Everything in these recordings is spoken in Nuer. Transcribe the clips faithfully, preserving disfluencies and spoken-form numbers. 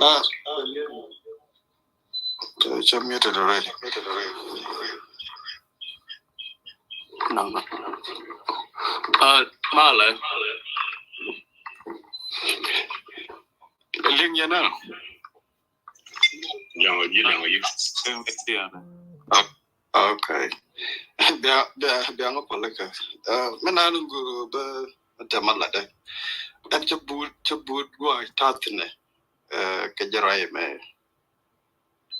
Ah, cɛ muted already. No, no. Ah, malɛ. Liŋ yɛ na. Jaŋ ɔ ji̱, jaŋ ɔ ji̱. Okay. Bia, bia, bia ŋa palikä. Ah, mi nan gu bä tɛmɛ latdɛ. Ɛn cɛ but, cɛ but gua ta̱thinɛ. Ah, kɛ jɛ rɔy mɛ.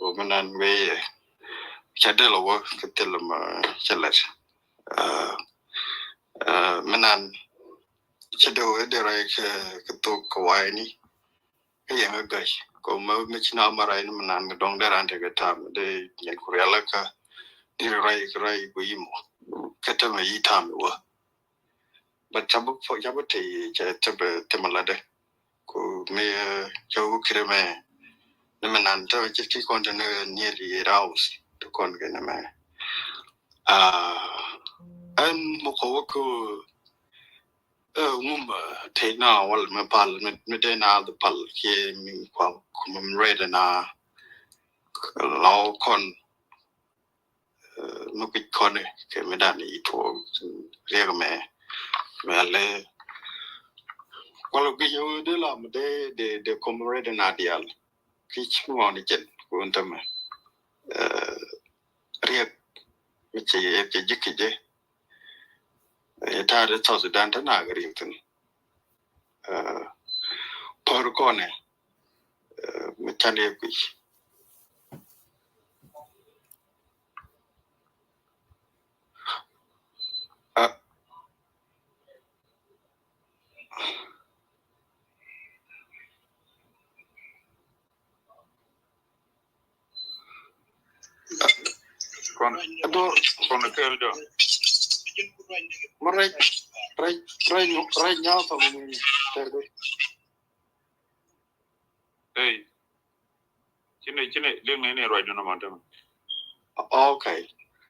Wä mi nan wee yɛ. Cɛ del wä kɛ thil ma cɛ lɛt. Ah, ah, mi nan cɛ dee wä dee rɔy kɛ, kɛ thok kɛ wayni. Kä yɛn kä ga̱c kɛ mɛ, mɛ ci na ma ray ni mi nan kɛ dɔŋ dee ran tekɛ tam dee nyɛn ku rial kä di ray kɛ ray ku yimo. Kä te mɛ yi tam wä. But ca bä fo, ca bä te, ca te bä te ma ladɛ. Ku mɛ ca wä kire mɛ ni mi nan te mɛ ci ki kɔn te ni nearly eight hours te kɔn kɛ ni mɛ. Ah, ɛn mɔ kɔ wä kɛ Ɛ, ŋum, ɛ, tey na wal mi pal, mi, mi dee na dhi pal kiɛ mi kua commemorate na lɔw kɔn, ɛ, mi kui̱c kɔn kɛ mi dan i̱ tuɔɔk riɛk mɛ, mɛ lɛ. Wal kui̱c dee la mi dee, dee, dee commemorate na dial. Ki̱c ŋuɔni jɛn kun tämɛ. Ɛ, riɛk mi ci, ci ji̱ ki̱c jɛ. Ɛ, ta̱a̱ di South Sudan te nak riɛk thin. Ɛ, pär kɔnɛ, ɛ, mi can yɛ kui̱. Ɛ, Kɔn, kɔn kɛl jɔ. Mɛ rɛy, rɛy, rɛy, rɛy nyaw tɔŋ mi tɛr kɛ. Ey. Cini, cini, liŋ ni, ni ruac dun man tɛmɛ. Okay.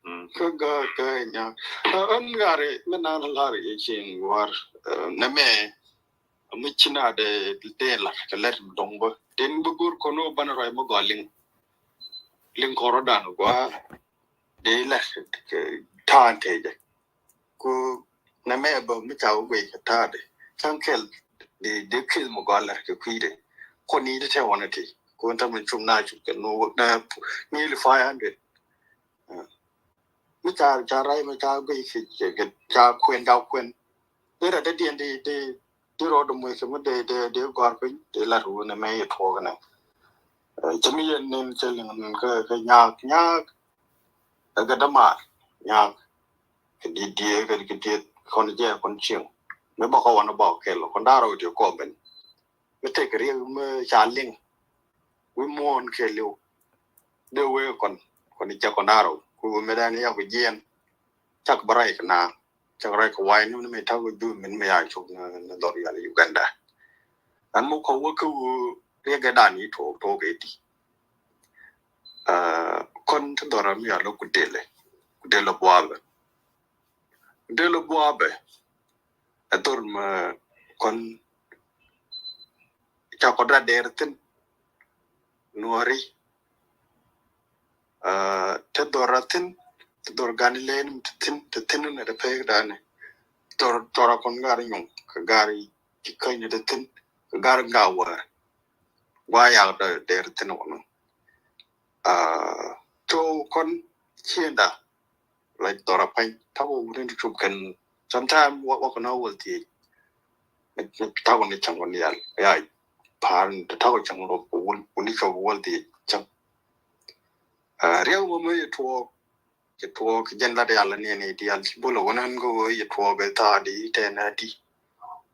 Mm. Kä ga, ga nya. Ɛ, ɛn gari mi nan lar yɛ cin war, ɛ, nɛ mɛ. Mi ci na dee, dee lar kɛ lɛr dɔŋ bä. Den bi go̱r kɔn wä banɛ ruac mi gɔaa liŋ. Liŋ kɔrɔ dan gɔaa. Dee lar kɛ ta̱a̱ tɛjɛ. Ku nɛ mɛ bä mi ca wä guic kɛ ta̱a̱ dee. Ca̱ŋ kɛl dee, dee kith mi gɔaa lar kɛ kui̱ dee. Kɔn ni dee tɛ wanɛ ti. Ku ɛn ta̱ mi cum na cum kɛ nu wä na nearly five hundred. Mi ca, ca ray mi ca guic kɛ, kɛ, kɛ ca kuɛn, ca kuɛn. Dee rɛ dee diɛn dee, dee, dee rɔ dee muc kɛ mi dee, dee, dee gɔr piny dee lat wun ɛmɛ yɛ tuɔɔk nɛ. Ɛ, cɛ mi yɛn nin cɛ liŋ nin kɛ, kɛ nyaak, nyaak. Ɛ kɛ dämaar, nyaak. Kɛ diet, diet, kɛ, kɛ diet kɔn jɛ kɔn cieŋ. Mi bɔkɔ wanɛ bɔk kɛl kɔn da̱rɛ wä ti kɔm ben. Mi tek riek mi ca liŋ. Wi̱i̱ muɔ̱ɔ̱n kɛɛliw. Dee wee kɔn, kɔn i̱ cɛ kɔn da̱rɔ. Ku mëë dɛn i̱ yak jiɛn. Cak bä rɛy kɛ na. Cak rɛy kɛ wa̱i̱ ni mi ta̱k wä juuc min mi ya cuk ni, ni dhɔr yal Uganda. Ɛn muk kɔ wä kä wä riɛk ɛ dan i̱ tuɔɔk, tuɔɔk ɛ di. Aa, kɔn ti dhɔr mi ya lɔ ku delɛ. Ku delɛ buabɛ. Ku delɛ buabɛ. Ɛ dhor mɛ kɔn ca kɔn ra dɛɛr thi̱n. Nuɔri. Aa, te dhor ra thi̱n, te dhor gani lɛn te thi̱n, te thi̱n nɛ te pek dani. Dhor, dhor a kɔn gar nyuŋ, kɛ gar ci käny nɛ te thi̱n, kɛ gar ga wär. Gua yak dɛɛr thi̱n wɔnɔ. Aa, to kɔn cienda. Like dhɔra pany, ta̱kɔ wuni ti cup kɛn. Sometime wa, wa kɔn a wäl thiec. Ta̱kɔ ni cäŋ kɔn yal. Ya, pa̱a̱r ni ta̱kɔ cäŋ rɔ wul, wuni cɔp wäl thiec cäŋ. Aa, riɛk wä mi yɛ tuɔɔk, yɛ tuɔɔk jɛn lat yal ni, ni dial ci bulɛ wä nan kɛ wä yɛ tuɔɔk ɛ tha̱a̱ di tɛn a di.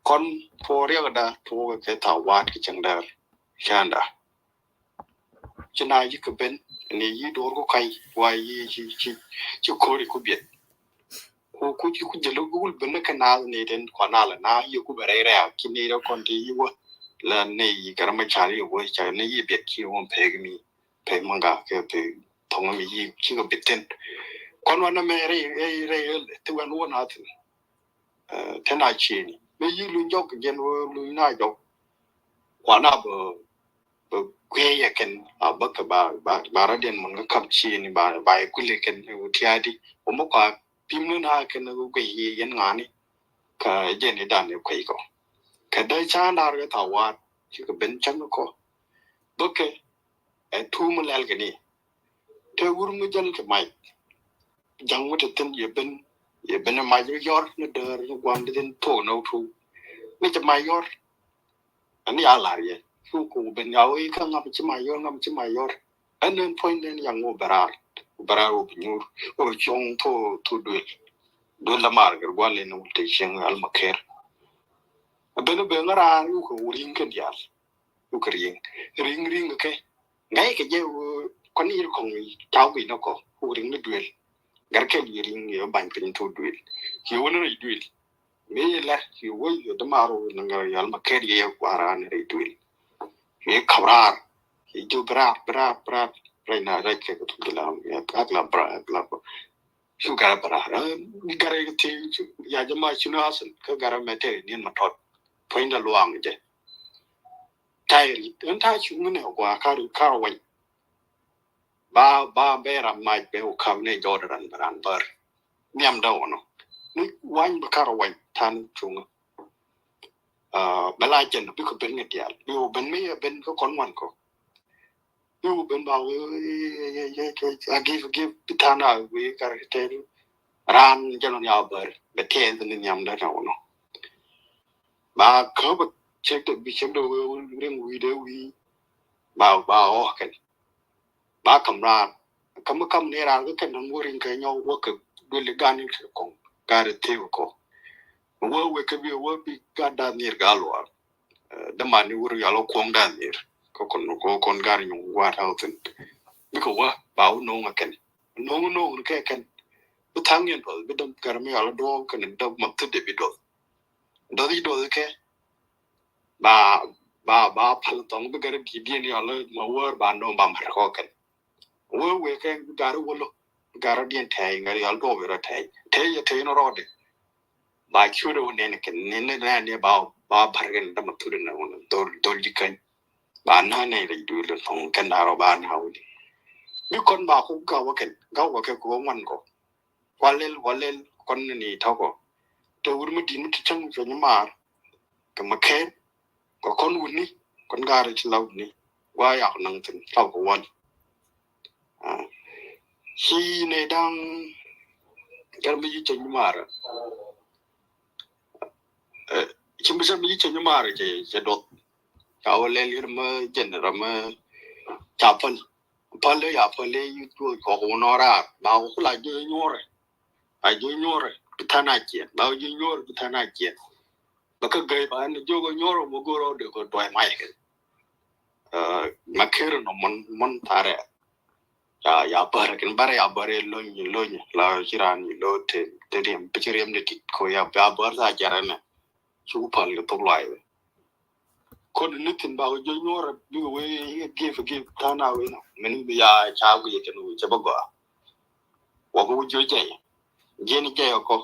Kɔn tuɔɔk riɛk da tuɔɔk kɛ tha̱a̱ wa̱a̱t kɛ cäŋ dɛr. Canda. Ci na yi kɛ ben ni yi do̱r ku ka̱y wa yi ci, ci, ci ko̱ri ku biɛt. Ku, ku ci ku jɛ luk wul ben ni kɛ naath ni den kɔn nalɛ na yi ku bɛ rɛy rɛy a ki ni rɛ kɔn ti yi wä. La ni yi kɛ rɛ ma car yi wä ca ni yi biɛt ki wä pek mi, pek ma ŋa kɛ pek thɔŋ mi yi ci kɛ biɛt thin. Kɔn wa na mɛ rɛy, rɛy, rɛy ti wɛn wä na thin. Ɛ, te na cieni. Mɛ yi luny jɔk jɛn wä luny na jɔk. Wa na bɛ kui̱ yɛ kɛn a bäkɛ ba, ba, ba rɔ̱diɛn mun kä kap ciëni ba, ba yɛ kui̱ lɛ kɛn ɛ wä tia̱a̱di. Wä mɔ kɔa pim ni na kɛn ɛ wä guiy yɛ yɛn ŋa̱ni. Kä jɛn i̱ dan i̱ kui̱ kɔ. Kɛ dee ca̱a̱n da̱r kɛ thawaat cikɛ ben cäŋ kɔ. Bäkɛ ɛ tuum lɛl kɛ ni. Te wur mi jäl kɛ mac. Ja̱ŋ mi te thi̱n yɛ ben, yɛ ben ɛ mac mi yɔr ni däär ni gua̱n di thi̱n thok ni wä tuum. Mi cɛ mac yɔr. Ani a lar yɛ. Cu ku ben ya wee kä ŋam ci ma yɔr, ŋam ci ma yɔr. Ɛn ɛn puɔ̱ny den yaŋ wä bɛ raar. Wä bɛ raar wä bi nyuur. Wä bi cuɔ̱ŋ tho, tho duel. Duel la mar gɛr gual in wul te cieŋ al ma ker. Ben ben raar yu kɛ wä riŋ kɛ dial. Yu kɛ riŋ. Riŋ riŋ kɛ. Ŋa̱c kɛ jɛ wä kɔn ir kɔŋ caw gui nɔ kɔ. Wä riŋ ni duel. Gɛr kɛ yu riŋ yɛ bany piny tho duel. Yɛ wä ni rɛy duel. Mi lɛ ci wä yɛ dämaar wä naŋ yal ma kɛɛt yɛ kuaran rɛy duël. Yɛ kap raar. Yɛ jiök bi raar, bi raar, bi raar. Rɛy na rɛc kɛ kɛ tuk jilam. Yɛ ak la bi raar, ak la bi. Cu garɛ bi raar. Ɛ, mi garɛ kɛ ti, cu, ya jɛ ma cu ni asin. Kä garɛ mɛ tɛk niɛn ma tɔt. Puɔ̱ny da luaŋ jɛ. Tayri, ɛn ta cu ŋun ɛ gua kar, kar wany. Ba, ba bɛ ram mac bɛ wä kap ni jɔɔd ran, ran bär. Nhiam dä wä nɔ. Ni wany bä kar wany tan cuŋä. Ah, bɛ la jɛn bikɛ ben ŋä diaal. Bi wä ben mi yɛ ben kä kɔn wan kɔ. Bi wä ben ba wä, a give, give, bi tan a wä kar tɛl. Ran jɛn wä ni a bär. Bɛ tɛth ni nhiam dä na wä nɔ. Ba kä bä cek dä bi cek dä wä ring wi̱i̱ dä wi̱i̱. Ba, ba ɔ kɛn. Ba kam raar. Kam kam ni raar kä kɛn dɔn wä ring kɛ nyɔw wä kɛ duëli gan in kɛ kɔŋ. Gari thiw kɔ. Wä wä kɛ bi wä bi gat da nir gal wä. Dä man ni wur yal wä kuɔŋ da nir. Kɔ kɔn, kɔ kɔn gari nyɔŋ wä ta wä thin. Bikɛ wä ba wä noŋ a kɛn. Noŋ noŋ kɛ kɛn. Bi thaŋ yɛn dɔth bi däm gari mi yal wä duɔw kɛn däm ma thit de bi dɔth. Dɔth i̱ dɔth kɛ. Ba, ba, ba pal thɔŋ bi gari di diɛn yal wä ma wär ba noŋ ba mar kɔ kɛn. Wee wee kɛ gari wolo, gari diɛn tɛy, gari yal duɔp yɔrɔ tɛy. Tɛy yɛ tɛy ni rɔɔdɛ. Ba ciötɛ wä nɛn kɛn, nɛn, nɛn, nɛn, nɛn, ba, ba bar kɛn dama thuri na wä na dhol, dhol ji̱ käny. Ba na nɛn rɛy duël dɛ thɔŋ kɛn da rɔ ba na wä di. Bi kɔn ba ku gaw wä kɛn, gaw wä kɛ ku wä ŋuan kɔ. Walɛl, walɛl, kɔn ni tɔkɔ. Te wur mi din mi ti cäŋ cuɛ ni maar. Kɛ ma kɛn, kɛ kɔn wuni, kɔn gaari ti la wuni. Wa yak naŋ thin, la kɛ wal. Ah. Ci nɛ daŋ, kɛn mi yi cɛ ni maar. Eh, ci mi cɛ mi yi cɛ ni maar, cɛ, cɛ dɔth. Ca walɛl yir mi jɛn ram mi ca päl. Päl ya päl yi tuɔ kɔk wunɔ raar. Ba wä kula jiö nyuɔrɛ. A jiö nyuɔrɛ bi than a ciɛn. Ba wä jiö nyuɔrɛ bi than a ciɛn. Ba kä gɛy ba ni jiö kɛ nyuɔrɛ wä go̱rɔ de kɛ duay may kɛ. Eh, ma ker nɔ mɔn, mɔn tharɛ. Ya, ya bär kɛn bär ya bär lony, lony. La ci ran ni lo te, te riɛm, bi ci riɛm ni tit ko ya, ya bär sa jarɛ nɛ. Cu päl kɛ thok luay. Kɔn ni thin ba wä jiö nyuɔrɛ bikɛ wee give, give than a wee nɔ. Mɛn bi ya ca wee kɛn wee cɛ bä gɔaa. Wä kɛ wä jiö jɛy. Jiɛn jɛy kɔ.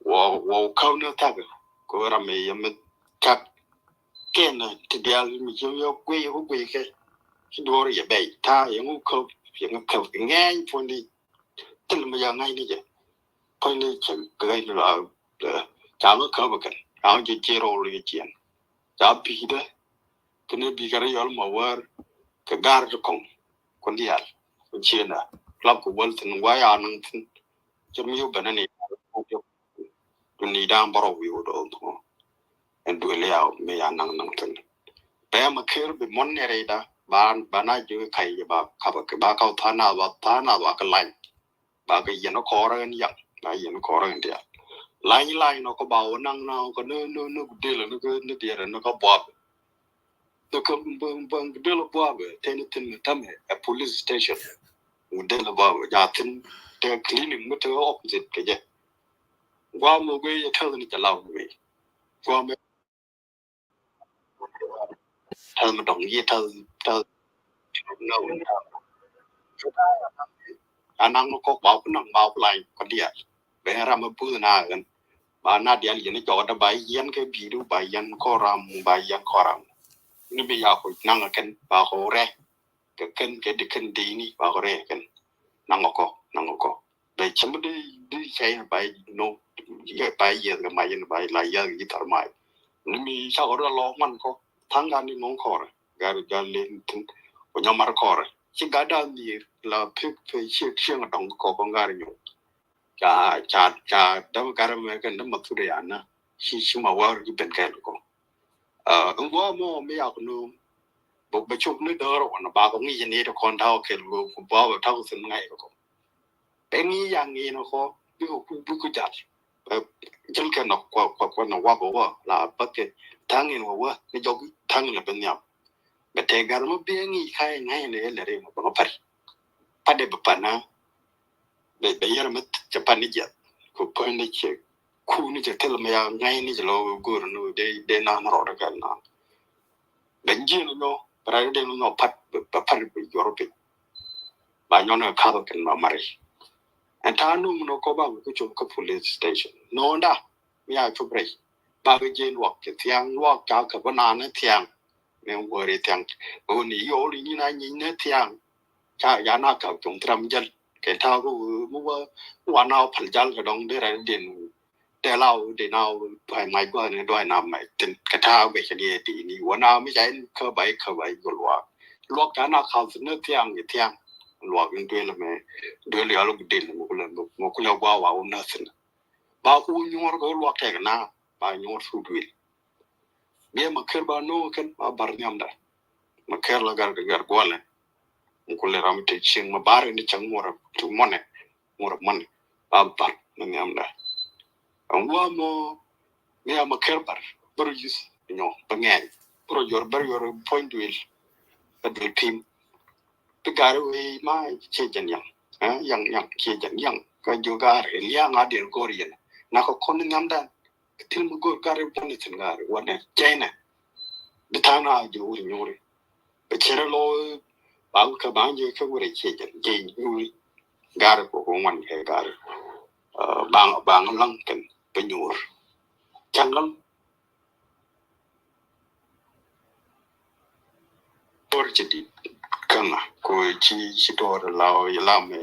Wä, wä kaw ni thak. Kɛ wä ram mi yɛ mi thak. Kɛn ti dial mi jiö yɛ guiy, yɛ guiy kɛ. Ci duɔr yɛ bɛy. Ta yɛ ŋu kaw, yɛ ŋu kaw. Ŋɛny puɔndi. Thil mi ya ŋa̱cni jɛ. Puɔ̱nyni cɛ ŋa̱cni la, eh, ca ŋä käp kɛn. Ca ŋä jɛ jiɛn rɔw lɔ yɛ jiɛn. Ca bi̱i̱dɛ. Kɛn ɛ bi̱i̱ kɛ rɛ yɔl ma wär. Kɛ gar ti kɔŋ. Kun diaal. Kun ciënda. Lap kɛ wäl thin wa ya naŋ thin. Cɛ mi yɔ bɛn ni. Duni da̱a̱n bärɔw wi̱i̱ wä dɔɔl thuɔ̱ɔ̱. Ɛn duël yaw mi ya naŋ naŋ thin. Bɛ ma ker bi muɔ̱n ni rɛyda ba, ba na jiök ka̱y ba kapä kɛ ba kaw tha̱a̱n nath ba tha̱a̱n nath ba kɛ lany. Ba kɛ yɛn kɔɔrä ɛn yaŋ ba yɛn kɔɔrä ɛn diaal. Lany lany nɔ kɛ ba wä naŋ naŋ kɛ ni, ni, ni gudel ni kɛ ni diɛɛr ni kɛ buap. Ni kɛ bäŋ, bäŋ gudel buap tɛn thin mi tämɛ ɛ police station. Gudel buap ja thin tɛ clinic mi te opposite kɛ jɛ. Guam mɔ guey yɛ tɛth ni jɛ law guey. Guam mɛ tɛth mi dɔŋ yɛ tɛth, tɛth. Anaŋ ni kɔk ba ku naŋ ba ku lany kɔ diaal. Bɛ ram mi buth na ɣän. Ba na diaal yɛn jɔk dɛ ba yɛn kɛ bi̱i̱du ba yɛn kɔ ram ba yɛn kɔ ram. Ni bi ya ku naŋ kɛn ba ku rɛ kɛ kɛn kɛ di kɛn di ni ba ku rɛ kɛn naŋ kɔ naŋ kɔ. Bɛ cɛ mi di di cɛ in ba yi no yɛ ba yi yɛ kɛ ma yin ba yi la yɛ yi tar ma yi. Ni mi ca kɔ rɛ lɔ man kɔ thaŋ gan ni nɔŋ kɔrɛ gar gar len tin kɔ nyɔmar kɔrɛ ci ga da ni la pek pe ci ci ŋa dɔŋ kɔ kɔ gar nyɔ. Ca ca ca dam gar mɛ kɛn dam ma thudɛ ya na ci ci ma war ki ben kɛn kɔ. Ɛ ŋuɔ mɔ mi yak nu bɛ cop ni dɔr wan ba kɔ ŋi̱i̱c ni ti kɔn daw kɛl kɔ ku ba bɛ tak thin ŋa̱c kɔ. Bɛ ŋi̱i̱c ya ŋi̱i̱c ni kɔ bikɔ ku bikɔ jal. Ɛ jɛl kɛ nɔ kɔ kɔ kɔ nɔ wak wä la bä kɛ taŋ in wä wä ni jɔk taŋ in la bɛ nhiam. Bɛ tɛ gar mɔ bi ŋi̱i̱c ka ŋa̱c ni lɛ ri mɔ bɛ ŋɔ pari. Padɛ bɛ pana bɛ bɛ yɛrɛ mɛ cɛ pan ni jiɛth ku pöny ni cɛ ku ni cɛ thil mɛ ya ŋa̱c ni cɛ lɔ go̱o̱r ni dee dee naan rɔɔdɛ kɛ naan. Bɛ jiɛn ni nyɔ bɛ rai dee ni nyɔ pat bɛ pat bɛ jɔr piny. Ba nyɔn kɛ kath kɛn ma mari. Ɛn ta̱a̱ nuŋ ni kɔ ba ku cop kä police station no̱o̱ŋda mi a cop rɛy. Ba kɛ jiɛn luɔk cɛ thiaŋ luɔk ca kɛ bä naan ni thiaŋ. Ni wä ri thiaŋ bɛ wä ni yɔɔl ni na nyic ni thiaŋ. Ca ya na kak cuŋ thram jäl kɛ ta̱a̱ kä wee mi wä wa na wä päl jal kɛ dɔŋ dee rɛl din. Dee la wä dee na wä duay mac gua̱a̱th ni duay na mac thin kɛ ta̱a̱ guec kɛ diɛ di ni wä na mi ca in kä bay kä bay guɔ luaak. Luɔk ca na kak thin ni thiaŋ kɛ thiaŋ luɔk in duel mɛ duel yɔl gu din mɛ kulɛ mɛ kulɛ gua̱a̱ wa wä na thin. Ba ku nyuɔr kɛ wä luɔk tɛk na ba nyuɔr thu duel. Biɛ ma ker ba no̱o̱ŋ kɛn ba bar nhiamda. Ma ker la gar gar guɔlɛ. Ŋu kulɛ ram te cieŋ ma bar ni cɛ ŋuɔrɛ ti mɔnɛ ŋuɔrɛ mɔnɛ ba bar ni nhiamda. Ŋuɔ mɔ mi a ma ker bar bär yuth nyɔ bä ŋɛɛny bär jɔr bär jɔr puɔ̱ny duël. Bä duël pim. Ti gari wei ma cie jɛn yaŋ. Yaŋ yaŋ cie jɛn yaŋ kä jiö gari liaŋ a diɛl go̱r yɛn. Na kɔ kɔn ni nhiamdan. Thil mi go̱o̱r gari bɔni thin gari wanɛ jɛnɛ. Bi tha̱a̱ŋ na jɛ wur nyuri bɛ cɛrɛ lɔ. Ba kä ba jɛ kä wurɛ cɛ jɛ jɛ nyuri. Gari kɔ kɔ ŋuan kɛ gari. Baŋ baŋ laŋ kɛn bɛ nyur. Cɛn laŋ. Go̱r cɛ dit käŋa kɔ ci ci tɔɔr la ɔ yɛ la mɛ.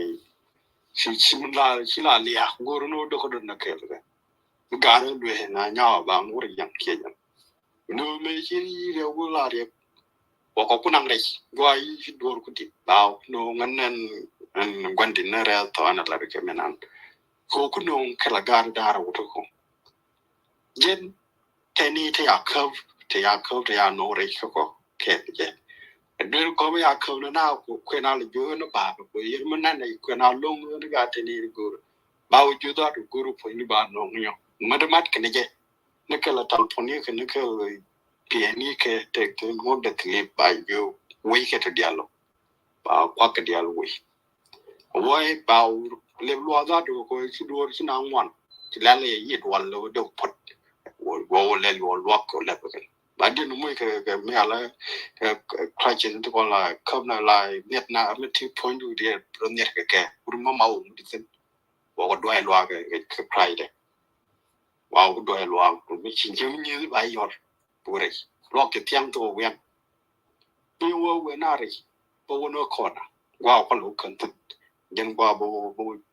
Ci ci mi la ci la liak go̱r ni wä dɔk dɔk na kɛl kɛ. Gari luee na nyawa ba ŋur yaŋ kiɛ jaŋ. Ni wä mɛ ci ri riɛ wä la riɛ. Wä kɔ ku naŋ rɛc gua yi ci duɔr ku dit ba ni wä ŋän nɛn ɛn guandi ni rɛ thɔ ɛn a la ri kɛ mɛ nan. Kɔ ku ni wä kɛ la gari dar wä tɔ kɔ. Jɛn tɛni te ya käp te ya käp te ya no̱o̱ŋ rɛc kä kɔ kɛp jɛ. Duel kɔm ya käp ni na kuɛ na lɛ juɛ ni ba kɛ kuɛ yɛr mi nan kuɛ na loŋ ni ga tɛni ni go̱r. Ba wä juɛ dhat go̱r puɔ̱ny ni ba no̱o̱ŋ nyɔ mɛt mat kɛ ni jɛ. Ni kɛ la tal puɔ̱ny kɛ ni kɛ piɛni kɛ tɛk te ŋuɔt dɛ thilip ba juɛ wec kɛ te dial lɔ. Ba kuak kɛ dial wec. Woi ba lep luɔth a dok ko ci duɔr ci na ŋuan ci lɛl yɛ yit wal lo dok pot. Woi woi lɛl woi luak ko lɛp kɛ ba din mui kɛ kɛ mi ala kɛ kɛ krachi ti kɔn la kap na la niet na mi ti puɔ̱ny du diɛ ro niet kɛ kɛ wur ma ma wur di thin. Woi ko duai luak kɛ kɛ krachi dɛ. Wa wur duai luak mi ci jim nyi ba yɔr. Wurɛ luak kɛ thiaŋ thok wian. Bi wä wee na rɛc bä wä ni kɔn a gua kɔ lo kän thin. Jɛn gua bä wä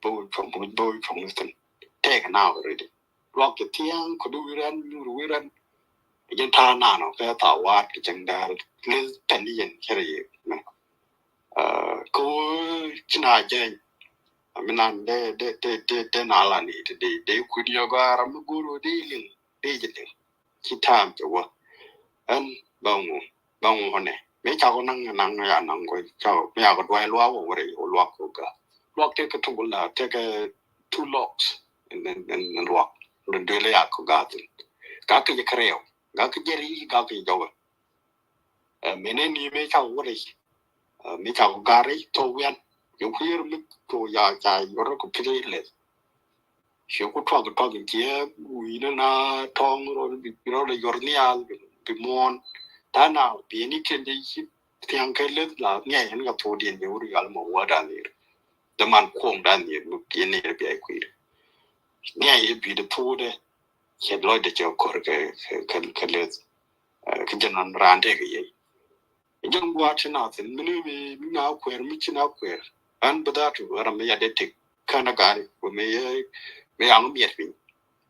bä wä cuɔŋ bä wä cuɔŋ ni thin. Tɛk na wä rɛc luak kɛ thiaŋ kɔ di wi̱rɛn nyur wi̱rɛn. Jɛn ta̱a̱ na nɔ kɛ thawaat kɛ cɛŋ dɛɛl. Lith tɛn ni yɛn cɛ rɛ yɛ mɛ. Kä wä ci na jɛny. Mi nan dee dee dee dee dee na la ni ti dee dee kui̱di yɔ gɔaa ram mi go̱o̱r wä dee liŋ dee jɛ liŋ. Ci ta̱a̱m cɛ wä ɛn bä ŋu bä ŋu nɛ mi cakɔ naŋ naŋ ya naŋ kɔ cakɔ mi yakɔ duay luak wä wä rɛy wä luak kɔ ga luak tekɛ tukul la tekɛ two locks. Ɛn ɛn ɛn luak rin duel yakɔ ga thin. Ga kɛ jɛ kɛ rɛw ga kɛ jɛ ri ga kɛ jɛ jɔwɛ. Mene ni mi cakɔ wä rɛy mi cakɔ ga rɛy tho wian. Yɛ kui̱r mi tho ya ca yɔrɔ kɔ pili lɛ. Ci ku tuak tuak in tiee wi̱i̱ ni na tɔ̱ɔ̱ŋ rɔ bi rɔ lɛ yɔr nhial bi muɔ̱ɔ̱n. Ta̱a̱ na bi̱i̱ni kɛn dee ci thia̱ŋ kɛ leth la nhial in ka thok diɛn bi wur yal mɔ wä da̱a̱n lir. Dee man kuɔ̱ŋ da̱a̱n lir mi bi̱i̱n lir bi ay kui̱r. Nhial in bi dee thok dee cɛ lɔc dee cɛ kɔr kɛ kɛ kɛ leth. Kɛ jɛn nɔn raan tëëkɛ yey. Jɛn gua̱a̱th ti na thin mi ni mi mi na kuɛɛr mi ci na kuɛɛr. An bi dhaatu ram mi yadɛ tik kän a gari wä mi yɛ mi yaŋ miɛt piny.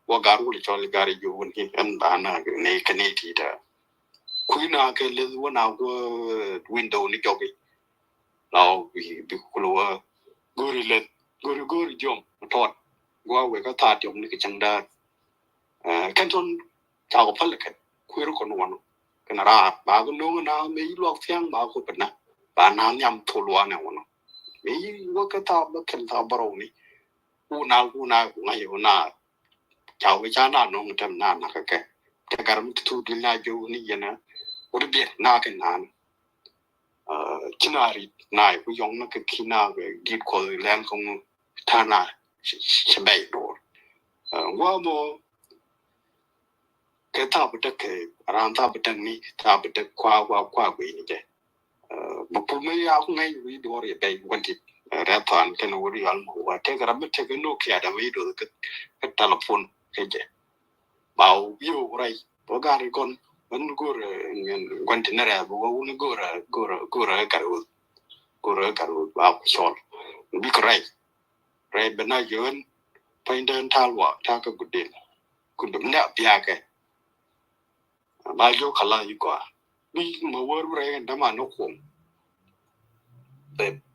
Wä gar wuli cɔl gari ji̱ wun hi ɛn ba na ni kɛ ni ti da. Kui̱ na kɛ leth wä na guɔ window ni jɔki. Law bi bi kul wä gori leth gori gori jɔm tɔt. Gua̱a̱ wek a thaat jɔm ni kɛ cäŋ daar. Kɛn tɔn cakɔ päl kɛn kui̱r kɔn wɔnɔ kɛn raar ba kɛ no̱o̱ŋ na mëë luak thiaŋ ba kɔ pɛ na ba na nhiam thol wanɛ wɔnɔ. Mëë wä kɛ thaap bä kɛn thaap bärɔw ni wuna wuna wuna yɛ wuna. Cakɔ ca na no̱o̱ŋ tɛm na na kɛ kɛ tɛ gar mi ti thuk dil na jɛ wuni yɛn wut biɛt na kɛ naan. Ci na rit na ku yɔŋ na kɛ ki na kɛ dit kɔ lɛn kɛ ŋu. Tana ci bɛy dor. Gua mo kɛ thaap däk kɛ ran thaap däk ni thaap däk kua kua kua gui ni jɛ. Bä pul mi ya ku ŋɛy wi dor yɛ bɛy wantit. Rɛ than kɛn wuri yal mo wa tek ram mi tek no kia da mi dor kɛ telefon kɛ jɛ. Ba wu yo rai bä gar kɔn. Wun gor wantit ni rɛ bä wun gor gor gor kar wun gor kar wun ba ku cɔl. Bi kɛ rai. Rɛy ben a yöön pany den ta̱a̱ luaak ta̱a̱ kä gudin. Kundum nɛ a biakɛ. Ba jɔk kala yi gɔaa. Bi ma wär bi rɛy kɛn däma ni kuɔm.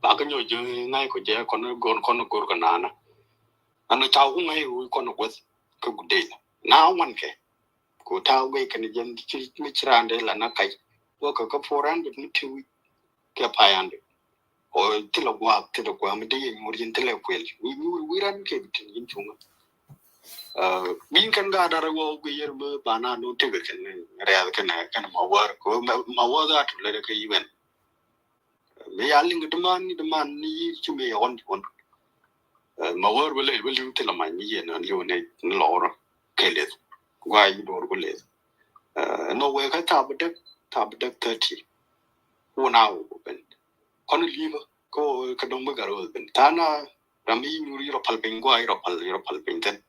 Ba kä nyɔk jɛ ŋa̱c kɔ jɛ kɔn go̱r kɔn go̱r kɛ nana. An ca wä ŋa̱c wä kɔn guäth kä gudin. Na wan kɛ. Ku ta̱a̱ guey kɛn jɛn ci mi ci raan dee la na kac. Wä kɛ kä four hundred mi ti wi̱c kɛ five hundred. O thilɛ gua̱a̱k thilɛ gua̱a̱k mi dee yɛ nyuur yin thilɛ kuël wi̱i̱ nyuur wi̱i̱ ran kɛ bi tin yin cuŋä. Bin kɛn gaat dar wä guey yɛr mi ba na nu tëk kɛn rɛɛth kɛn kɛn ma wär kɛ ma wär a tu lɛ kɛ yiwɛn. Mi ya liŋ demand ni demand ni yi ci mi yɛ ɣɔn ci ɣɔn. Ma wär bä lɛ bä liw thilɛ mac mi yɛ na liw ni lɔɔr kɛ leth guay yi dɔɔr ku leth. Nɔ wee kä thaap däk thaap däk thirty. Wun a wä ben kɔn li̱bä kä wä kä dɔŋ bä gar wä ben tha̱a̱n a ram i̱ nyuur i̱ rɔ pal piny guay i̱ rɔ pal i̱ rɔ pal piny thin.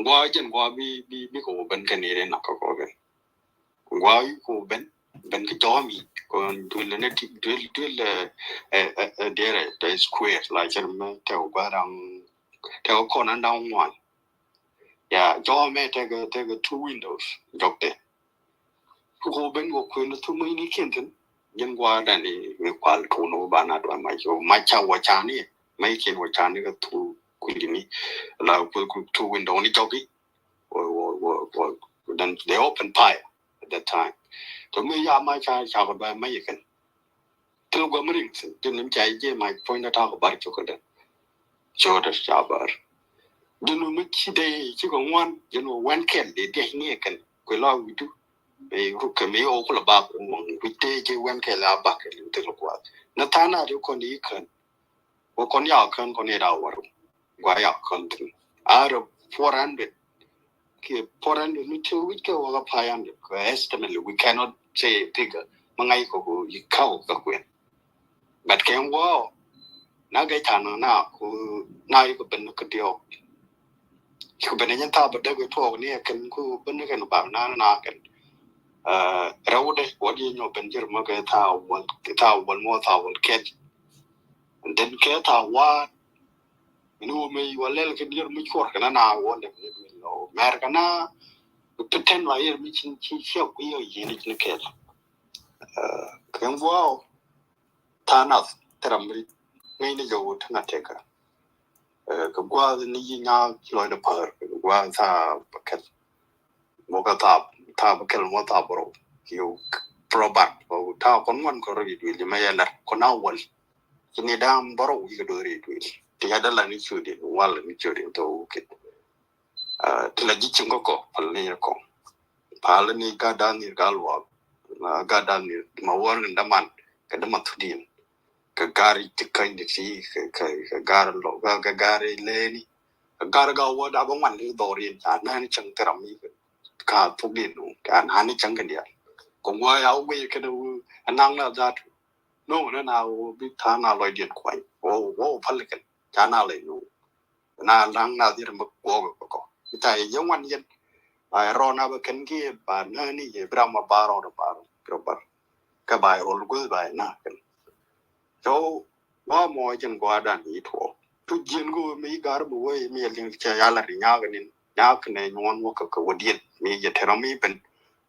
Guay jɛn guay bi bi bi kɛ wä ben kɛ ni ri nak kä kɔ ben. Guay i̱ kɛ wä ben ben kä jɔmi kɔn duel ne ti duel duel ɛ ɛ ɛ diɛrɛ tɛ square la cɛr mɛ tɛ wä guay daŋ tɛ wä kɔn an daŋ ŋuan. Ya jɔmɛ tɛkɛ tɛkɛ two windows jɔkdɛ. Kukɔ ben wä kuen thu mɛ ni kiɛn thin jɛn gua dani mi kual tun wä ba na dua ma yo ma ca wä ca ni ma ikiɛn wä ca ni kɛ thu kuindi ni la ku ku two window ni jɔki. Wä wä wä wä then they open fire at that time. To mi ya ma ca ca kɔ dua ma ikiɛn. Thil guam riŋ thin jɛn ni mi ca jɛ ma puɔ̱ny da ta̱a̱ kɛ bar cok kɛ dɛ. Cok dɛ ca bar. Jɛn ni mi ci dɛ ci kɛ ŋuan jɛn ni wɛn kɛl dee diɛc ni kɛn kuɛ la wi̱du. Mi ruk kɛ mi wä kulɛ bak wä ŋuan wi̱c dee jɛ wɛn kɛl a bak kɛ liŋ thil guath. Ni tha̱a̱ na di kɔn di kɛn. Wä kɔn ya kɛn kɔn di da war. Gua ya kɔn thin. Ar four hundred. Kɛ four hundred ni ti wi̱c kɛ wä kɛ five hundred kɛ estimate we cannot say a figure. Ma ŋa̱c kɔ kɔ yi kaw kɛ kuɛn. But kɛn wä na gɛ ca na na ku na yi kɛ ben kɛ diɔk. Kɛ ben nyɛ thaap däk tuɔk ni kɛn ku ben kɛn bak na na kɛn. Rɛwdɛ wä di nyɔ ben jir ma kɛ thaap wal thaap wal mɔ thaap wal kɛn. And then kɛ thaap wä Ini wä mɛ wä lɛl kɛ diɛr mi cuɔr kɛ na na wä lɛ kɛ ni duel lɔ mɛr kɛ na. Pretend la yɛr mi cin ci ciɛ kui̱ yɛ yɛn i̱ cin kɛl. Kɛ ŋuɔ tha̱a̱ nath thɛrɛ mi ŋäcni jɛ wä tɛn a tɛkɛ. Kɛ gua̱a̱th ni yi nyaak ci lɔcdɛ päär kɛ gua̱a̱th tha̱a̱ bä kɛl. Mɔ kɛ tha̱a̱ tha̱a̱ bä kɛl mɔ tha̱a̱ bä rɔw. Kiw probat tha̱a̱ kɔn ŋuan kɛ rɔ yi duel jɛ mɛ yɛ lɛr kɔn a wäl. Ci ni da̱a̱m bärɔw wi̱i̱ kɛ do̱ri duël ti ya dala ni ciötdiɛn wal ni ciötdiɛn thok wukit. Ti la ji̱ cieŋ kä kɔ pal ni kɔ pal ni gat da̱a̱n ni gat luaak. Gat da̱a̱n ni ma wär ni daman kɛ daman thudin. Kɛ gar ti käny ni ti kɛ gar lɔ kɛ gar leni. Kɛ gar ga wä da bä ŋuan ni dhɔr in ca nani cieŋ ti ram ni ka thudin nu ca nani cieŋ kɛ dial. Kɛ wä ya wä kɛ ni wä anaŋ na dhat. No̱o̱ŋ ni na wä bi tha̱a̱ŋ na lɔcdiɛn kuany wä wä wä pal kɛn ca na lɔc no̱o̱ŋ. Na naŋ na dhier mi guɔk kɔ kɔ ita yɛ yɛ ŋuan yɛn. Ba yɛ rɔɔn a bä kɛn ki ba nääni yɛ bi ram ma ba rɔɔn ba rɔɔn bi rɔ bar. kɛ ba yɛ rol guth ba yɛ na kɛn. So wa mɔ jɛn gɔaa dan yi tuɔ tu jiɛn gu mi gar bu wee mi yɛ liŋ cɛ yala ri nyaak nin nyaak nɛ nyuɔn wä kɛ kɛ wä diɛn mi jɛ tɛrɔ mi ben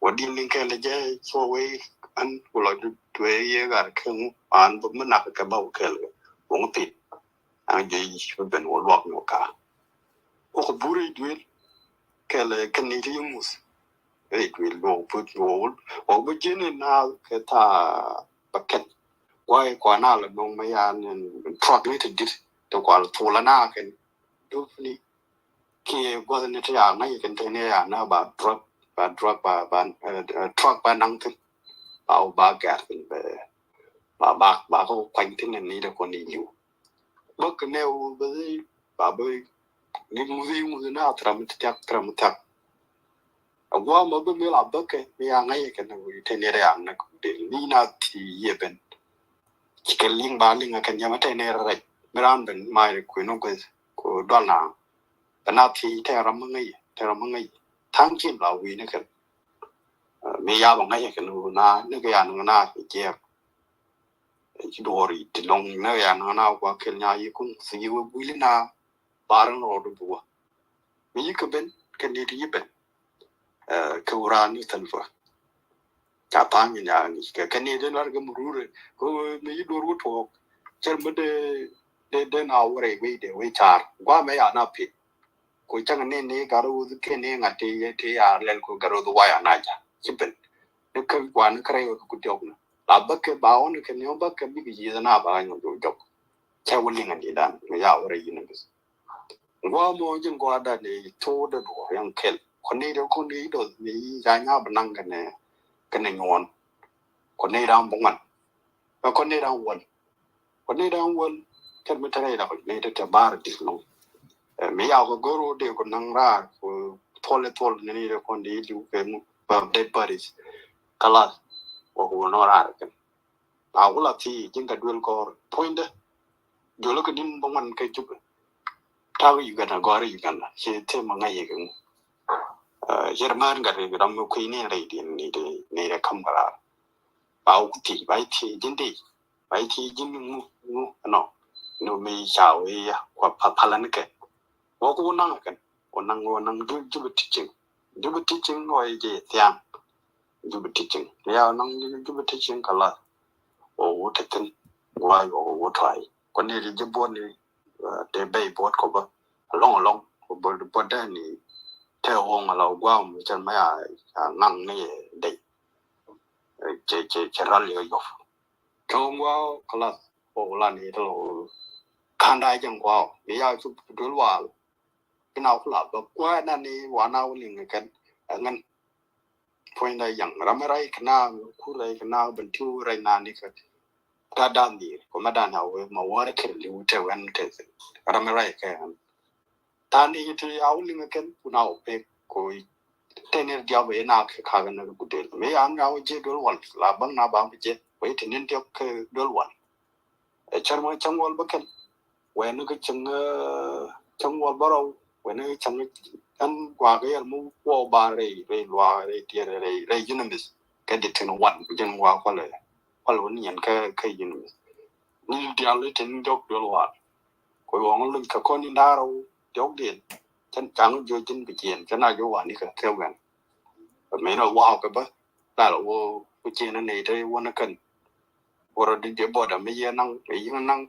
wä diɛn ni kɛl jɛ so wee an ku lɔ du tuɛ yɛ gar kɛ ŋu an bu mi nak kɛ ba wä kɛl kɛ wä ŋu pin. An jɛ yi bi ben wä luak ni wä kaa wä kɛ bur yi duel kɛl kɛ ni ti yi mus. Ɛ duel wä bu wä wä bu jiɛn ni na kɛ ta ba kɛn. Guay kua na la nong ma ya ni truck ni ti dit ti kua la thula na kɛn dup ni kiɛ guath ni ti ya ŋa̱c kɛn ti ni ya na ba truck ba truck ba ba eh, eh, truck ba naŋ thin ba wä ba gɛr thin bɛ ba ba ba ko kuany thin ni de ko ni yiw. Bä kɛ nɛ wä bä dhi ba bä ni muthi muthi na thram ti tiak thram tiak. A guam a bä mi la bä kɛ mi ya ŋa̱c kɛn ni wä ti ni de ya na ko de ni na ti yɛ ben. Ci kɛ liŋ ba liŋ a kɛn yɛ ma ti ni rɛ rɛ mi ran ben ma yɛ kuɛ no guɛ ko dɔl na. Bɛ na thiec tɛ ram mi ŋäc tɛ ram mi ŋäc tha̱a̱ŋ cin la wi̱i̱ ni kɛn. Mi yabä ŋäc kɛn na ni kɛ yan ŋä na jiɛk. Ci duɔr ti lɔŋ ni kɛ yan ŋä na kua kɛl nya yi kun thiec wä guili na bar ni rɔɔd bi wä. Mi yi kɛ ben kɛ ni ti yi ben kɛ wä ran ni thɛl fä. Ca tha̱a̱ŋ in ya̱a̱ ŋi̱c kɛ kɛ ni dee lar kɛ murure kɛ mi yi duɔr wä tuɔɔk. Cɛr mi dee dee dee na wä rɛy wei dee wei car guamɛ ya na pit. Ko cäŋ ni ni gar wä kɛ ni ŋa̱t ti ti ya lɛl ko gar wä wa ya na ja ci ben. Ni kɛ guan ni kɛ rɛy wä kɛ ku diɔk ni la bä kɛ ba wä ni kɛ ni wä bä kɛ bik yieth na ba nyɔ jok jok. Cɛ wä liŋ a ni dan mi ya wä rɛy yi ni bis. Gua mɔ jin gua da ni to da do yang kel. Ko ni da ko ni do ni ya nya ba nang kene kene nyon. Ko ni da bungan. Ko ni da wal. Ko ni da wal kel mi tare da ko ni da te bar di no. Mi ya ko goro de ko nang ra ko tole tole ni da ko ni di ke mu ba dead bodies. Kalas. Ko ko no ra ken. A wula thi ji̱n kɛ duel kɔr puɔ̱nydä. Jolä kɛ din bä ŋuan kɛ Jubɛ. Ta̱a̱ Uganda gɔ̱a̱r Uganda ci thim a ŋa̱c yɛ kɛ ŋu. Yɛr mär gat ram mi kui̱ ni rɛy din ni di ni rɛ kam kɛ raar. Ba wuk thi ba ithi ji̱n di ba ithi ji̱n ŋu ŋu ɛnɔ. Ni mi ca wee ya kua pa palan kɛ. Wä ku wä naŋ kɛn wä naŋ wä naŋ Jubɛ ti cieŋ. Jubɛ ti cieŋ wä jɛ thiaŋ. Jubɛ ti cieŋ ya wä naŋ Jubɛ ti cieŋ kɛ la. Wä wä te thin wä wä wä tuay kɔ ni ri jɛ buɔt ni. Te bɛy buɔt kɔ bä alɔŋ alɔŋ kɔ bä buɔt dɛ ni. Te wä ŋa la wä guam cɛ mɛ ya ŋaŋ ni dɛy. Cɛ cɛ cɛ ral yɔ yɔf. Cɔŋ gua̱a̱ kɛ lath kɔ wä la ni te lɔ. Ka̱n da̱a̱ jɛn gua̱a̱ mi ya cu duel wal. Ina kula bä kuäär na ni wana wä liŋ kɛn. Ɛŋɛn puɔ̱ny da yaŋ ram rɛy kɛ na kur rɛy kɛ na bän ti wä rɛy na ni kɛ. Ta dan dir kɔ ma dan a wee ma wä rɛ kɛn liw te wɛn te ram rɛy kɛ. Tani ti a wä liŋ kɛn kuna wä pek ko. Teni diab ina kɛ kagɛ na gudel mi an a wä je dol wal la bäŋ na ba je wee teni diab kɛ dol wal. Ɛ cär mɔ cäŋ wal bä kɛn. Wɛn ni kä cäŋ cäŋ wal bä rɔw wɛn ni kä cäŋ ɛn guak yɛl mu wɔ ba rɛy rɛy luaak rɛy tiɛt rɛy rɛy yinimith. Kɛ di tin wan ku jɛn guak kualɛ kualɛ wä ni yɛn kä kä yinimith. Ni dial itin jɔk duel wal. Ku yɔŋ luny kɛ kɔn in da̱rɛ wä diɔk diɛn. Cɛn caŋ jiɔ ji̱n bi jiɛn cɛn a jiɔ wani kɛ kɛ wɛn. Mɛ na wak kɛ bä. Lal wä ku jiɛn ni te wä ni kɛn. Wä rɔ di jɛ bɔda mi yɛ naŋ mi yɛ naŋ.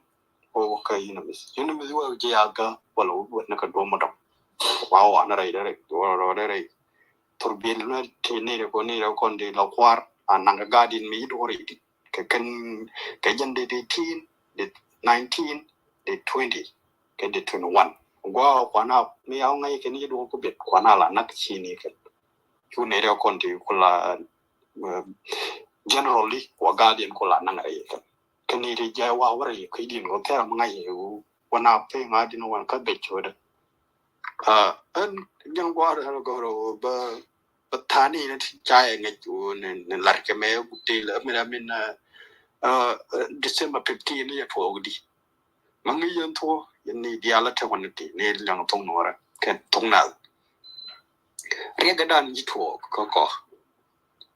Wä wä kä yinimith yinimith wä jɛ ya kä wala wä wä ni kɛ duɔm mɔ dɔm. Wa wa ni rɛy rɛy wä rɔ rɛy rɛy. Thur biɛl ni ti ni rɛ kɔn ni rɛ kɔn di la kuar a naŋ kɛ gaa din mi yit wä rɛy di. Kɛ kɛn kɛ jɛn date eighteen, date nineteen, date twenty, kɛ date twenty one. Gua kuana mi yaw ŋa̱c kɛn yɛ duɔk ku bet kuana la nak ci ni kɛn. Cu nɛy rɛ kɔn ti kula generally wa guardian kula naŋ rɛ yɛ kɛn. Kɛn ni ri jɛ wa wä rɛ yɛ kɛ din ko thɛr mi ŋa̱c yɛ wu wana pe ŋa̱ din wan ka bet codɛ. Ɛn jɛn guar ɛn gɔr bä bä thani ni ti ca yɛ ŋɛc wu ni lar kɛ mɛ wu ti lɛ min min December fifteen ni yɛ tuɔk di. Ma ŋi̱i̱c yɛn thuɔ̱k yɛn ni diaal a te wän ti ni liɛŋ thuɔ̱k nuɔrɛ kɛ thuɔ̱k nath. Riɛk dan ji̱ tuɔɔk kä kɔ.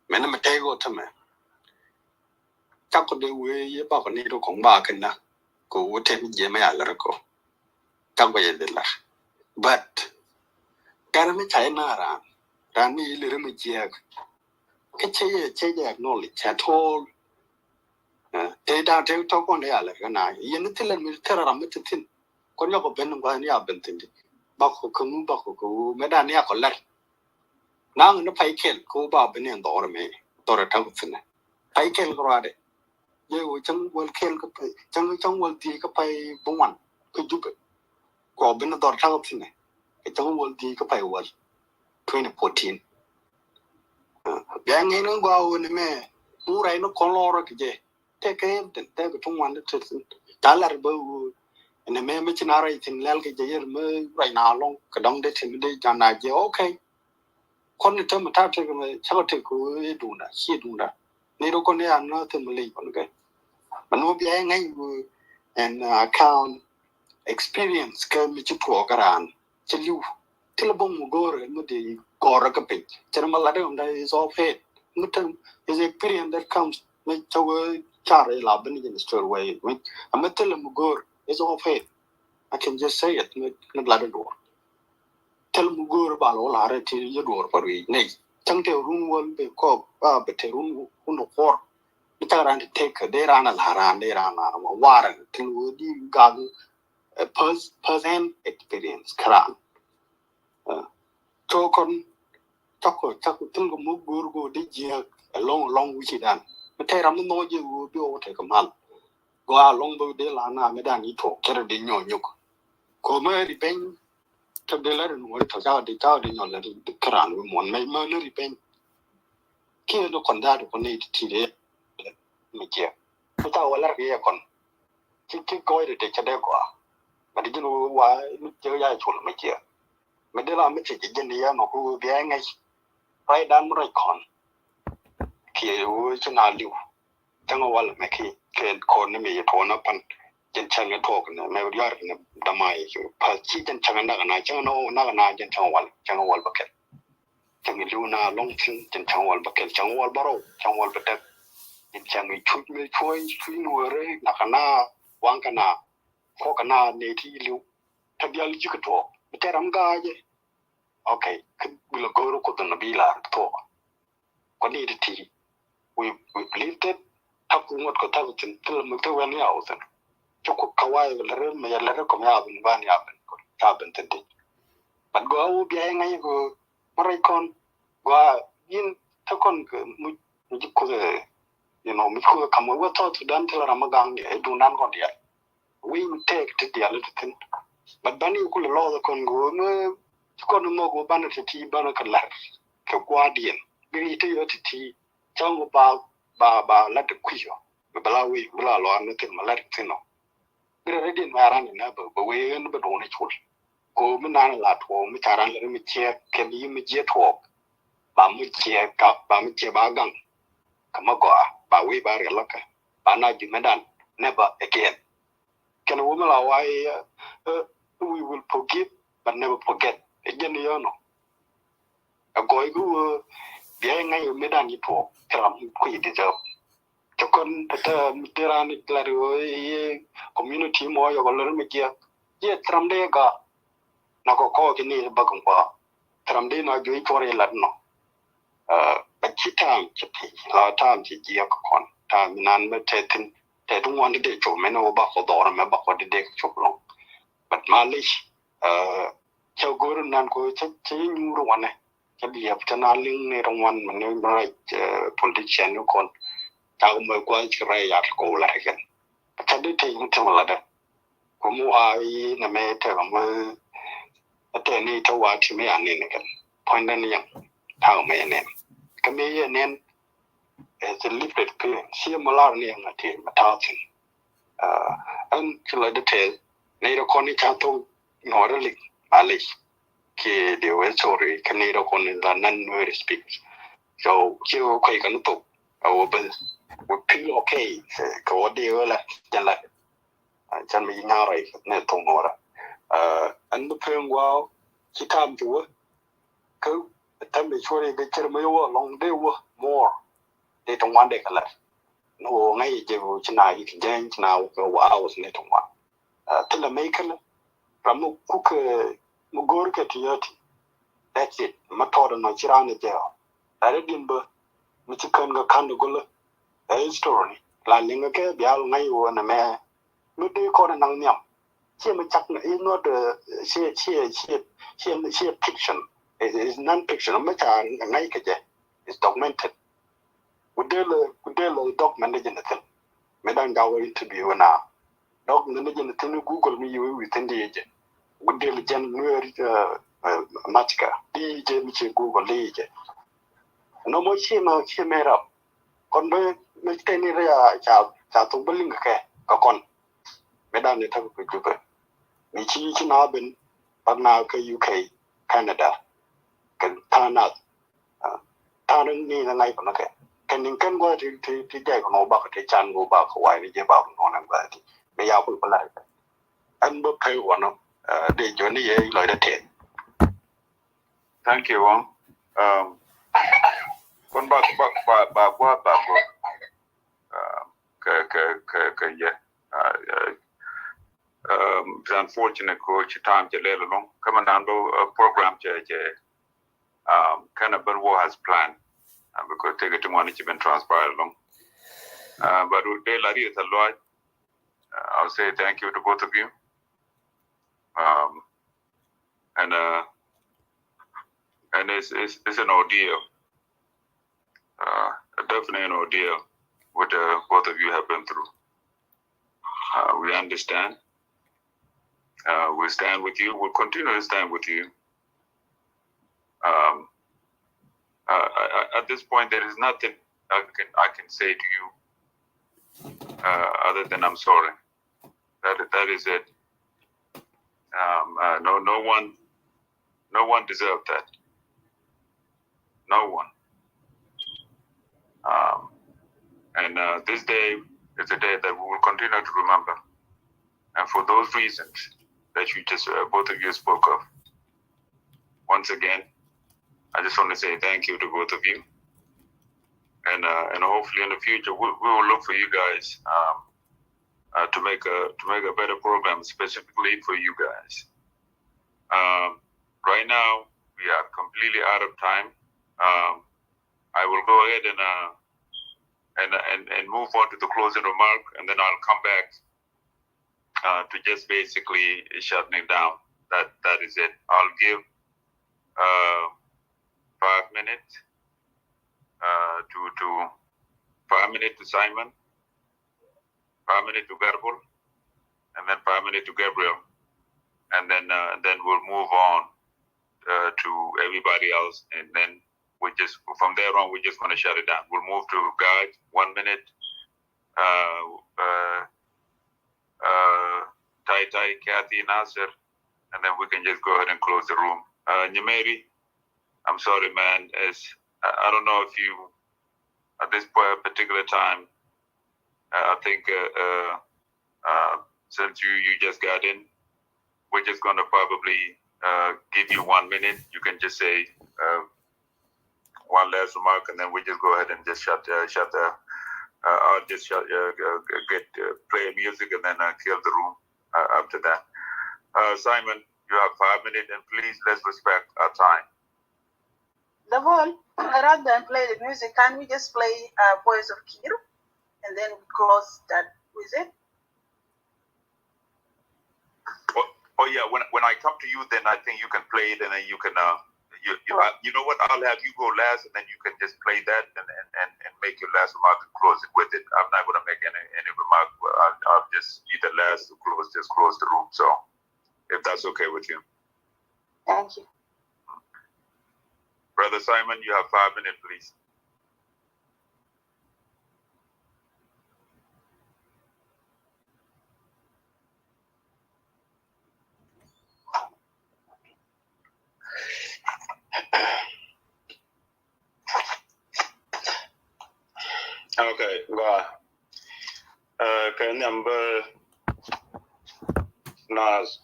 Mɛn mɛ tɛy ɣöö tämɛ. Cakɔ dee wee yɛ bakɔ ni rɔ kɔŋ ba kɛ na kɛ wee tɛn jiɛ mɛ ya lɛ rɔ kɔ. Cakɔ yɛ dee lɛ. But kɛrɛ mi ca yɛ na ran ran mi ilɛ rɛ mi jiɛk. Kɛ cɛ yɛ cɛ yɛ acknowledge at all. Tɛ da tɛ tɔ kɔn dee ya lɛ rɛ na yɛ ni thilɛ mi tɛrɛ ram mi ti thin. Kɔn nyɔkɔ ben ŋuan ni a ben thin di bakɔ kɛ ŋu bakɔ kɛ wee mɛ da ni a kɔ lɛr. Naŋ ni pay kɛl kɛ wee ba ben ni dhɔr mɛ dhɔr ɛ tak thin. Pay kɛl kɛ ruadɛ. Yɛ wee cäŋ wäl kɛl kä pay cäŋ cäŋ wäl dhieec kä pay bi ŋuan kä Jubɛ. Kɛ wee ben dhɔr tak thin ɛ cäŋ wäl dhieec kä pay wäl twenty fourteen. Bia ŋi̱n ŋi̱n gɔaa wee ni mɛ ŋu rɛy ni kɔn lɔrä kɛ jɛ. Tɛkɛ tɛkɛ tuŋ wan ti ti ta lar bä wee ni mɛ mi ci na rɛy thin lɛl kɛ jɛ yɛr mi rɛy na lɔŋ kɛ dɔŋ dee ti mi dee jan na jɛ okay. Kɔn ni tɛm ta tɛkɛ mɛ cakɔ tɛkɛ wee duŋda ci duŋda ni ro kɔn ya na thin mi ley kɔn kɛ. Mɛ ni wee bia ŋa̱c wee ɛn account experience kɛ mi ci tuɔɔk ran ci liw. Thilɛ bä mi go̱o̱rɛ mi di gɔrɛ kä piny. Cɛ ni ma lat dee is off head. Mi te is experience that comes mi cɛ wee car ila bini jin straight away. Mi a mi thilɛ mi go̱o̱r is off head. I can just say it mi mi lat dee duɔr. Thilɛ mi go̱o̱r ba lɔ la rɛ ti yɛ duɔr pa ri ney. Cäŋ te run wäl bɛ kɔk ba bɛ te run run kuɔr. Mi cak ran ti tek dee ran a la ran dee ran a la ma warɛ thil wee di gag. First hand experience kɛ ran. Cokɔn cakɔ cakɔ thil kɛ muk go̱o̱r go̱o̱r di jiɛk ɛlɔŋ ɛlɔŋ wi̱ci dan. Mi tɛy ram mi nhɔk jiɛk go̱o̱r bi wä tɛk kɛ mal. Gɔaa ɛlɔŋ bä di la na mi dan i̱ tuɔk cɛ rɛ di nyɔ nyuk. Kɔ mɛ ri beny cak di la ri nuɔri tɔ cakɔ di cakɔ di nyɔ la di kɛ ran wi̱ muɔn mɛ mɛ ni ri beny. Kiɛ ni kɔn daat kɔn ni ti ti di mi jiɛk. Mi cakɔ wä lar kɛ yɛ kɔn. Ci ci gɔɔydɛ tëë cä dee gɔaa. Mɛ ti ji̱n wä wa mi jiɛ ya col mi jiɛ. Mɛ dee la mi ti ji̱ ji̱n yɛ nɔ ku bia ŋäc. Ruacdan mi ruac kɔn. Kiɛ wä ci na liw. Cäŋ wal mɛ ki kɛ kɔn ni mi yɛ tuɔɔn a pan. Ji̱n cäŋ ni tuɔɔk ni mɛ wiar ni dama yɛ cu pa ci ji̱n cäŋ nak na cäŋ ni nak na ji̱n cäŋ wal cäŋ wal bä kɛl. Cäŋ liw na lɔŋ thi̱n cɛn cäŋ wal bä kɛl cäŋ wal bä rɔw cäŋ wal bä däk. Cɛn cäŋ cuc mi cuɔ̱c cuc nuɔ̱ɔ̱rä nakä na waŋkä na kɔkä na nɛy ti liw. Tä bial ji̱ kɛ tuɔɔk bi tɛr ram ga̱a̱cɛ. Okay kä bi lɛ go̱o̱rä kuoth nɔ bi lar kɛ tuɔɔk. Kɔ nɛy ti ti wi̱i̱ wi̱i̱ li̱th tɛt. Ta̱k ku ŋuɔ̱t kɔ ta̱k thi̱n thilɛ mi thil wɛn yaw thi̱n. Cä ku kawaay lɛ rɛ mɛ yɛ lɛ rɛ kɔm yaw thi̱n ban yaw thi̱n kɔ yaw thi̱n thi̱n ti. But gɔaa wä bia yɛ ŋa̱c kɔ mɛ rɛc kɔn gɔaa yin tä kɔn kɛ muc muc kuth. You know muc kuth kam wä thɔɔth Sudan thilɛ ram mi gaŋ diɛ duŋ nan kɔn diɛ. Wi̱i̱ mi tɛɛk ti diaal ti thi̱n. But bani kulɛ lɔɔth kɔn kɛ wä mi ci kɔn mɔk wä banɛ ti ti banɛ kɛ lar kɛ gua̱a̱diɛn bi ri ti yɔ ti ti. Cäŋ ba ba ba lat ti kui̱ yɔ bi bɛ la wi̱i̱ bi la lɔɔr ni thi̱n ma lat ti thi̱n ɔ. Bi rɛ rɛ diɛn mɛ ran ni na bɛ bɛ wee ɣän bɛ duŋ ni cul. Ko mi nan la tuɔɔk mi ca ran lɛ ri mi ciɛ kɛn yi mi jiɛ tuɔɔk. Ba mi ciɛ ka ba mi ciɛ ba gaŋ. Kä ma gɔaa ba wee ba riɛl lɔkɛ ba na ji̱ mɛ dan never again. Kɛn wä mi la wa i̱ we will forgive but never forget. Ɛ jɛn yɔnɔ. Ɛ gɔɔy kä wä bia i̱ ŋa̱c wä mi dan i̱ tuɔɔk kɛ ram kui̱ deserve. Cɛ kɔn tɛ mi ti ran i̱ lat wä i̱ community mɔ yɔk ɔ lär mi jiɛk. Jiɛ thɛ ram dee ga na kɔ kɔɔk i̱ ni bäk in kua. Thɛ ram dee na juɔc cuɔr i̱ lat nɔ. Ɛ ci ta̱a̱m ci ti la ta̱a̱m ci jiɛk kɔn ta̱a̱m inan mi tɛ thin tɛ ti ŋuan ti dee cop mɛn wä bakɔ dhɔr mɛ bakɔ ti dee cop lɔŋ. But malish cɛ go̱r nan ko cɛ cɛ nyuur wanɛ cɛ biɛp cɛ na liŋ ni rɛ ŋuan mɛ ni rɛ politician ni kɔn. Cak mɛ kua ci rɛ yat ko la rɛ kɛn cɛ di te ni te mɛ la dɛ. Ko mu wa yi na mɛ te mɛ te ni te wa ti mɛ ya ni ni kɛn. Point dan yan ta mɛ ya nen kɛ mɛ ya nen. Ɛ ti lip det pin si mɛ lar ni yan ti mɛ ta tin. Ɛn ci la detail ni rɛ kɔn ni ca thok nɔɔrɛ lik malish. Ki di wee sorry kɛ ni rɛ kɔn ni la nan nueri speak. So ci wee kɔy kɛ ni thok a wee bɛ wee pil okay. Kɛ wee di wee la jɛ la. Can mi nyaray ne thok nɔɔrɛ. Ɛn bi pin guaw ci tam ti wee. Kä tɛm bɛ cuɔr yɛ kɛ cɛr mɛ yɛ wä lɔŋ dee wä more. Dee ti ŋuan dee kɛ lɛr. ni wä ŋäc jɛ wä ci na yik jɛny ci na wä kɛ wä hours ni ti ŋuan. Thilɛ mec kɛlɛ ram mi kuk mi go̱o̱r kɛ ti yɔti. That's it. Ma tɔɔt nɔ ci raan jɛ ɔ. Rat diɛn bä mi ci kän kɛ ka̱n di gulä. Ɛ history ni la liŋ kɛ bial ŋäc wä nɛ mɛ. Mi dee kɔn naŋ nhiam. Ciɛ mi cak is not, uh, ciɛ ciɛ ciɛ ciɛ ciɛ fiction. Is non-fiction. Mi ca ŋäc kɛ jɛ is documented. Ku dee lɛ ku dee lɛ document ni jɛ ni thin. Mi daŋ jaw interview na document ni jɛ ni thin Google mi yiwi wi̱i̱ thin di jɛ. Ku dee lɛ jɛn nuɛɛri matika di jɛ mi ci Google di jɛ. Nɔmɔ ci ma ci mɛ rap. Kɔn bɛ mɛ tɛni rɛ ya ca ca thok bä liŋ kɛ kɛ kɔn. Mi dan ni tak kɛ Jubɛ. Mi ci ci na ben bak na kɛ U K, Canada, kɛ tha̱a̱ŋ nath. Tha̱a̱ŋ ni na ŋa̱c kɔn kɛ kɛ niŋ kɛn gua ti ti ti jay kɔn wä bak ti can wä bak wai ni jɛ bak nɔ na gua ti. Mi ya kul kula. Ɛn bä pay wä nɔ. De jɔ ni yɛ lɔy da tɛn. Thank you, Wong. Um, kɔn bak bak bak bak bak bak bak. Um, kɛ kɛ kɛ kɛ yɛ. Uh, uh, um, it's unfortunate ko ci time cɛ lɛl along. Kɛ mɛ nan bä, uh, program cɛ cɛ, um, kɛn a bär wä as planned. Uh, because tëëkɛ ti ŋuan ci ben transpire along. Uh, but dee la riet a luac. Uh, I'll say thank you to both of you. Um, and uh, and it's it's, it's an ordeal. Uh, definitely an ordeal what uh, both of you have been through. Uh, we understand. Uh, we stand with you. We'll continue to stand with you. Um, uh, I, I, at this point, there is nothing I can I can say to you uh, other than I'm sorry. That that is it. Um, uh, no, no one, no one deserved that. No one. Um, and uh, this day is a day that we will continue to remember. And for those reasons that you just uh, both of you spoke of, once again, I just want to say thank you to both of you. And uh, and hopefully in the future we, we will look for you guys. Um, uh, to make a to make a better program specifically for you guys. Um, right now we are completely out of time. Um, I will go ahead and uh, and and and move on to the closing remark, and then I'll come back uh, to just basically shutting it down. That that is it. I'll give uh, five minutes uh, to to five minutes to Simon, five minutes to Garbal, and then five minutes to Gabriel, and then uh, then we'll move on uh, to everybody else, and then we just from there on we're just gonna shut it down. We'll move to guys, one minute, uh, uh, uh, Tai Tai, Kathy, Nasser, and then we can just go ahead and close the room. Uh, Nyameri, I'm sorry, man. It's, I I don't know if you, at this particular time, uh, I think uh, uh, uh, since you, you just got in, we're just going to probably uh, give you one minute. You can just say uh, one last remark, and then we just go ahead and just shut, uh, shut the, uh, I'll just shut, uh, uh, get uh, play music, and then uh, kill the room uh, after that. Uh, Simon, you have five minutes, and please let's respect our time. The ball, rather than play the music, can we just play uh, Voice of Kir, and then we close that with it? Oh, oh yeah, when when I come to you, then I think you can play it, and then you can. Uh, you you, uh, you know what? I'll have you go last, and then you can just play that, and and and, and make your last remark and close it with it. I'm not gonna make any any remark. I'll I'll just be the last to close just close the room. So, if that's okay with you. Thank you. Brother Simon, you have five minutes, please. Okay, go. Uh, kɛ nhiam bä Nas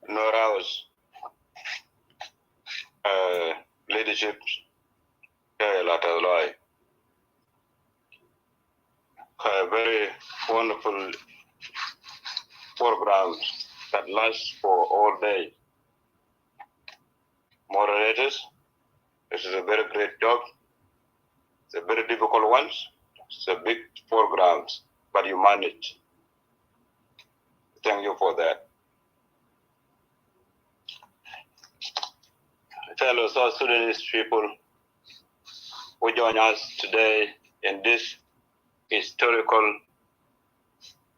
North House uh, leadership kɛ la tɛth lɔaac. a very wonderful program that lasts for all day. Moderators, this is a very great job. It's a very difficult one. It's a big program, but you manage. Thank you for that. Fellow South Sudanese people who join us today in this historical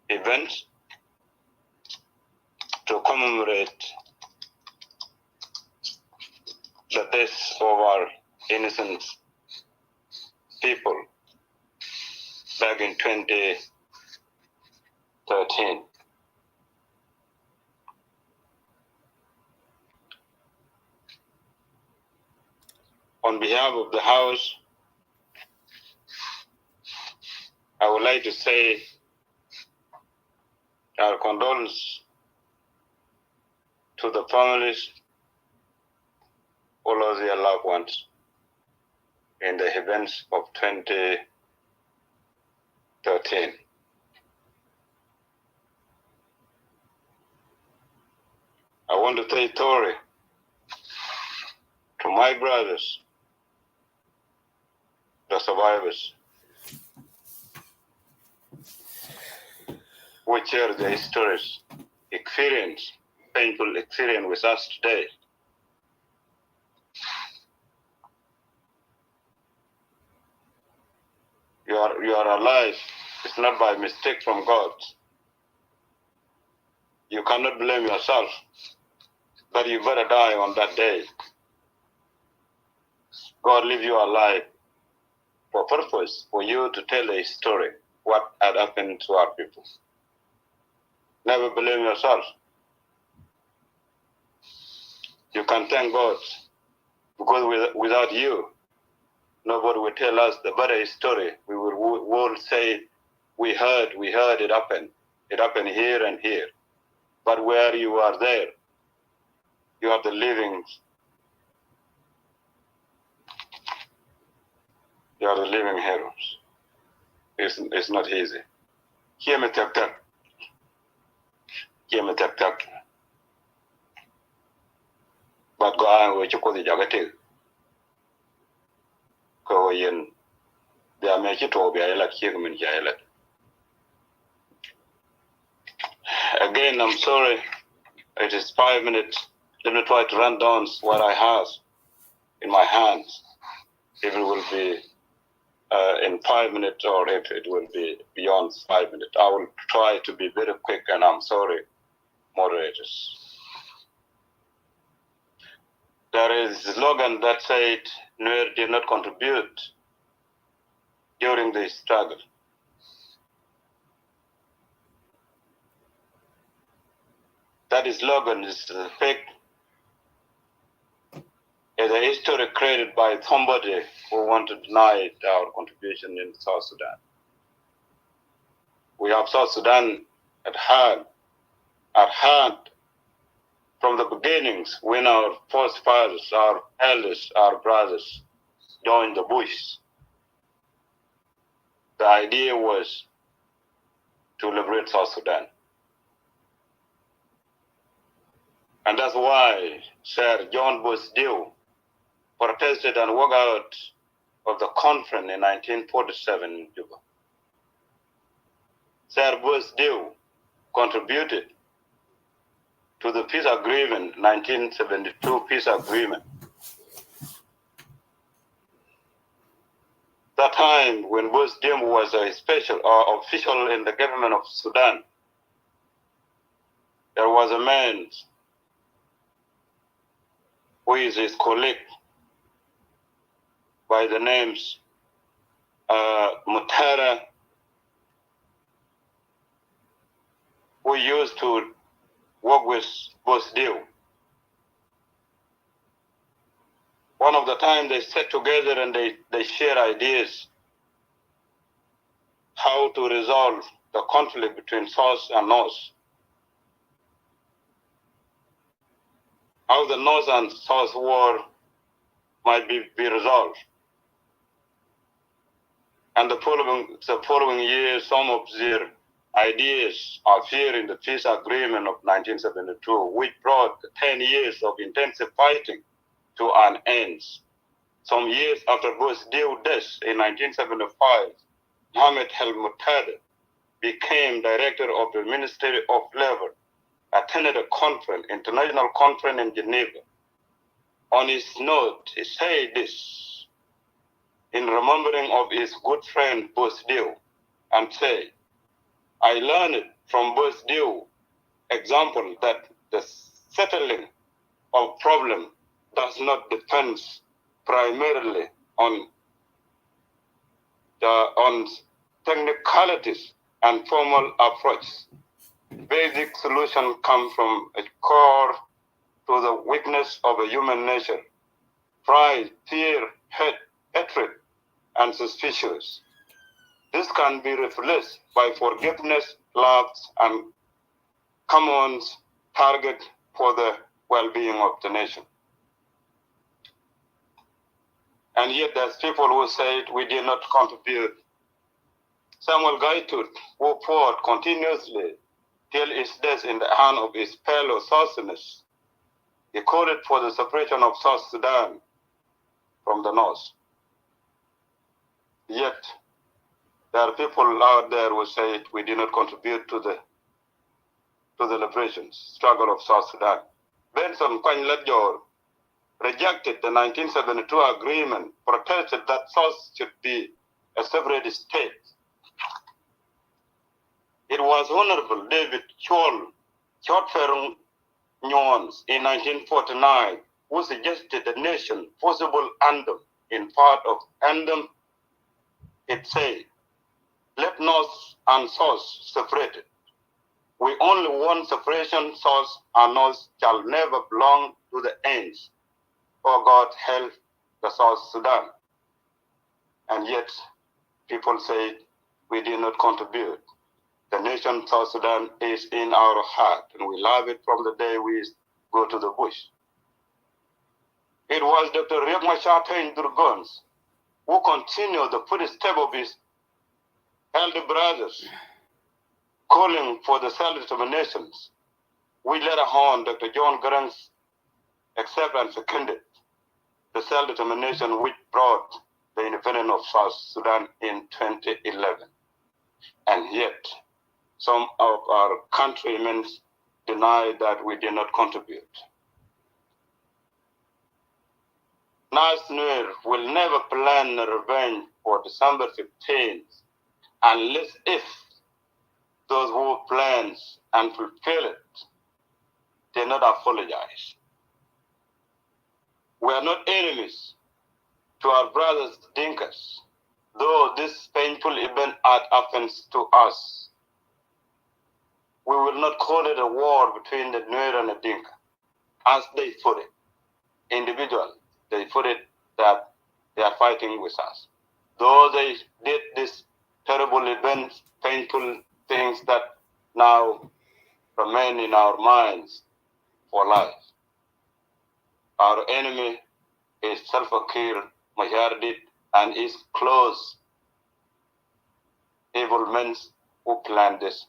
event to commemorate the death of our innocent people back in twenty thirteen. On behalf of the House, I would like to say our condolences to the families who lost their loved ones in the events of twenty thirteen. I want to say sorry to my brothers, the survivors, who share their stories, experience, painful experience with us today. You are, you are alive. It's not by mistake from God. You cannot blame yourself, but you better die on that day. God leave you alive for purpose, for you to tell a story what had happened to our people. Never blame yourself. You can thank God, because with, without you, nobody will tell us the better story. We will, we will say, "We heard, we heard it happened. It happened here and here." But where you are there, you are the living, you are the living heroes. It's, it's not easy. Hear me, tap tap. Kiɛ mi thiak thiak. But gɔaa wee ci Kuoth jakä tëk. Kɛ wee yɛn bia mëë ci tuɔɔk bia yɛ lat ciek min cia yɛ lat. Again, I'm sorry. It is five minutes. Let me try to run down what I have in my hands. If it will be uh, in five minutes or if it will be beyond five minutes. I will try to be very quick, and I'm sorry, moderators. There is a slogan that said Nuer did not contribute during the struggle. That slogan is, uh, fake. It's a history created by somebody who want to deny our contribution in South Sudan. We have South Sudan at heart, at heart. From the beginnings, when our forefathers, our elders, our brothers joined the bush, the idea was to liberate South Sudan. And that's why Sir John Booth Dew protested and walked out of the conference in nineteen forty-seven in Juba. Sir Booth Dew contributed to the peace agreement, nineteen seventy-two peace agreement. That time when Booth Dew was a special or official in the government of Sudan, there was a man who is his colleague by the names, uh, Mutara, who used to work with Booth Dew. One of the time they sat together and they, they share ideas how to resolve the conflict between South and North, how the North and South war might be, be resolved. And the following, the following year, some of their ideas appear in the peace agreement of nineteen seventy-two, which brought ten years of intensive fighting to an end. Some years after Boish Dieu's death in nineteen seventy-five, Mohamed El Murtadra became director of the Ministry of Labor, attended a conference, international conference in Geneva. On his note, he said this in remembering of his good friend Boish Dieu, and say, "I learned from Boish Dieu example that the settling of problem does not depend primarily on the, on technicalities and formal approaches. Basic solution come from a core to the weakness of a human nature: pride, fear, hate, hatred, and suspicious. This can be replaced by forgiveness, love, and common target for the well-being of the nation." And yet there's people who said we did not contribute. Samuel Gai Tut, who fought continuously till his death in the hand of his fellow South Sudanese, he called for the separation of South Sudan from the North. Yet there are people out there who say we did not contribute to the, to the liberation struggle of South Sudan. Benson Kuany Latjor rejected the nineteen seventy-two agreement, protested that South should be a separate state. It was Honorable David Chol, Chol Ferung Nyuons in nineteen forty-nine, who suggested a nation possible anthem. In part of anthem, it said, "Let North and South separated. We only want separation. South and North shall never belong to the ends. Oh God, help the South Sudan." And yet, people say we did not contribute. The nation South Sudan is in our heart, and we love it from the day we go to the bush. It was Doctor Riek Machar Teny Dhurgon who continued the footstep of his elder brothers, calling for the self-determinations, which later on Doctor John Garang accept and seconded the self-determination which brought the independence of South Sudan in twenty eleven. And yet, some of our countrymen deny that we did not contribute. Nas Nuer will never plan a revenge for December fifteenth unless if those who plans and fulfill it did not apologize. We are not enemies to our brothers Dinkas, though this painful event had happens to us. We will not call it a war between the Nuer and the Dinka, as they put it. Individual, they put it that they are fighting with us. Though they did this terrible event, painful things that now remain in our minds for life. Our enemy is Salva Kiir Mayardit and his close evil men who planned this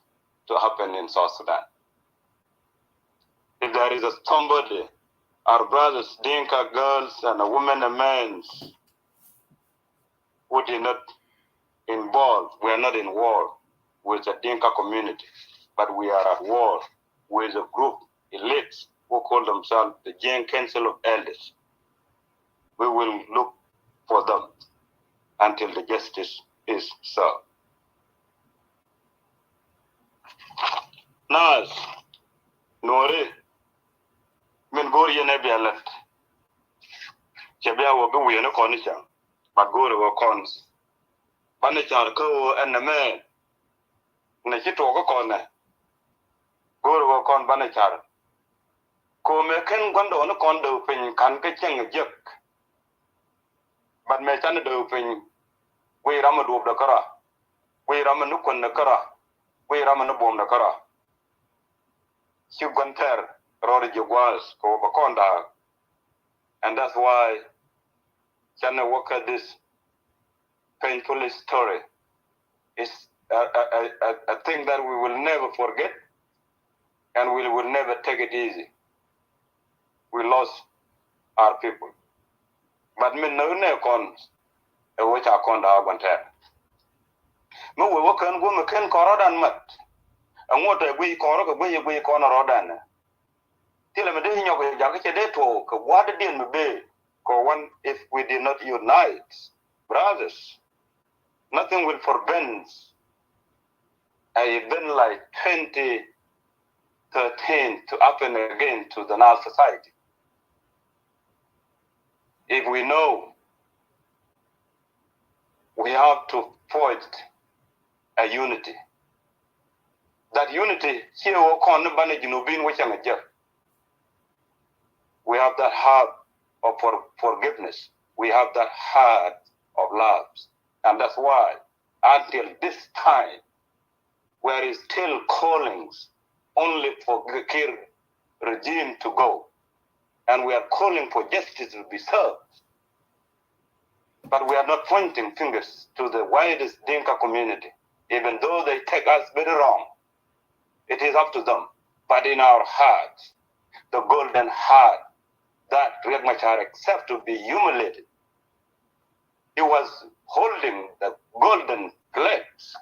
to happen in South Sudan. If there is a somebody, our brothers, Dinka girls and women and men, who did not involve, we are not in war with the Dinka community, but we are at war with a group, elites, who call themselves the Jieng Council of Elders. We will look for them until the justice is served. Nas Nuɔri, min go̱o̱r yɛn ɛ bia lät. Cɛ bia wä bi wiɛ ni kɔn ni cäŋ, but go̱o̱r wä kɔn. Banɛ car kä ɣöö ɛn nɛmɛ nɛ ci tuɔɔk kä kɔn nɛ. Go̱o̱r wä kɔn banɛ car. Ko̱mɛ ken gua̱ndɔɔŋni kɔn däk piny ka̱n kä cieŋ jiäk. But mɛ canɛ däk piny, guiy ram mi duɔ̱ɔ̱pdɛ kärɔa, guiy ram mi ni kuändɛ kärɔa, guiy ram mi ni buɔ̱mdɛ kärɔa. Ci gua̱n thɛr rɔɔdɛ ji̱ gua̱a̱th kɛ wä bɛ kɔn da̱a̱k. And that's why canɛ wä kä this painful story. It's a, a, a, a thing that we will never forget, and we will never take it easy. We lost our people. But mi näk nɛ kɔn ɛ wä ca kɔn da̱a̱ gua̱n tɛɛr. Mi wee wä kɛn guɔ̱m ɛ kɛn kɔn rɔ̱dan mat. Ɛŋu tɛ guic kɔn rɔ̱ kɛ guic ɛ guic kɔn rɔ̱dan ɛ. Thilɛ mi dee nyɔk ɛ jakä cɛ dee tuɔɔk kɛ gua̱a̱r dee diɛn mi bee kɛ wän if we did not unite, brothers. Nothing will prevent an event like twenty thirteen to happen again to the Nuer society. If we know we have to forge a unity, that unity ciɛ wä kɔn ni banɛ Junubin wä cäŋ a jɛ. We have that heart of for, forgiveness. We have that heart of love. And that's why, until this time, we are still calling only for the Kiir regime to go. And we are calling for justice to be served. But we are not pointing fingers to the widest Dinka community, even though they take us very wrong. It is up to them. But in our hearts, the golden heart that Riek Machar accept to be humiliated. He was holding the golden flags,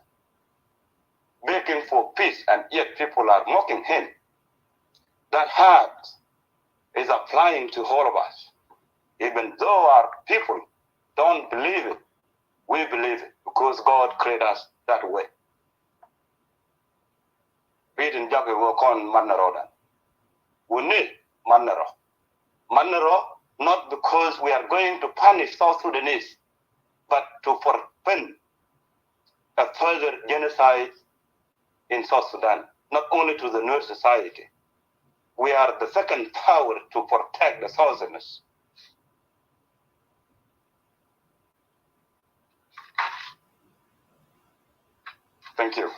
begging for peace, and yet people are mocking him. That heart is applying to all of us. Even though our people don't believe it, we believe it because God created us that way. Bi tin jak i̱ wä kɔn mat ni rɔ̱dan. Wuni mat ni rɔ. Mat ni rɔ, not because we are going to punish South Sudanese, but to prevent a further genocide in South Sudan, not only to the Nuer society. We are the second power to protect the Southerners. Thank you.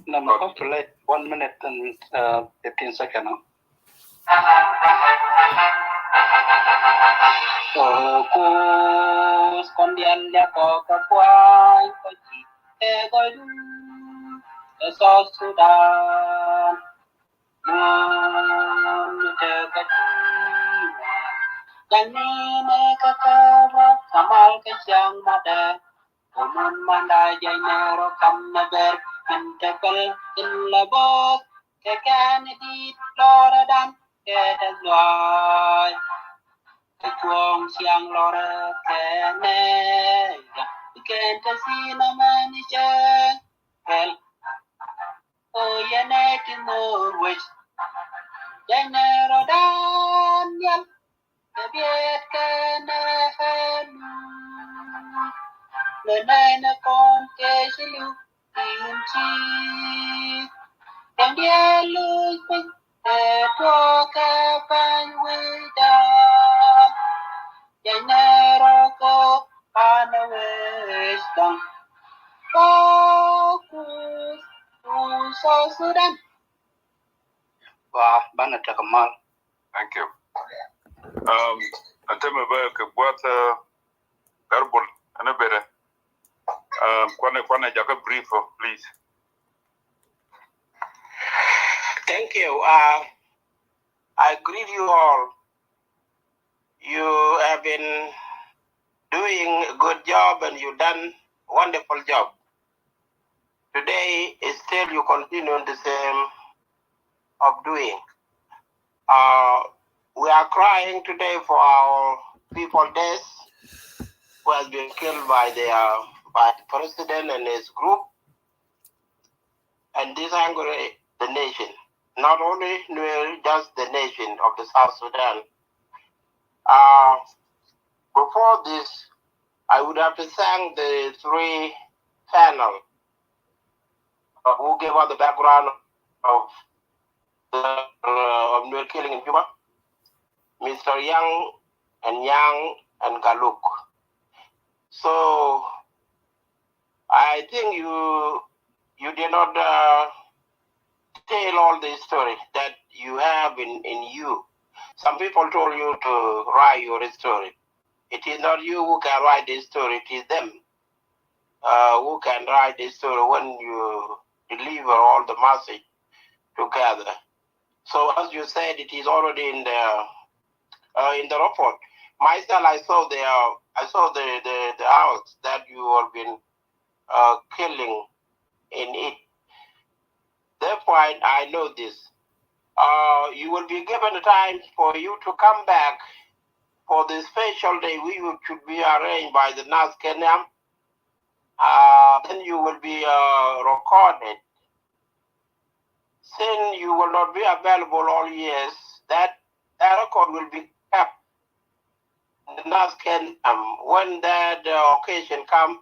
No, no, okay. Too late. One minute and, uh, fifteen seconds, huh? Kus kɔn diɛn lɛ kɔ kɛ kuany kɔ ji̱ kɛ gɔy dun kɛ South Sudan. Mun mi te kä ji̱ wa ja̱ŋ ni ne kä kä wa kamal kä ciaŋ ma dɛ. Kumun manda jay nero kam na ber min te kal in la bok ke kan dit lora dan ke te luay. Ke chuong siang lora ke ne ya ke te si na mani che kel. O ya ne ti no wech jay nero dan yal. Kɛ biɛt kɛnɛ kɛ luuc lɛ nɛy nɛ kɔn kɛ ci li̱w tin ci. Kɛ biɛt luc piny kɛ tuɔɔk kɛ pa̱ny wi̱i̱dan. Jɛn nɛ rɔ kɛ pa̱n ɛ wec dɔ̱ŋ. Kɛ kuth kuth South Sudan. Wa banɛ tekɛ mal. Thank you. Um, a tɛmɛ bä kɛ guath, uh, garbol ɛn a bɛrɛ. Um, kuanɛ, kuanɛ jakä brief, uh, please. Thank you. Uh, I greet you all. You have been doing a good job and you done wonderful job. Today is still you continue the same of doing. Uh, we are crying today for our people death who has been killed by the, uh, by the president and his group. And this angry the nation, not only Nuer, just the nation of the South Sudan. Uh, before this, I would have to thank the three panel, uh, who gave us the background of the, uh, of Nuer killing in Juba, Mister Young and Yang and Galuk. So I think you, you did not, uh, tell all the story that you have in, in you. Some people told you to write your story. It is not you who can write the story, it is them. uh, who can write the story when you deliver all the message together. So as you said, it is already in the uh, in the report. Myself, I saw the uh, I saw the, the, the house that you have been uh, killing in it. Therefore, I, I know this. Uh, you will be given a time for you to come back for the special day which should be arranged by the North Kenya. Uh, then you will be uh, recorded. Since you will not be available all years, that, that record will be kept in the North Kenya. When that uh, occasion come,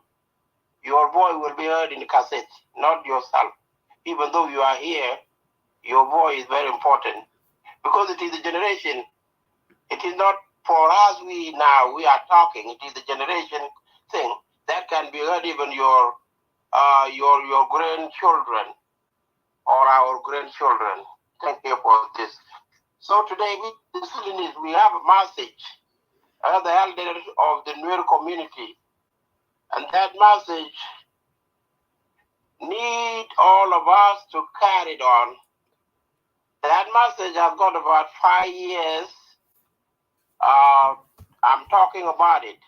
your voice will be heard in the cassette, not yourself. Even though you are here, your voice is very important because it is the generation. It is not for us. We now we are talking. It is the generation thing that can be heard even your uh, your your grandchildren or our grandchildren. Thank you for this. So today we the Sudanese we have a message as the elders of the Nuer community, and that message need all of us to carry it on. That message has got about five years. Uh, I'm talking about it,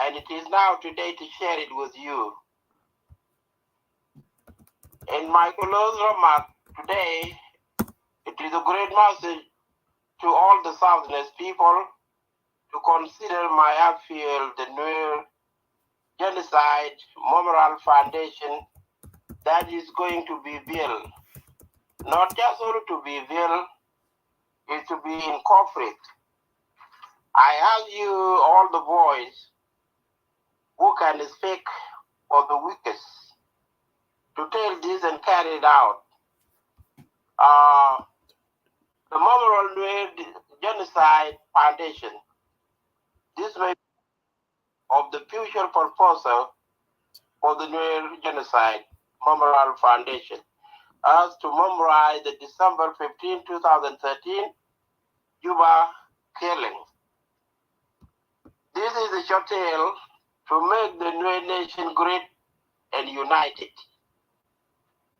and it is now today to share it with you. In my close remark today, it is a great message to all the Southerners people to consider my appeal, the Nuer Genocide Memorial Foundation that is going to be built, not just only to be built, is to be incorporated. I ask you all the boys who can speak for the weakest to tell this and carry it out. Uh, the Memorial Nuer Genocide Foundation, this may be of the future proposal for the Nuer Genocide Memorial Foundation, as to memorize the December fifteenth, two thousand thirteen Juba killing. This is a short tale to make the Nuer nation great and united.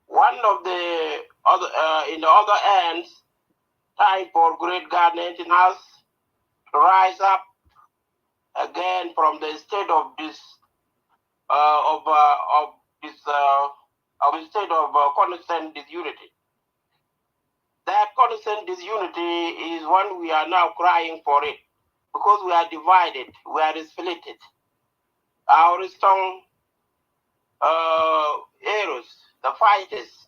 One of the other, uh, in the other hands, time for great God in us to rise up again from the state of this, uh, of, uh, of this, uh, of the state of uh, constant disunity. That constant disunity is one we are now crying for it because we are divided, we are splitted. Our strong uh, heroes, the fighters,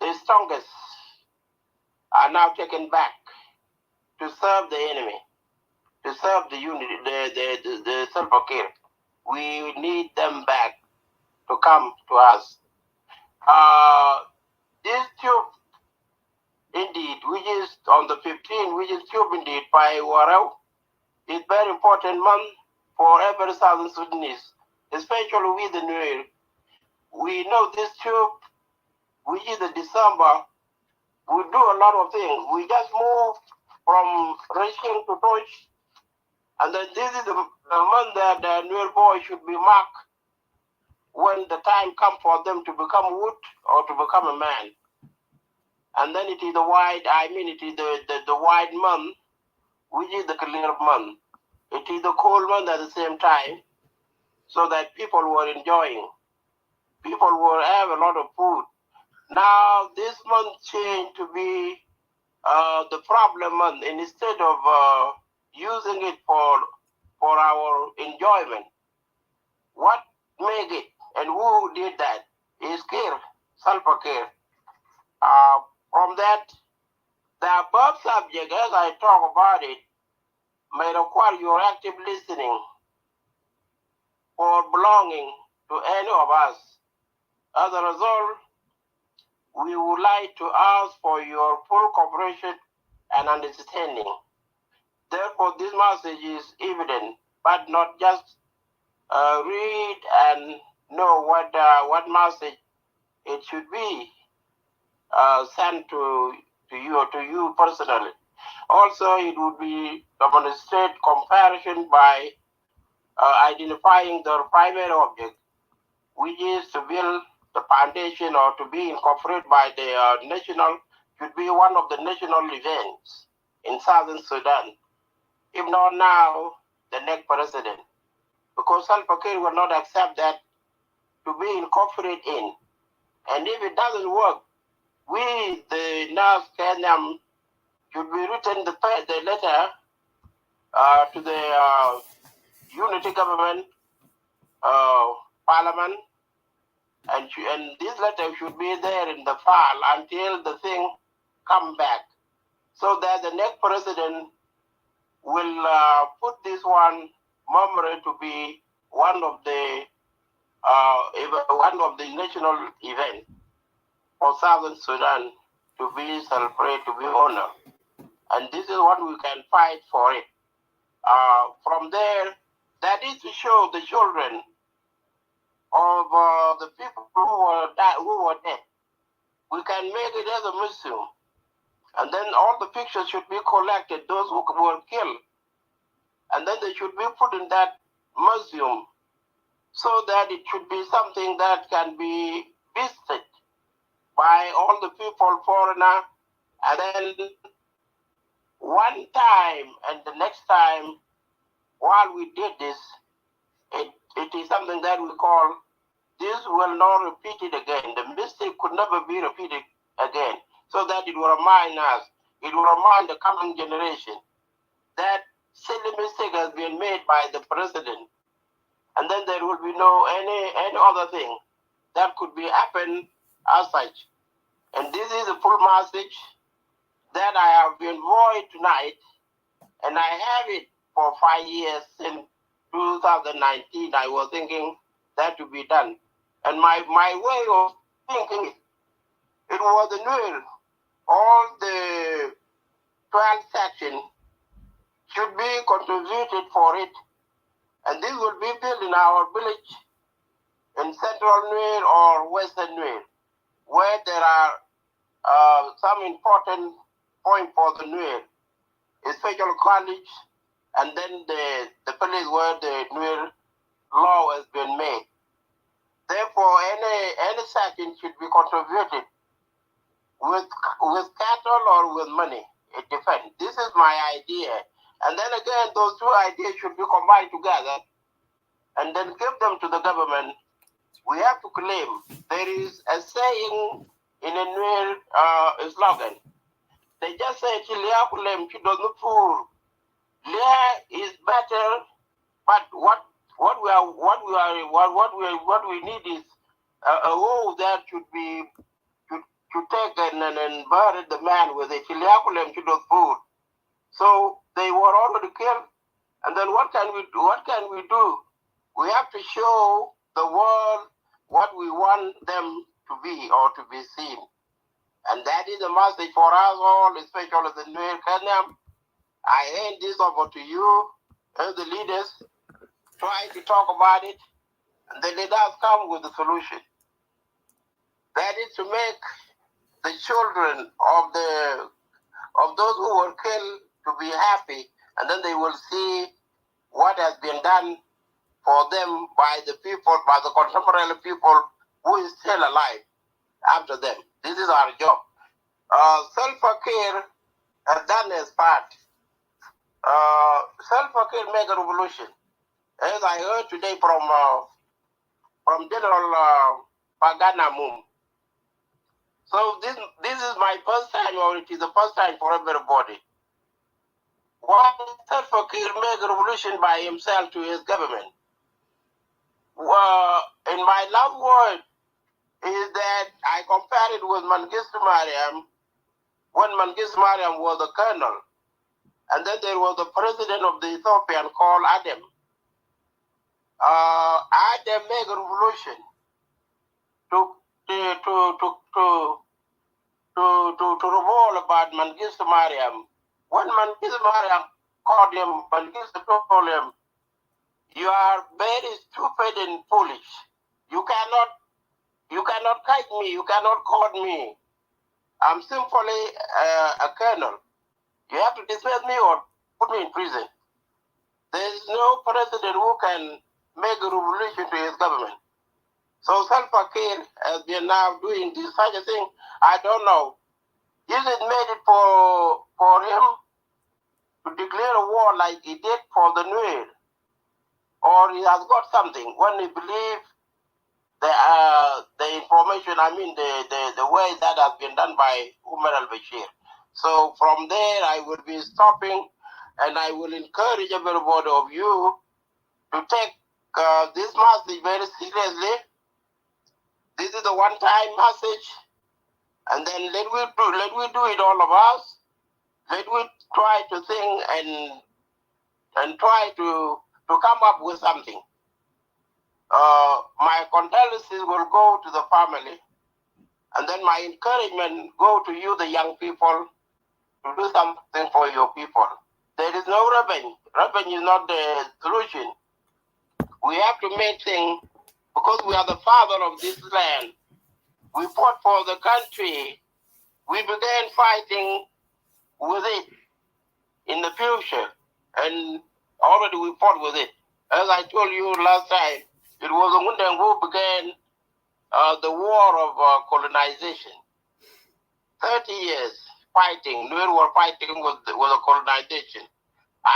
the strongest are now taken back to serve the enemy, to serve the unity, the, the, the, the Salva Kiir. We need them back to come to us. Uh, this tube, indeed, which is on the fifteenth, which is tube indeed by Warau, is very important month for every Southern Sudanese, especially with the Nuer. We know this tube, which is the December, we do a lot of things. We just move from Reshing to Tosh, and then this is the, the month that the Nuer boy should be marked when the time come for them to become wood or to become a man. And then it is the white, I mean, it is the, the, the white month, which is the clear month. It is the cold month at the same time, so that people were enjoying. People will have a lot of food. Now this month change to be uh, the problem month. Instead of uh, using it for for our enjoyment, what make it and who did that is Kiir, Salva Kiir. Uh, from that, the above subject, as I talk about it, may require your active listening for belonging to any of us. As a result, we would like to ask for your full cooperation and understanding. Therefore, this message is evident, but not just uh, read and know what uh, what message it should be uh, sent to to you or to you personally. Also, it would be demonstrate comparison by uh, identifying their primary object, which is to build the foundation or to be incorporated by the uh, national, should be one of the national events in Southern Sudan. If not now, the next president. Because Salva Kiir will not accept that to be incorporated in. And if it doesn't work, we, the North Kenyam, should be written the, the letter uh, to the uh, unity government, uh, parliament, and, and this letter should be there in the file until the thing come back, so that the next president will uh, put this one memory to be one of the uh, one of the national events for Southern Sudan to be celebrated, to be honored. And this is what we can fight for it. Uh, from there, that is to show the children of uh, the people who were, di- who were dead. We can make it as a museum. And then all the pictures should be collected, those who were killed. And then they should be put in that museum so that it should be something that can be visited by all the people, foreigner, and then one time and the next time while we did this, it, it is something that we call this will not repeat it again. The mistake could never be repeated again. So that it will remind us, it will remind the coming generation that silly mistake has been made by the president. And then there will be no any any other thing that could be happened as such. And this is the full message that I have been void tonight, and I have it for five years since two thousand nineteen. I was thinking that to be done. And my, my way of thinking is, it was the Nuer, all the twelve sections should be contributed for it. And this will be built in our village, in central Nuer or western Nuer, where there are uh, some important point for the Nuer, especially college, and then the, the place where the Nuer law has been made. Therefore, any any section should be contributed with with cattle or with money. It depends. This is my idea. And then again, those two ideas should be combined together and then give them to the government. We have to claim. There is a saying in a new uh, slogan. They just say, "Ci lia̱a̱ ku lɛm ci do̱th ni puur." Lia̱a̱ is better, but what what we are what we are what what we what we need is a, a hoe that should be should should take and, and, and bury the man with it. Ci lia̱a̱ ku lɛm ci do̱th puur. So they were already killed. And then what can we do? What can we do? We have to show the world what we want them to be or to be seen. And that is a message for us all, especially the Nuer Kenyam. I hand this over to you as the leaders. Try to talk about it, and then let us come with the solution. That is to make the children of the of those who were killed to be happy, and then they will see what has been done for them by the people, by the contemporary people who is still alive after them. This is our job. Uh, Salva Kiir has done his part. Uh, Salva Kiir make a revolution, as I heard today from uh, from General uh, Pagan Amum. So this this is my first time, or it is the first time for everybody. Why Salva Kiir make a revolution by himself to his government? Well, in my last word is that I compare it with Mengistu Mariam when Mengistu Mariam was a colonel, and then there was the president of the Ethiopian called Adam. Uh, Adam make a revolution to to to to to to, to, to revolt about Mengistu Mariam. When Mengistu Mariam caught him, Mengistu told him, "You are very stupid and foolish. You cannot you cannot catch me. You cannot caught me. I'm simply uh, a colonel. You have to dismiss me or put me in prison." There is no president who can make a revolution to his government. So Salva Kiir has been now doing this such a thing. I don't know. Is it made it for for him to declare a war like he did for the Nuer, or he has got something when he believe the uh, the information, I mean the, the, the way that has been done by Umar al-Bashir. So from there I will be stopping, and I will encourage everybody of you to take uh, this message very seriously. This is a one-time message, and then let we do let we do it, all of us. Let we try to think and and try to to come up with something. Uh, my condolences will go to the family, and then my encouragement go to you, the young people, to do something for your people. There is no revenge. Revenge is not the solution. We have to make things because we are the father of this land. We fought for the country. We began fighting with it in the future, and already we fought with it. As I told you last time, it was Ngundeng who began uh, the war of uh, colonization. Thirty years fighting, Nuer were fighting with, with the colonization.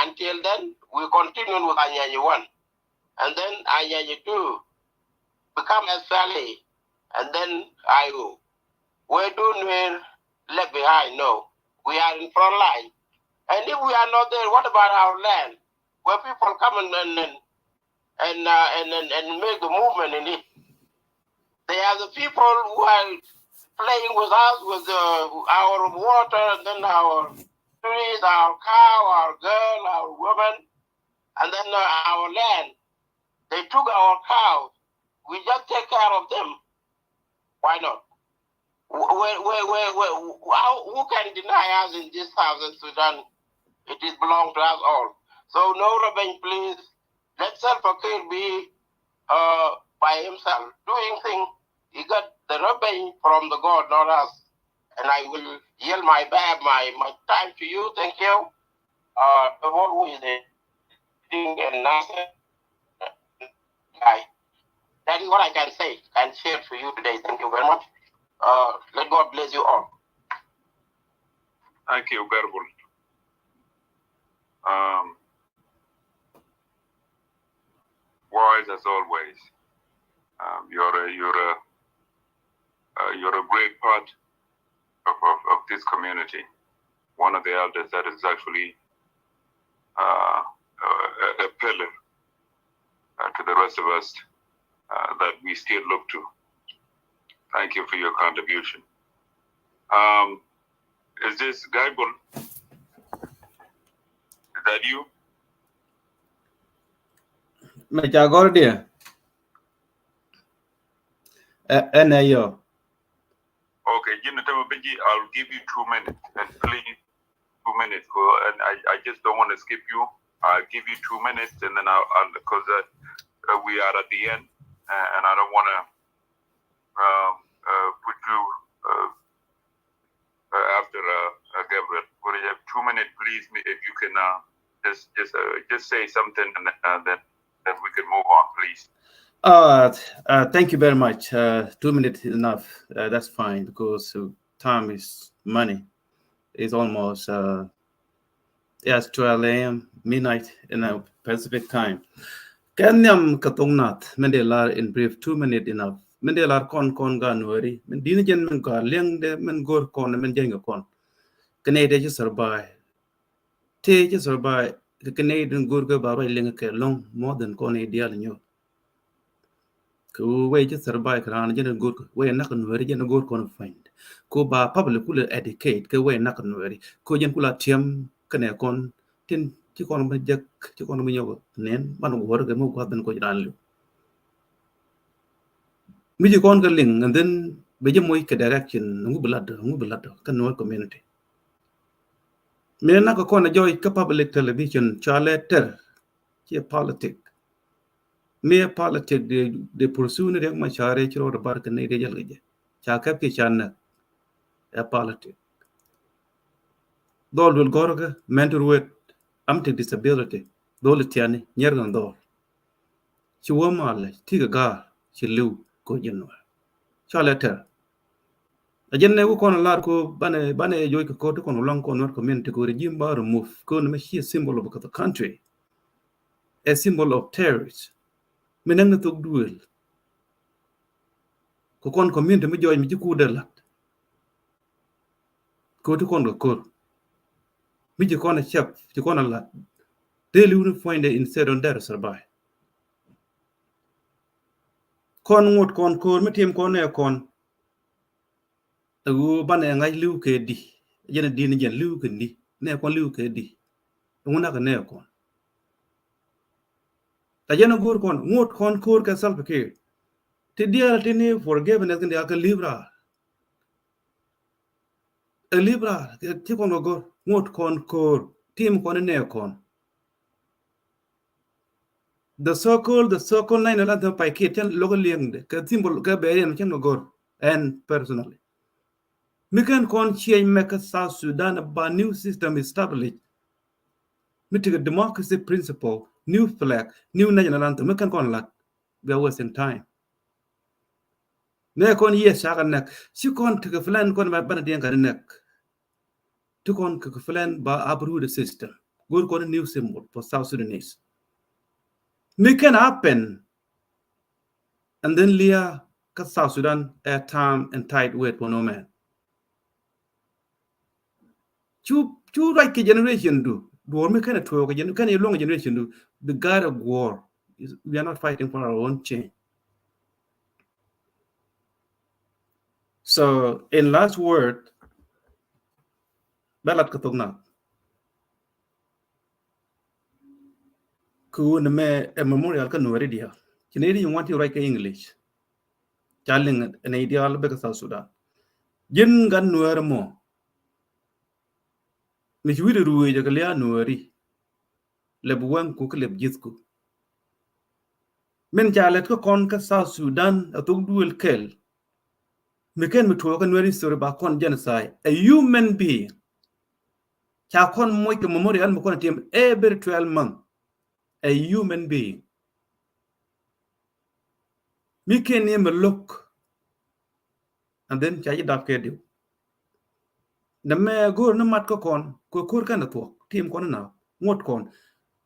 Until then, we continued with Anyanya one. And then Anyanya two become S P L A. And then I O. Where do Nuer left behind? No. We are in front line. And if we are not there, what about our land? Where people come and, and, and and uh, and, and and make the movement in it. They are the people who are playing with us with uh, our water and then our trees, our cow, our girl, our women, and then uh, our land. They took our cows. We just take care of them. Why not? Where, where, where, where, how, who can deny us in this Southern Sudan? It is belong to us all. So no revenge, please. Let Salva Kiir be uh, by himself doing thing. He got the revenge from the God, not us. And I will yield my ba- my my time to you. Thank you. Uh, the one who is the thing and Nasser guy. That is what I can say and share to you today. Thank you very much. Uh, let God bless you all. Thank you, Berbul. Um, wise as always. Um, you're a, you're a, uh, you're a great part of, of, of this community. One of the elders that is actually uh, a, a pillar uh, to the rest of us uh, that we still look to. Thank you for your contribution. Um, is this Gaibul? Is that you? Mɛ ca gɔr diɛ. Ɛ, ɛn ɛ yɔ. Okay, Jim, I'll give you two minutes, and please, two minutes, and I, I just don't want to skip you. I'll give you two minutes, and then I'll, I'll, 'cause uh, uh, we are at the end, uh, and I don't want to um, uh, put you uh, uh, after uh, uh, Gabriel. Would you have two minutes, please? If you can uh, just just uh, just say something, and uh, then then we can move on, please. Uh, uh, thank you very much. Uh, two minutes is enough. Uh, that's fine because uh, time is money. It's almost uh, yes, twelve a.m., midnight in a Pacific time. Kɛ nhiam kɛ thok nath, min dee lar in brief, two minute enough. Min dee lar kɔn kɔn gaat Nuɛri, min di̱n jɛn min gaat liɛŋdɛ, min go̱r kɔn, min jɛn kɛ kɔn. Kɛ nɛy dee ci survive. Tëë ci survive, kɛ nɛy dee go̱r kɛ ba ruac liɛŋ kɛ lɔ̱ŋ more than kɔn nɛy diaal nyɔk. Kɛ wee ci survive kɛ raan jɛn go̱r kɛ wee nak Nuɛri jɛn go̱r kɔn find. Kɛ ba public kulɛ educate kɛ wee nak Nuɛri. Kɛ jɛn kula tiɛm kɛnɛ kɔn tin ci kɔn bi jek ci kɔn bi nyɔk nen ban guɔr kɛ mi guath ben kɔc raan liw. Mi ci kɔn kɛ liŋ and then bɛ jɛ moc kɛ direction ŋu bi lat ŋu bi lat kɛ Nuer community. Mi nak kɔn jɔc kä public television ca lɛ tɛr ci politic. Mi ɛ politic de, de pursue ni Riek Machar ci rɔɔd bar kɛ ni de jɛl kɛ jɛ. Ca kɛp ki ca näk. Ɛ politic. Dhɔl duel gɔr kɛ mental weight, am ti disability. Dholi tiani nyier kɛn dhɔl. Ci wä malɛ ti kɛ ga̱a̱r ci li̱w kɛ ji̱ Nuäär. Ca lɛ tɛr. A jɛn nɛ wä kɔn lar ko banɛ, banɛ jɔc kɛ ko ti kɔn wä lɔŋ kɔn Nuäär community ko regime ba remove ko ni mɛ ci a symbol of the country. A symbol of terrorist. Mi nɛŋ ni thok duël. Kɛ kɔn community mi jɔc mi ci kudɛ lat. Kɛ ti kɔn kɛ ko̱r. Mi ci kɔn a cɛp, ci kɔn a lat. Dee li̱w ni puɔ̱nydɛ instead ɔn dɛr survive. Kɔn ŋot kɔn ko̱r mi tim kɔn nɛ kɔn. Ɛ ɣöö banɛ ŋa̱c li̱w kɛ di. Jɛn a di ni jɛn li̱w kɛ di. Nɛ kɔn li̱w kɛ di. Ŋun nak nɛ kɔn. A jɛn a go̱r kɔn, ŋot kɔn ko̱r kɛ Salva Kiir. Ti diaal ti ni forgiveness kɛ diaal kɛ li̱w raar. A liberal, ti kɔn kɛ go̱r, ŋot kɔn ko̱r, tim kɔn nɛ kɔn. The so-called, the so-called national anthem pay kit cɛn local liɛŋdɛ, kɛ symbol, kɛ bɛ riɛn cɛn kɛ go̱r, and personally. Mi kɛn kɔn change mɛ kɛ South Sudan ba new system establish. Mi tikɛ democracy principle, new flag, new national anthem, mi kɛn kɔn lat, we are wasting time. Nɛ kɔn yes ca kɛ nɛk. Ci kɔn tekɛ plan kɔn ba, banɛ diɛn kɛ nɛk. Ti kɔn kɛ plan ba uproot the system. Go̱r kɔn new symbol for South Sudanese. Mi kɛn happen. And then lia kä South Sudan a time and tide wait for no man. Cu, cu ruac kɛ generation du. Duɔr mi kɛn a tuɔɔk kɛ gen-, kɛn a luɔŋ kɛ generation du. Bi gaat a guɔ̱ɔ̱r. Is, we are not fighting for our own change. So, in last word, bɛ lat kɛ thok na. Ku ni mɛ a memorial kä Nuɛri diaal. Ci ni ri ŋuan ti ruac kɛ English. Ca liŋ ni diaal bɛ kɛ South Sudan. Ji̱n gat Nuɛri mɔ. Mi ci wi̱cdɛ ruëëc kɛ lia̱a̱ Nuɛri. Lɛp wɛŋku kä lɛp ji̱thku. Min ca lɛt kä kɔn kä South Sudan a thok duël kɛl. Mi kɛn mi tuɔɔk kä Nuɛri history ba kɔn genocide. A human being. Ca kɔn moc kɛ memorial mi kɔn a tiɛm every twelve month. A human being. Mi kɛn ni mi lo̱k. And then ca ji̱ dap kɛ diw. Nɛ mɛ go̱o̱r ni mat kä kɔn, kɛ ko̱r kɛn a thuɔk, tim kɔn na, ŋuɔt kɔn.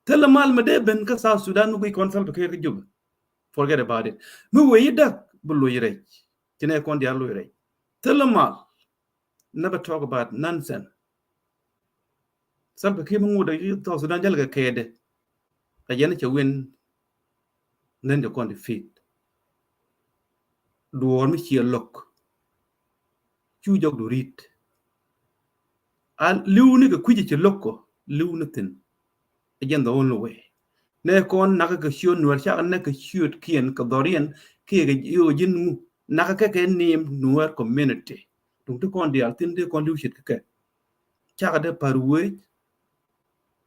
Thilɛ mal mi dee ben kä South Sudan mi guic kɔn Salva Kiir kä Juba. Forget about it. Mi wee yi dak bi loc rɛc. Ci nɛ kɔn diaal loc rɛc. Thilɛ mal. Never talk about nonsense. Salva Kiir mi ŋut a South Sudan jäl kɛ kɛɛdɛ. A jɛn cɛ win. Nɛn jɛ kɔn defeat. Duɔɔr mi ciɛ lo̱k. Cu jɔk du rit. A li̱w ni kɛ kui̱c ci lo̱k kɔ, li̱w ni thi̱n. A jɛn the only way. Nɛ kɔn nakä kɛ ciöt Nuɛr cakɛ nɛ kɛ ciöt kiɛn kɛ dhɔriɛn kiɛ kɛ jiö ji̱n ŋu. Nakä kɛ kɛ niim Nuɛr community. Duŋ ti kɔn diaal thi̱n ti kɔn li̱w ce̱tkɛ kɛ. Cakɛ dee pa̱r wec.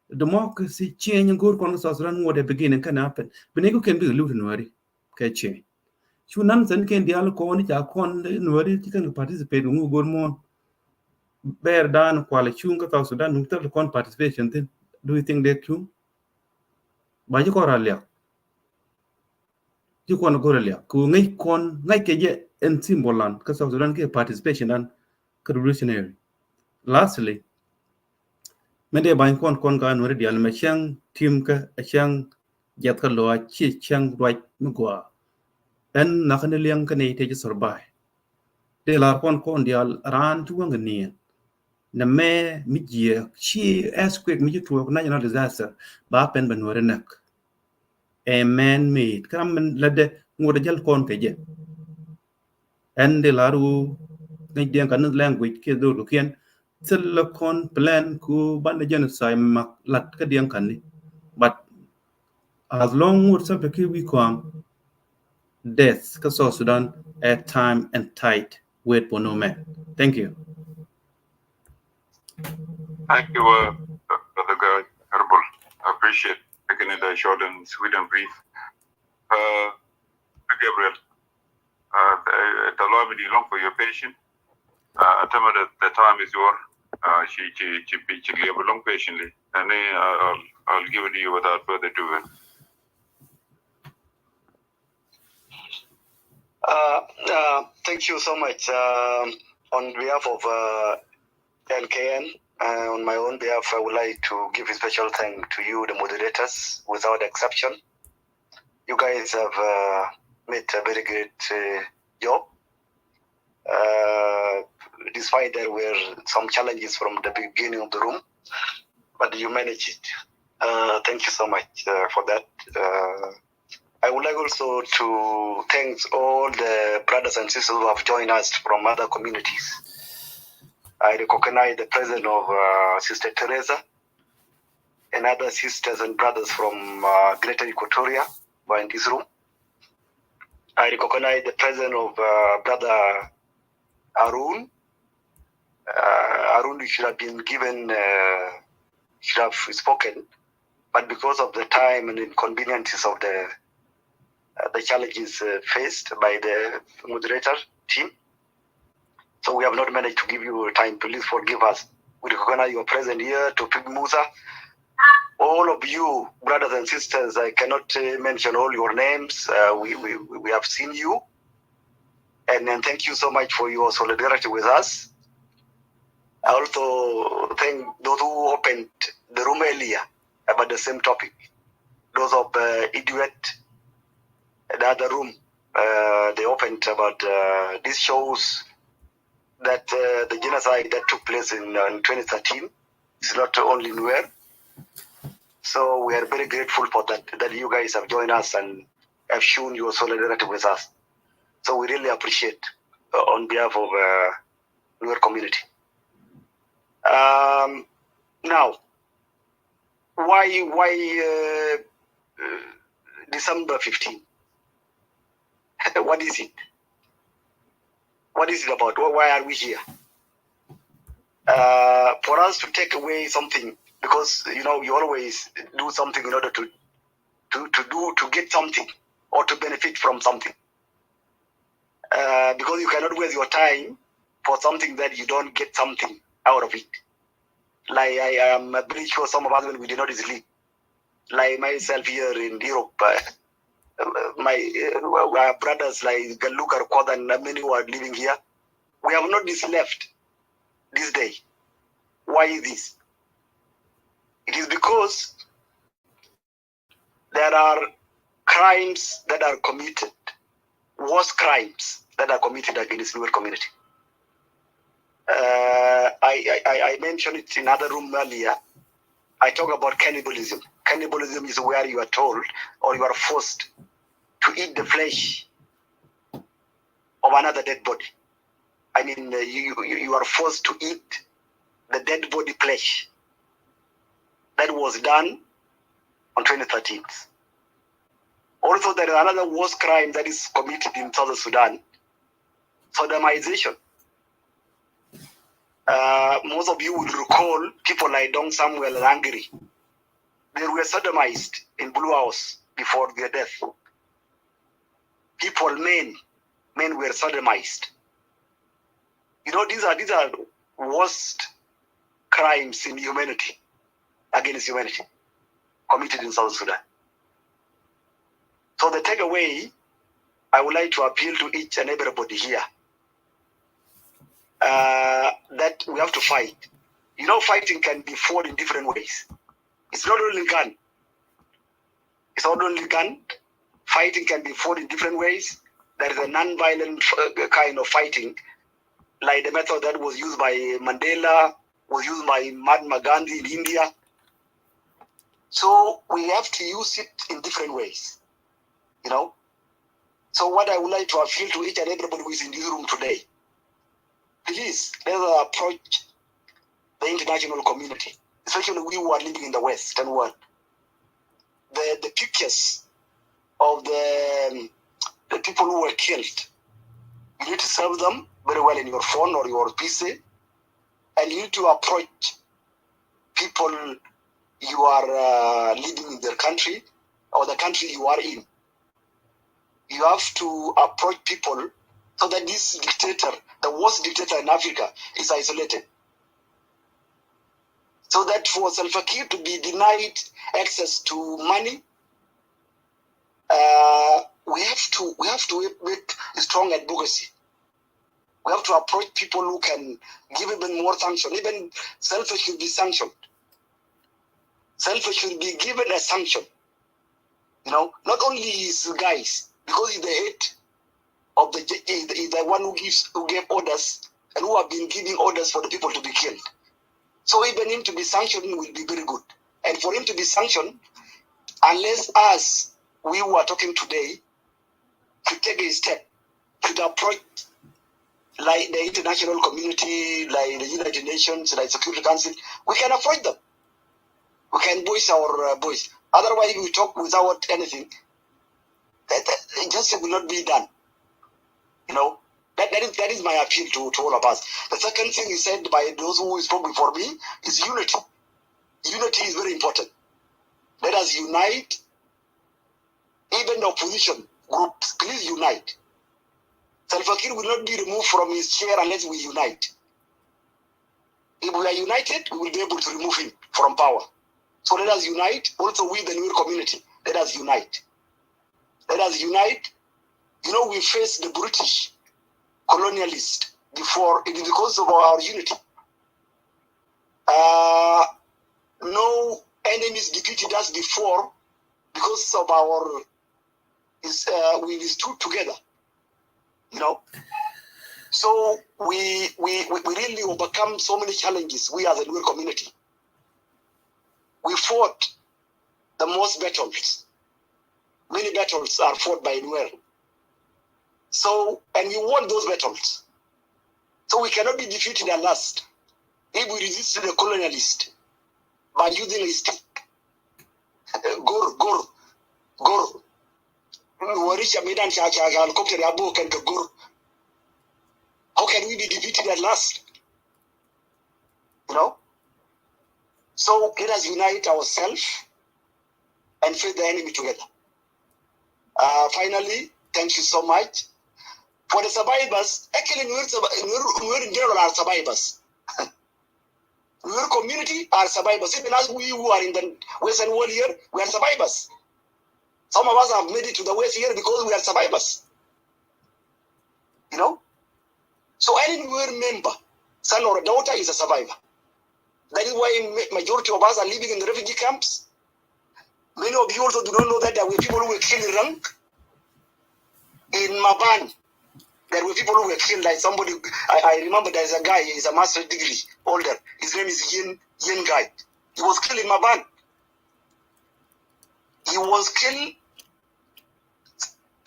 Democracy change go̱o̱r kɔn kä South Sudan ŋuɔt ɛ beginning kɛn happen. Bi ni kɔ kɛn bikɛ li̱w ti Nuɛri kɛ change. Cu nonsense kɛn diaal kɔn ca kɔn Nuɛri ci kɛn participate ŋu go̱o̱r muɔ̱ɔ̱n. Bɛɛr dan kual cuŋ kä South Sudan nuŋ thil kɔn participation thin. Do you think they cuŋ? Ba ci kɔn ra liak. Ci kɔn go̱r a liak. Kɛ ɣöö ŋäc kɔn, ŋäc kɛ jɛ ɛn symbol lan kä South Sudan kiɛ participation dan kä revolutionary. Lastly, mɛn dee ba̱ny kɔn kɔn ka Nuɛri diaal mɛ cäŋ tim kä a cäŋ jiath kä lɔaac ci cäŋ ruac mi gɔaa. Ɛn nakä ni liɛŋ kä ni tëë ci survive. Dee lar kɔn kɔn diaal raan ci wäŋ kɛ niɛn. Nɛ mɛ mi jiɛɛk ci earthquake mi ci tuɔɔk national disaster ba pɛn bɛ Nuɛri näk. Ɛ man made. Kä ram min lätdɛ ŋot a jäl kɔn kɛ jɛ. Ɛn dee lar wu ŋäc diɛn kan ni language kiɛ dhor kɛ kiɛn. Thilɛ kɔn plan ku banɛ genocide mak lat kä diɛn kan ni. But as long ŋot Salva Kiir wi̱i̱ kɔam, death kä South Sudan ɛ time and tide wait for no man. Thank you. Thank you, uh, Brother Ga-, Herbal. I appreciate taking it, uh, short and sweet and brief. Uh, Gabriel, uh, th-, th-, allow me to long for your patience. Uh, I tell me that the time is your, uh, ci, ci, ci, ci, ci liɛp long patiently. And then, uh, I'll I'll give it to you without further ado, man. Uh, uh, thank you so much. Um, on behalf of, uh, N K N, uh, on my own behalf, I would like to give a special thank to you, the moderators, without exception. You guys have, uh, made a very great, uh, job. Uh, despite there were some challenges from the beginning of the room, but you managed it. Uh, thank you so much, uh, for that. Uh, I would like also to thank all the brothers and sisters who have joined us from other communities. I recognize the presence of, uh, Sister Teresa and other sisters and brothers from, uh, Greater Equatoria who are in this room. I recognize the presence of, uh, Brother Arun. Uh, Arun should have been given, uh, should have spoken, but because of the time and inconveniences of the, uh, the challenges, uh, faced by the moderator team, so we have not managed to give you time. Please forgive us. We recognize your presence here, Topik Musa. All of you, brothers and sisters, I cannot, uh, mention all your names. Uh, we, we, we have seen you. And, and thank you so much for your solidarity with us. I also thank those who opened the room earlier about the same topic. Those of, uh, Iduet, the other room, uh, they opened about, uh, this shows that, uh, the genocide that took place in, uh, in twenty thirteen is not only Nuer. So we are very grateful for that, that you guys have joined us and have shown your solidarity with us. So we really appreciate, uh, on behalf of, uh, Nuer community. Um, now, why, why, uh, uh, December fifteen? What is it? What is it about? Why, why are we here? Uh, for us to take away something, because, you know, you always do something in order to, to, to do, to get something or to benefit from something. Uh, because you cannot waste your time for something that you don't get something out of it. Like, I am very sure some of us, when we did not sleep, like myself here in Europe, uh, my, uh, our brothers like Galukar Kwad and many who are living here, we have not this left this day. Why is this? It is because there are crimes that are committed, worse crimes that are committed against Nuer community. Uh, I, I, I, I mentioned it in other room earlier. I talk about cannibalism. Cannibalism is where you are told or you are forced to eat the flesh of another dead body. I mean, uh, you, you, you are forced to eat the dead body flesh. That was done on twenty thirteen. Also, there is another worse crime that is committed in South Sudan, sodomization. Uh, most of you will recall people like Dong Samuel and Angry. They were sodomized in Blue House before their death. People, men, men were sodomized. You know, these are, these are worst crimes in humanity, against humanity, committed in South Sudan. So the takeaway, I would like to appeal to each and everybody here, uh, that we have to fight. You know, fighting can be fought in different ways. It's not only gun. It's not only gun. Fighting can be fought in different ways. There is a non-violent, uh, kind of fighting, like the method that was used by Mandela, was used by Mahatma Gandhi in India. So we have to use it in different ways, you know. So what I would like to appeal to each and everybody who is in this room today, please, let us approach the international community, especially we who are living in the Western world. The, the pictures of the, um, the people who were killed, you need to save them very well in your phone or your P C, and you need to approach people you are, uh, living in their country or the country you are in. You have to approach people so that this dictator, the worst dictator in Africa, is isolated. So that for Salva Kiir to be denied access to money, uh, we have to we have to make strong advocacy. We have to approach people who can give even more sanction. Even Salva should be sanctioned. Salva should be given a sanction. You know, not only his guys, because he's the head of the, he's the, he's the one who gives, who gave orders and who have been giving orders for the people to be killed. So even him to be sanctioned will be very good. And for him to be sanctioned, unless us, we who are talking today, to take a step, to approach like the international community, like the United Nations, like Security Council, we can approach them. We can voice our uh, voice. Otherwise, we talk without anything. That, that, justice will not be done. You know, that, that is that is my appeal to, to all of us. The second thing is said by those who spoke before me is unity. Unity is very important. Let us unite. Even the opposition groups, please unite. Salva Kiir will not be removed from his chair unless we unite. If we are united, we will be able to remove him from power. So let us unite. Also, we, the Nuer community, let us unite. Let us unite. You know, we faced the British colonialists before. It is because of our unity. Uh, no enemies defeated us before because of our is uh, we stood together, you know. So we we we really overcome so many challenges. We as a Nuer community, we fought the most battles. Many battles are fought by Nuer. So and we won those battles. So we cannot be defeated at last if we resist the colonialist by using a stick. Gur, gur, gur. Wari ca midan ca ca ca helicopter ya bo kɛn kɛ gur. How can we be defeated at last? You know? So let us unite ourselves and face the enemy together. Uh, finally, thank you so much. For the survivors, actually, Nuer, Nuer, Nuer in general are survivors. Nuer community are survivors. Even as we who are in the Western world here, we are survivors. Some of us have made it to the West here because we are survivors. You know? So any Nuer member, son or daughter, is a survivor. That is why majority of us are living in the refugee camps. Many of you also do not know that there were people who were killed in Rang, in Maban. There were people who were killed, like somebody, I, I remember there is a guy, he's a master's degree holder. His name is Yin, Yin Guy. He was killed in Maban. He was killed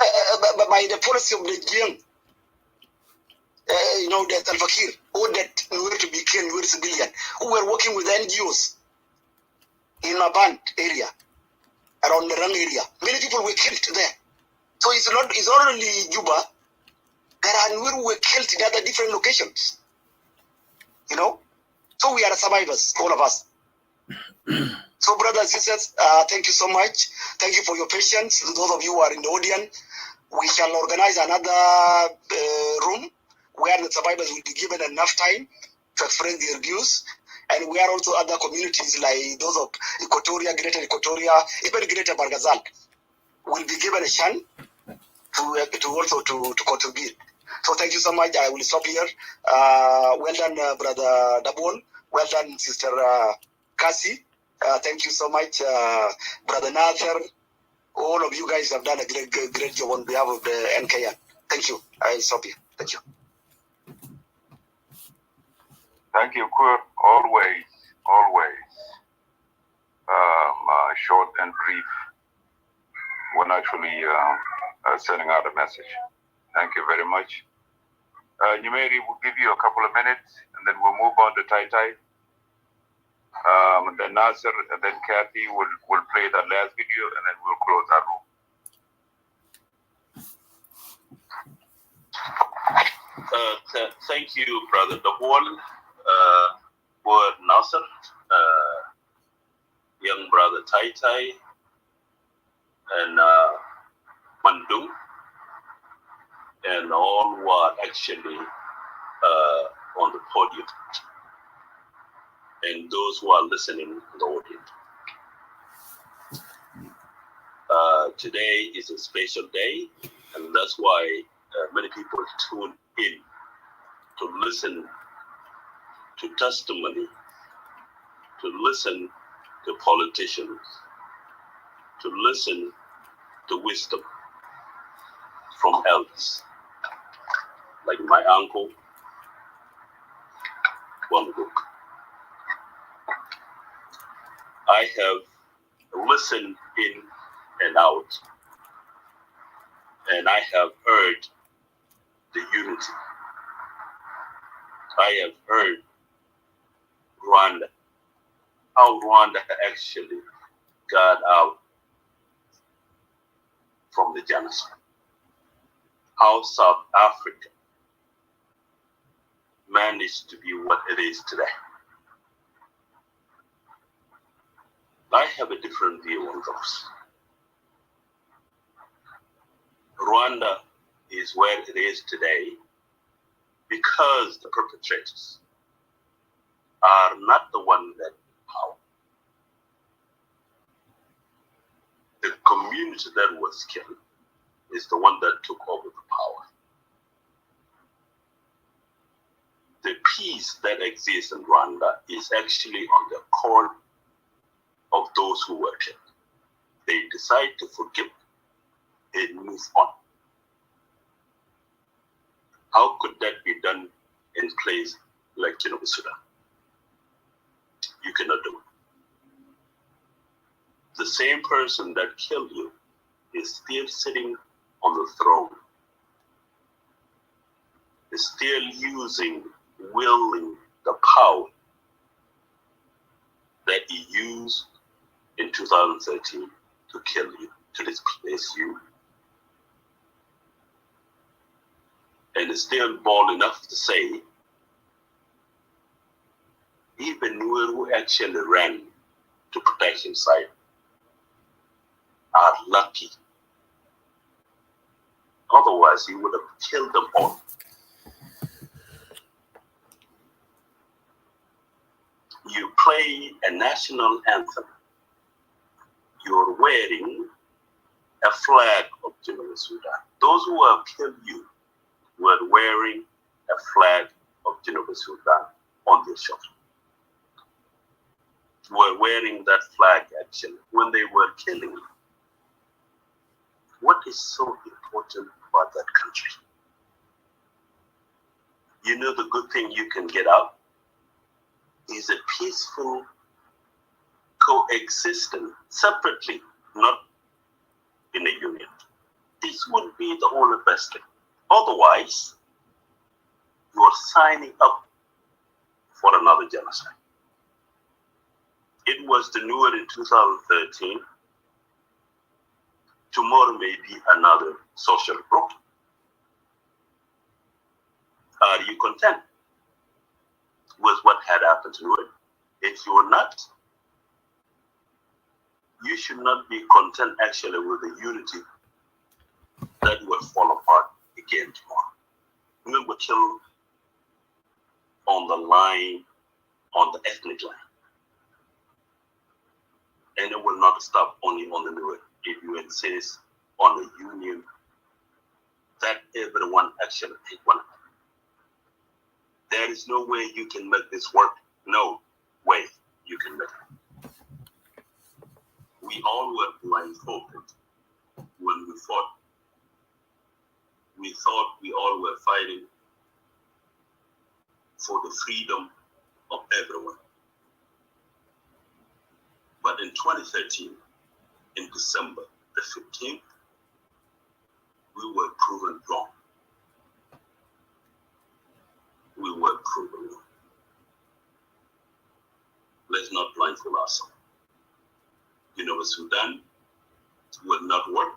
uh, uh, by the policy of the Jiang. Uh, you know, the Salva Kiir ordered Nuer to be killed, Nuer civilian, who were working with N G Os in Maban area, around the Rang area. Many people were killed there. So it's not, it's not only Juba. There are Nuer who were killed in other different locations. You know? So we are survivors, all of us. So, brothers and sisters, uh, thank you so much. Thank you for your patience. Those of you who are in the audience, we shall organize another uh, room where the survivors will be given enough time to express their views. And we are also other communities like those of Equatoria, Greater Equatoria, even Greater Bahr el Ghazal will be given a chance to, uh, to also to, to contribute. So thank you so much. I will stop here. Uh, well done, uh, Brother Dabol. Well done, Sister uh, Kasi. Uh, thank you so much, uh, Brother Nasser. All of you guys have done a great, great, great job on behalf of the N K N. Thank you. I stop here. Thank you. Thank you, Kur. Always, always. Um, uh, short and brief when actually uh, uh, sending out a message. Thank you very much. Uh, Nyimeri will give you a couple of minutes, and then we'll move on to Tai Tai. Um, and then Nasser, and then Kathy will, will play that last video, and then we'll close that room. Uh, th- thank you, Brother Dabol, uh, Word Nasser, uh, young Brother Tai Tai, and uh, Mandung, and all who are actually uh, on the podium. and those who are listening in the audience. Uh, today is a special day, and that's why uh, many people tune in to listen to testimony, to listen to politicians, to listen to wisdom from elders, like my uncle, Wanguk. I have listened in and out, and I have heard the unity. I have heard Rwanda, how Rwanda actually got out from the genocide, how South Africa managed to be what it is today. I have a different view on those. Rwanda is where it is today because the perpetrators are not the one that power. The community that was killed is the one that took over the power. The peace that exists in Rwanda is actually on the accord of those who were killed. They decide to forgive and move on. How could that be done in place like Geneva, Sudan? You cannot do it. The same person that killed you is still sitting on the throne, is still using, wielding the power that he used in two thousand thirteen to kill you, to displace you. And is still bold enough to say, even Nuer who actually ran to protect himself are lucky. Otherwise, he would have killed them all. You play a national anthem. You're wearing a flag of Geneva, Sudan. Those who have killed you were wearing a flag of Geneva, Sudan on their shoulder. Were wearing that flag actually when they were killing you. What is so important about that country? You know, the good thing you can get out is a peaceful coexistence separately, not in a union. This would be the only best thing. Otherwise, you are signing up for another genocide. It was the Nuer in two thousand thirteen. Tomorrow may be another social group. Are you content with what had happened to Nuer? If you are not, you should not be content actually with the unity that will fall apart again tomorrow. We were killed on the line, on the ethnic line. And it will not stop only on the Nuer. If you insist on a union that everyone actually take one. There is no way you can make this work. No way you can make it. We all were blindfolded when we fought. We thought we all were fighting for the freedom of everyone. But in twenty thirteen, in December the fifteenth, we were proven wrong. We were proven wrong. Let's not blindfold ourselves. You know, Sudan will not work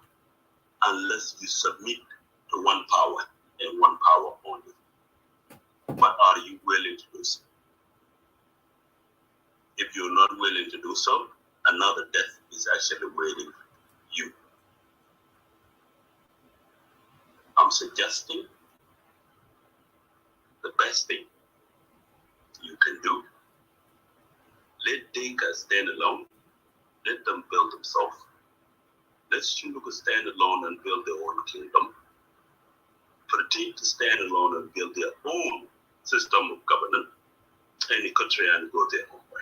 unless you submit to one power and one power only. But are you willing to do so? If you're not willing to do so, another death is actually waiting you. I'm suggesting the best thing you can do Let Dinka stand alone. Let them build themselves. Let Shilluk stand alone and build their own kingdom. Pretend to stand alone and build their own system of governance. And the country and go their own way.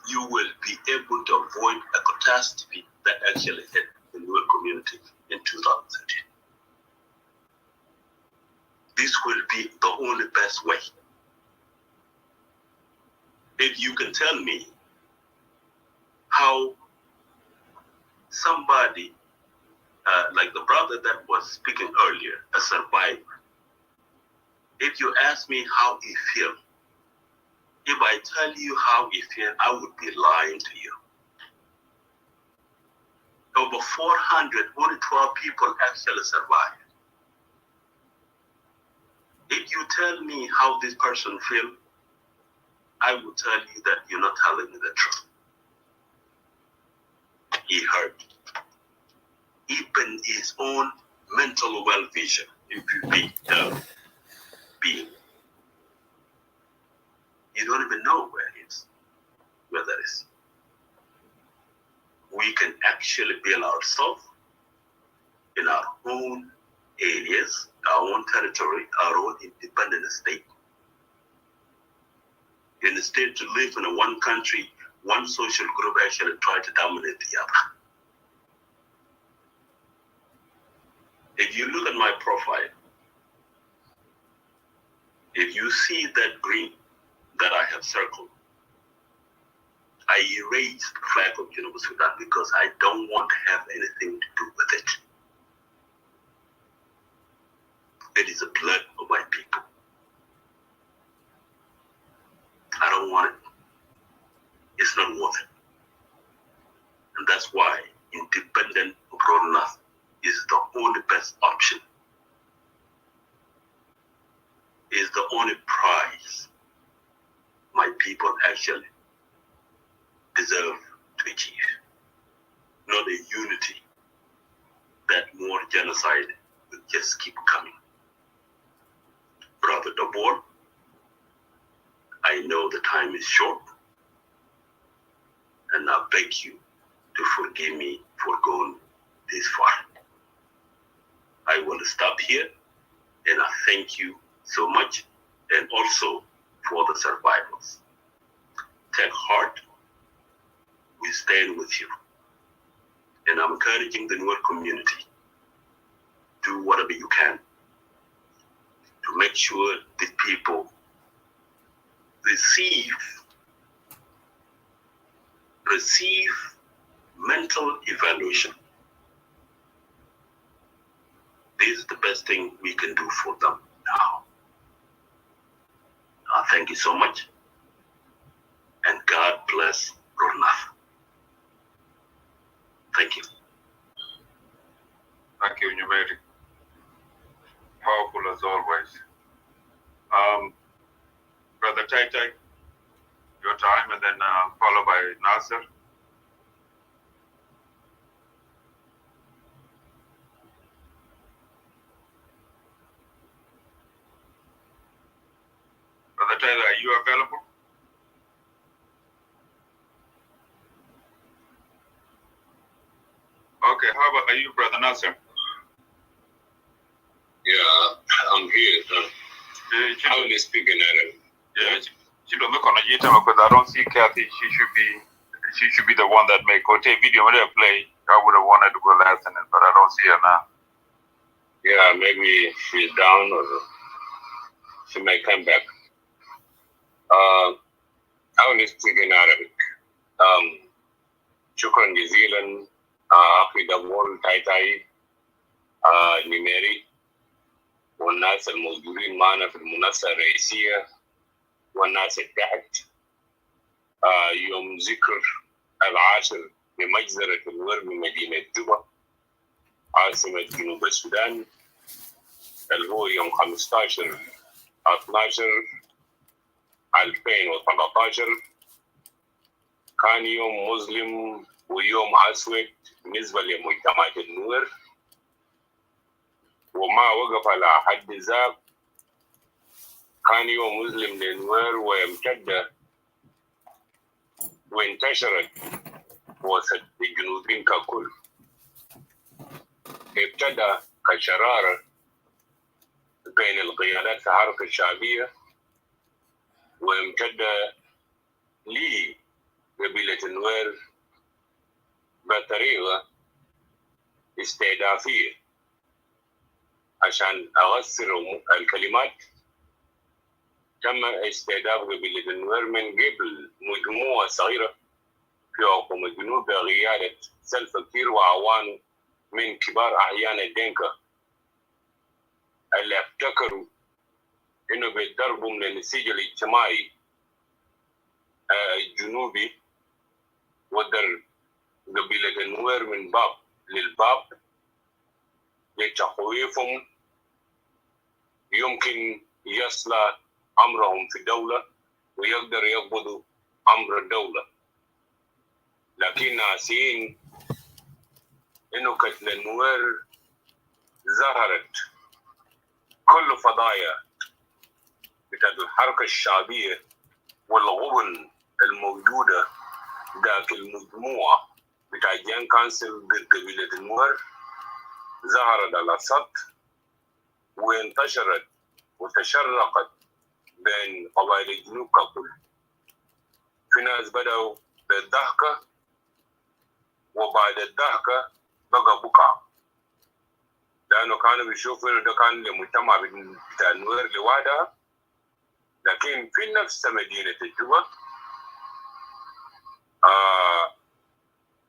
You will be able to avoid a catastrophe that actually hit the Nuer community in two thousand thirteen. This will be the only best way. If you can tell me how somebody, uh, like the brother that was speaking earlier, a survivor, if you ask me how he feel, if I tell you how he feel, I would be lying to you. Over four hundred, only twelve people actually survived. If you tell me how this person feel, I will tell you that you're not telling me the truth. He hurt. Even his own mental well-being, if you be, uh, being, you don't even know where he is, where that is. We can actually build ourselves in our own areas, our own territory, our own independent state. Instead to live in a one country, one social group actually try to dominate the other. If you look at my profile, if you see that green that I have circled, I erased the flag of Junub Sudan because I don't want to have anything to do with it. It is the blood of my people. I don't want it. It's not worth it. And that's why independent of North is the only best option, is the only prize my people actually deserve to achieve, not a unity that more genocide will just keep coming. Brother Dabol, I know the time is short, and I beg you to forgive me for going this far. I will stop here, and I thank you so much, and also for the survivors. Take heart. We stand with you. And I'm encouraging the Nuer community, do whatever you can to make sure the people receive, receive mental evaluation. This is the best thing we can do for them now. Uh, thank you so much. And God bless Rurnath. Thank you. Thank you, Nyumeri. Powerful as always. Um, Brother Tai Tai, your time, and then, uh, followed by Nasser. Brother Tai Tai, are you available? Okay, how about you, Brother Nasser? Yeah, I'm here. Uh, I only speak in Arabic. Yeah, ci, ci lo mi kɔn ji̱ tɛmɛ, 'cause I don't see Kathy. She should be, she should be the one that make, go take video, mi dee play. I would have wanted to go last, and, but I don't see her now. Yeah, maybe she's down or she may come back. Uh, I only speak in Arabic. Um, شكرا جزيلا، آه، أخي دبول، تاي تاي، آه، نيميري، والناس الموجودين معنا في المنصة الرئيسية، والناس اللي تحت. آه، يوم ذكر العاشر لمجزرة النور بمدينة جوبا، عاصمة جنوب السودان، اللي هو يوم خمستاشر اتناشر ألفين وتلتاشر، كان يوم مظلم ويوم أسود بالنسبة لمجتمع النور، وما وقف على حد ذاك، كان يوم مظلم لنوير وامتد وانتشرت وسط الجنوبيين ككل. ابتدى كشرارة بين القيادات في حركة الشعبية، وامتد لقبيلة النوير بطريقة استهدافية. عشان أغسر الكلمات، تم استهداف قبيلة النوير من قبل مجموعة صغيرة في حكومة الجنوب بقيادة سلفا كير وأعوانه من كبار أعيان الدينكا اللي ابتكروا إنه بيضربوا من النسيج الاجتماعي، آه، الجنوبي، وضرب قبيلة النوير من باب للباب لتخويفهم، يمكن يصلى أمرهم في الدولة ويقدر يقبضوا أمر الدولة. لكن ناسين إنه كتلة النوير ظهرت كل فضايا بتاعت الحركة الشعبية والغبن الموجودة داك المجموعة بتاع جيان كانسل ضد قبيلة النوير ظهرت على السطح، وانتشرت وتشرقت بين قبائل الجنوب ككل. في ناس بدأوا بالضحكة، وبعد الضحكة بقى بكا، لأنه كانوا بيشوفوا إنه ده كان لمجتمع بتاع النوير لوحدها. لكن في نفس مدينة الجوبة، آه،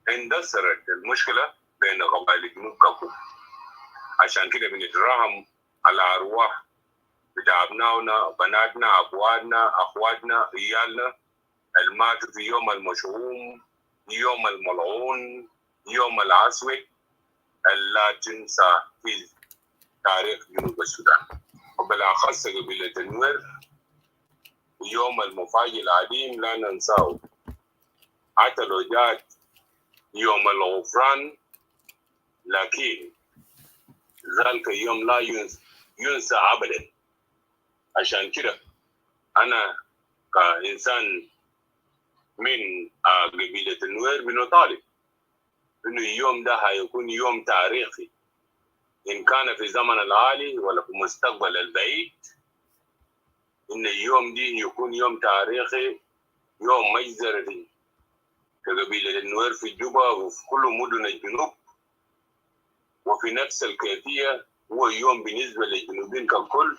اندثرت المشكلة بين قبائل الجنوب ككل. عشان كده بنترحم على أرواح بتاع أبنائنا، بناتنا، أبواتنا، أخواتنا، عيالنا، الماتوا في يوم المشؤوم، يوم الملعون، يوم الأسود، اللا تنسى في تاريخ جنوب السودان، وبالأخص قبيلة النوير. يوم المفاجئ العظيم لا ننساه، حتى لو جات يوم الغفران، لكن ذلك يوم لا ينس-، ينسى أبدا. عشان كده أنا كإنسان من، آه، قبيلة النوير بنطالب إنه اليوم ده هيكون يوم تاريخي، إن كان في زمن الحالي ولا في مستقبل البعيد، إن اليوم دي يكون يوم تاريخي، يوم مجزرة كقبيلة النوير في جوبا وفي كل مدن الجنوب. وفي نفس الكيفية هو يوم بالنسبة للجنوبيين ككل،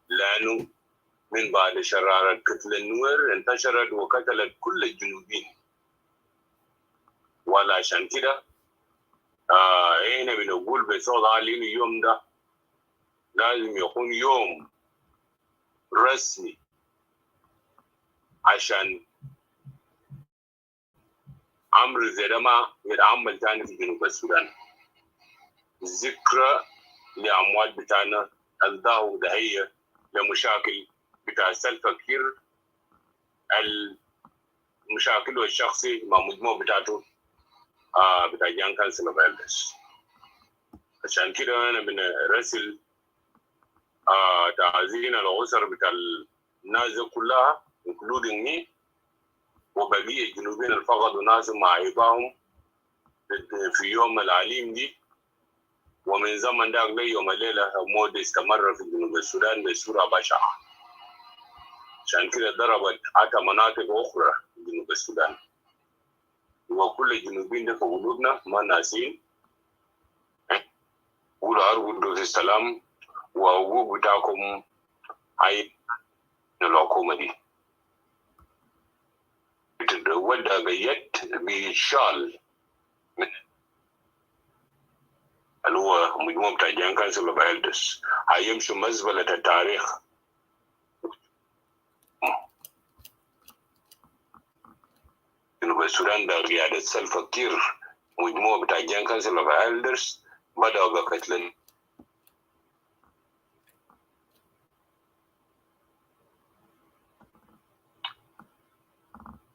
لأنه من بعد شرارة قتل النوير انتشرت وقتلت كل الجنوبيين. ولا عشان كده، آه، إحنا بنقول بصوت عالي إنه اليوم ده لازم يكون يوم رسمي عشان أمر زي ده ما يتعمل تاني في جنوب السودان. ذكرى لأموات بتاعنا الضحوا ضحية لمشاكل بتاع سلفا كير، المشاكل الشخصي مع مجموعة بتاعته، آه، بتاع Jiang Council of Elders. عشان كده أنا بنرسل، آه، تعزينا لأسر بتاع الناس دي كلها، including me، وبقية الجنوبيين اللي فقدوا ناسهم مع أحبائهم في، في يوم الأليم دي. ومن زمن داك ليوم الليلة الموت استمر في جنوب السودان بصورة بشعة. عشان كده ضربت حتى مناطق أخرى في جنوب السودان. وكل الجنوبيين ده في قلوبنا ما ناسين. قولوا أرجو في السلام وحقوق بتاعكم هاي الحكومة دي. بتتودى بيد بيشال من اللي هو مجموعة بتاع Jiang Council of Elders. هيمشوا مزبلة التاريخ. جنوب السودان ده قيادة سلفا كير، مجموعة بتاع Jiang Council of Elders بدأوا بقتل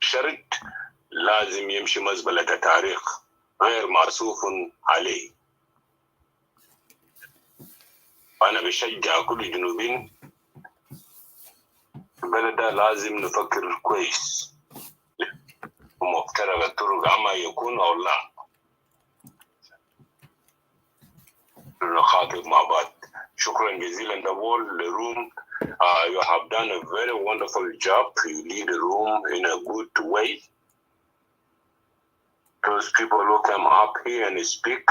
شرد لازم يمشي مزبلة التاريخ غير معصوف عليه. وأنا بشجع كل الجنوبيين البلد ده لازم نفكر كويس. ومفترق الطرق أما يكون أو لا. نخاطب مع بعض. شكرا جزيلا دبول لروم. Uh, you have done a very wonderful job. You lead the room in a good way. Those people who come up here and speak,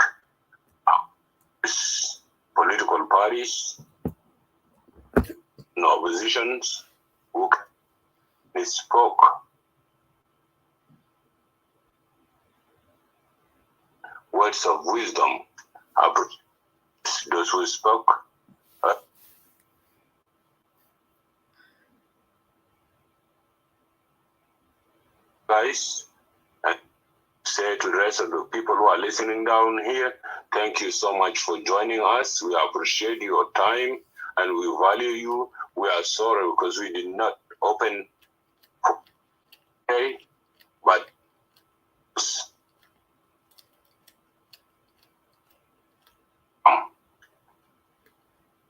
political parties, no oppositions, who spoke words of wisdom, those who spoke, uh, guys, and say to the rest of the people who are listening down here, thank you so much for joining us. We appreciate your time and we value you. We are sorry because we did not open, okay, but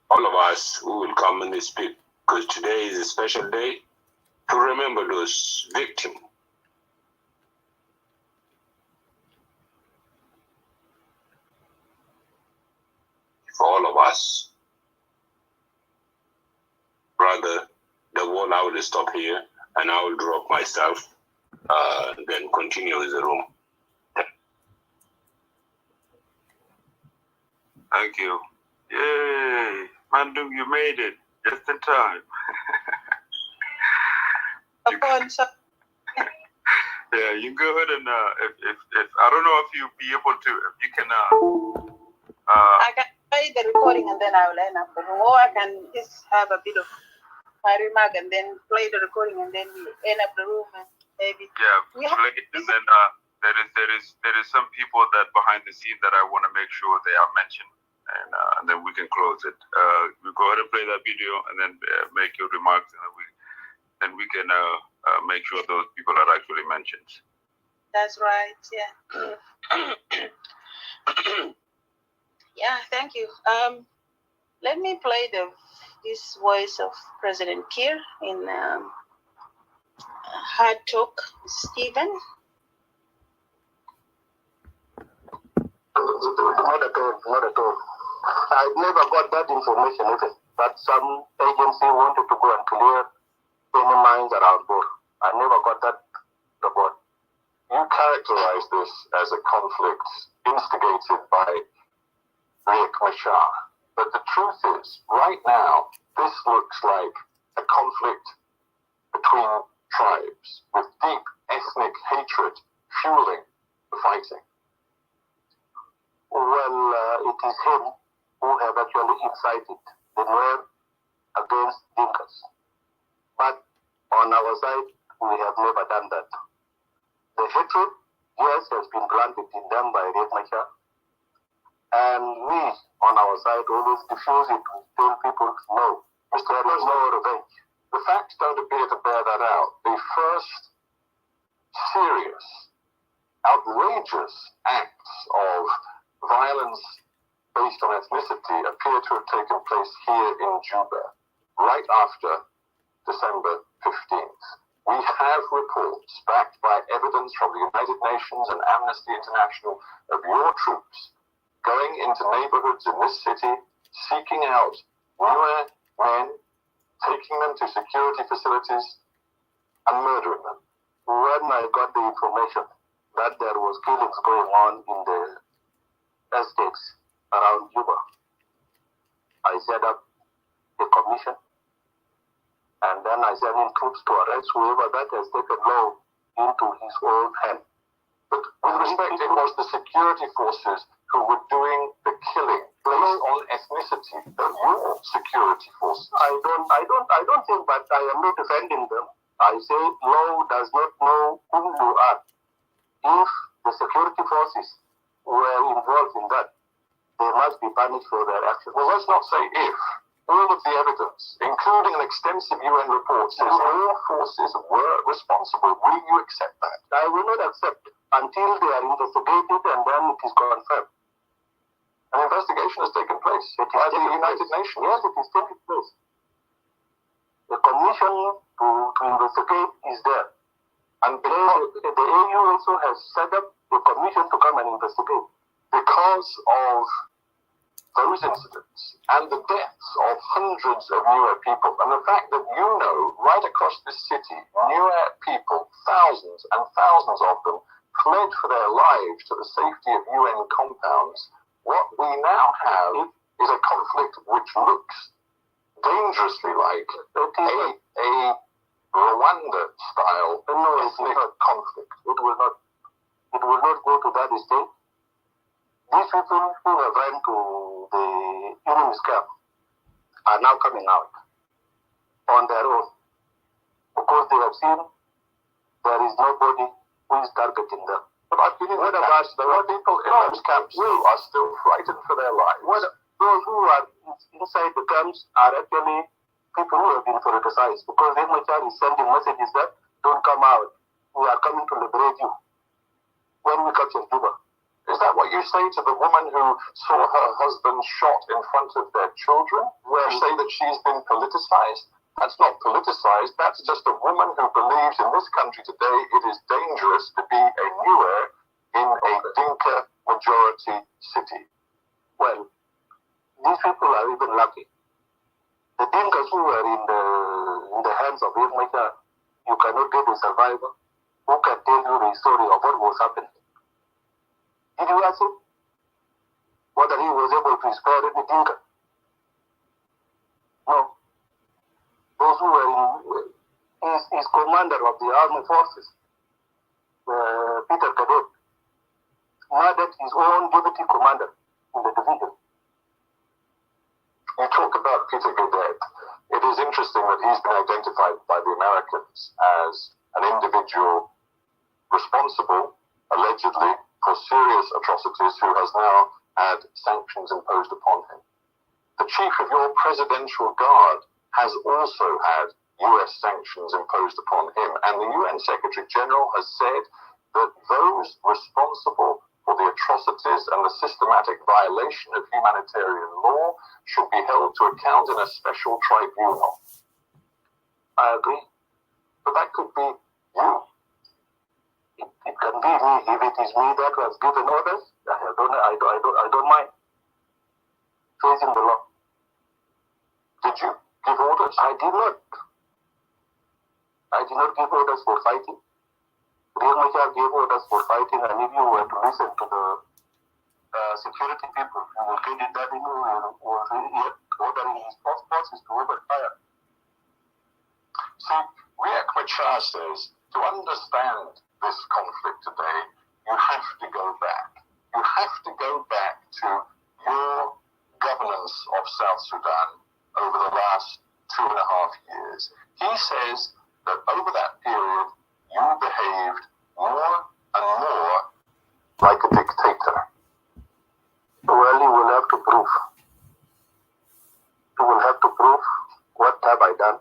all of us who will come and speak, because today is a special day to remember those victims. For all of us. Brother, the wall, I will stop here and I will drop myself, uh, then continue with the room. Thank you. Yay! Mandung, you made it. Just in time. You Upon so- Yeah, you go ahead and, uh, if, if, if, I don't know if you'll be able to, if you can, uh, uh, I can play the recording and then I will end up the room. Or I can just have a bit of my remark and then play the recording and then we end up the room and maybe Yeah, we have play it and then, uh, there is, there is, there is some people that behind the scene that I wanna make sure they are mentioned. And, uh, and then we can close it. Uh, you go ahead and play that video and then, uh, make your remarks and then we, then we can, uh, uh, make sure those people are actually mentioned. That's right, yeah. Yeah, thank you. Um, let me play the, this voice of President Kiir in, um, Hard Talk with Stephen. Not at all, not at all. I never got that information even, that some agency wanted to go and clear any mines around Bor. I never got that report. You characterize this as a conflict instigated by Riek Machar. But the truth is, right now, this looks like a conflict between tribes with deep ethnic hatred fueling the fighting. Well, uh, it is him who have actually incited the Nuer against Dinkas. But on our side, we have never done that. The hatred, yes, has been planted in them by Riek Machar. And we, on our side, always diffuse it. We tell people, no, there is no revenge. The facts don't appear to bear that out. The first serious, outrageous acts of violence based on ethnicity appear to have taken place here in Juba right after December fifteenth. We have reports backed by evidence from the United Nations and Amnesty International of your troops going into neighborhoods in this city, seeking out Nuer men, taking them to security facilities, and murdering them. When I got the information that there was killings going on in the estates around Juba, I set up a commission, and then I sent in troops to arrest whoever that has taken law into his own hand. But with respect, it was the security forces who were doing the killing based on ethnicity, the real security forces. I don't, I don't, I don't think, but I am not defending them. I say law does not know whom you are. If the security forces were involved in that, they must be punished for their actions. Well, let's not say if. All of the evidence, including an extensive U N report, says all forces were responsible. Will you accept that? I will not accept until they are investigated and then it is confirmed. An investigation has taken place. It is by the United Nations. Yes, it is taking place. The commission Investigate is there. And because the, the A U also has set up a commission to come and investigate. Because of those incidents and the deaths of hundreds of Nuer people, and the fact that, you know, right across this city, Nuer people, thousands and thousands of them, fled for their lives to the safety of U N compounds, what we now have is a conflict which looks dangerously like a, a Rwanda-style ethnic conflict. It will not, it will not go to that extent. These people who have run to the enemy's camp are now coming out on their own because they have seen there is nobody who is targeting them. But I believe what about the people in those camps who are still frightened for their lives? What, those who are in- inside the camps are actually people who have been politicized because Riek Machar is sending messages that don't come out. We are coming to liberate you when we capture Juba. Is that what you say to the woman who saw her husband shot in front of their children? Well, you say that she's been politicized? That's not politicized. That's just a woman who believes in this country today it is dangerous to be a Nuer in a Dinka majority city. Well, these people are even lucky. The Dinkas who were in the in the hands of Riek Machar, you cannot get a survivor who can tell you the story of what was happening. Did you ask him whether he was able to spare any Dinka? No. Those who were in, his, his commander of the armed forces, uh, Peter Gadet, murdered his own deputy commander in the division. You talk about Peter Gadet. It is interesting that he's been identified by the Americans as an individual responsible, allegedly, for serious atrocities who has now had sanctions imposed upon him. The chief of your presidential guard has also had U S sanctions imposed upon him, and the U N Secretary General has said that those responsible for the atrocities and the systematic violation of humanitarian law should be held to account in a special tribunal. I agree. But that could be you. It, it can be me. If it is me that was given orders, I don't, I don't, I don't, I don't mind facing the law. Did you give orders? I did not. I did not give orders for fighting. Riek Machar gave orders for fighting, and if you were to listen to the uh, security people, you will get it that he was ordering his forces to open fire. See, Riek Machar says to understand this conflict today, you have to go back. You have to go back to your governance of South Sudan over the last two and a half years. He says that over that period, you behaved more and more like a dictator. Well, you will have to prove. You will have to prove what have I done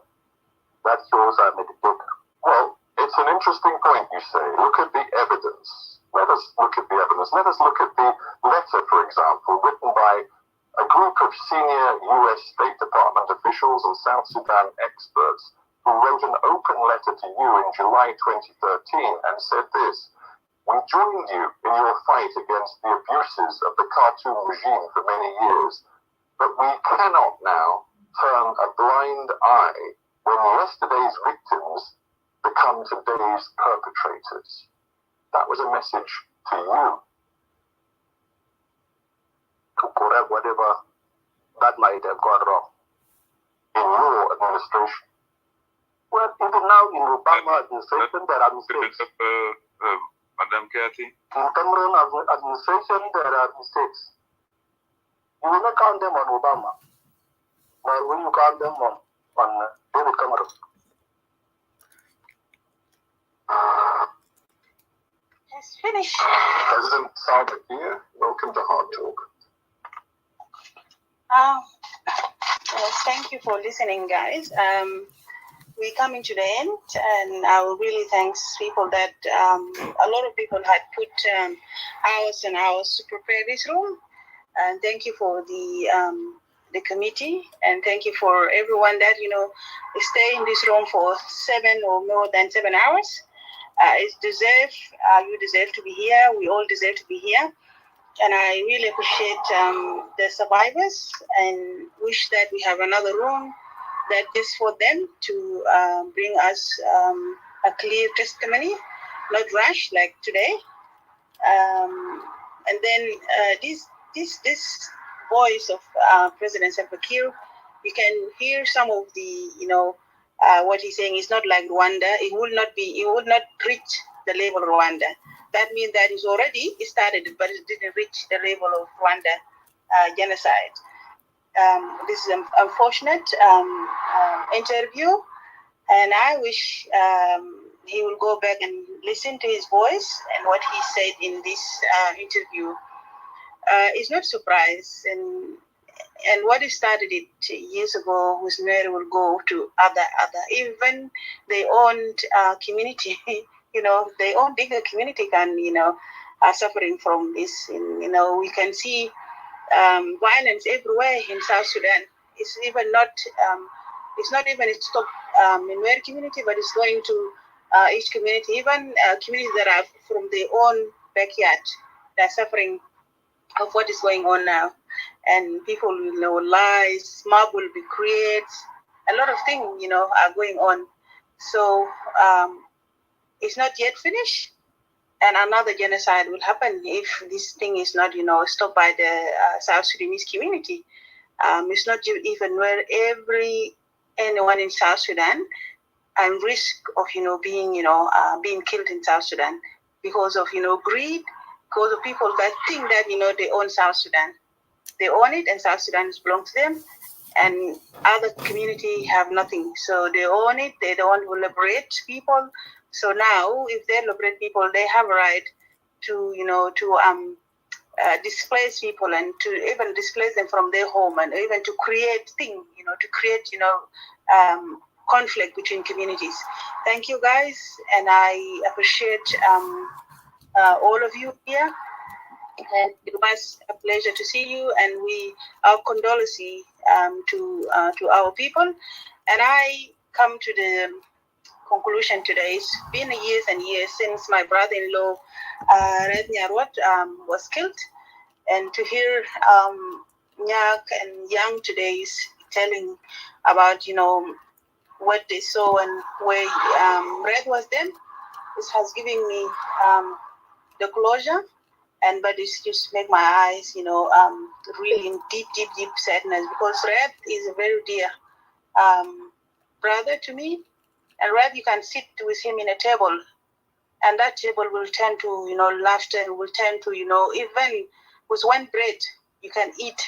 that shows I'm a dictator. Well, it's an interesting point you say. Look at the evidence. Let us look at the evidence. Let us look at the letter, for example, written by a group of senior U S State Department officials and South Sudan experts who wrote an open letter to you in July twenty thirteen and said this: "We joined you in your fight against the abuses of the Khartoum regime for many years, but we cannot now turn a blind eye when yesterday's victims become today's perpetrators." That was a message to you to correct whatever that might have gone wrong in your administration. Well, even now in Obama administration, there are mistakes. Uh, uh, Madam Kathy. In Cameron administration, there are mistakes. You will not count them on Obama, nor will you count them on, on uh, David Cameron. It's finished. President Salva Kiir, welcome to Hard Talk. Um, yes, thank you for listening, guys. Um, we're coming to the end, and I will really thanks people that um, a lot of people had put um, hours and hours to prepare this room. And thank you for the um, the committee, and thank you for everyone that, you know, stay in this room for seven or more than seven hours. Uh, it's deserve. Uh, you deserve to be here. We all deserve to be here. And I really appreciate, um, the survivors and wish that we have another room that just for them to, uh, bring us, um, a clear testimony, not rush like today. Um, and then, uh, this this this voice of, uh, President Salva Kiir, you can hear some of the, you know, uh, what he's saying is not like Rwanda. It will not be. It will not reach the level of Rwanda. That means that it's already started, but it didn't reach the level of Rwanda, uh, genocide. Um, this is an unfortunate, um, um, interview, and I wish, um, he will go back and listen to his voice and what he said in this, uh, interview. Uh, it's not surprise, and and what started it years ago with Nuer will go to other other, even they owned, uh, community. You know, they own bigger community can, you know, are suffering from this. And, you know, we can see, um, violence everywhere in South Sudan. It's even not, um, it's not even stop, um, in Nuer community, but it's going to, uh, each community, even, uh, communities that are from their own backyard, they're suffering of what is going on now. And people, you know, lies, mob will be created. A lot of things, you know, are going on. So, um, it's not yet finished. And another genocide will happen if this thing is not, you know, stopped by the, uh, South Sudanese community. Um, it's not ju- even where every anyone in South Sudan and risk of, you know, being, you know, uh, being killed in South Sudan because of, you know, greed, because of people that think that, you know, they own South Sudan. They own it, and South Sudan is belong to them, and other community have nothing. So they own it. They don't want to liberate people. So now, if they liberate people, they have a right to, you know, to, um, uh, displace people and to even displace them from their home and even to create thing, you know, to create, you know, um, conflict between communities. Thank you, guys, and I appreciate, um, uh, all of you here. And it was a pleasure to see you, and we, our condolences, um, to, uh, to our people. And I come to the conclusion today. It's been years and years since my brother-in-law, uh, Red Nyarwat, um, was killed, and to hear, um, Nyak and Young today is telling about, you know, what they saw and where, um, Red was then. This has given me, um, the closure, and but it's just make my eyes, you know, um, really in deep, deep, deep sadness because Red is a very dear, um, brother to me, and Red, you can sit with him in a table, and that table will turn to, you know, laughter, will turn to, you know, even with one bread you can eat,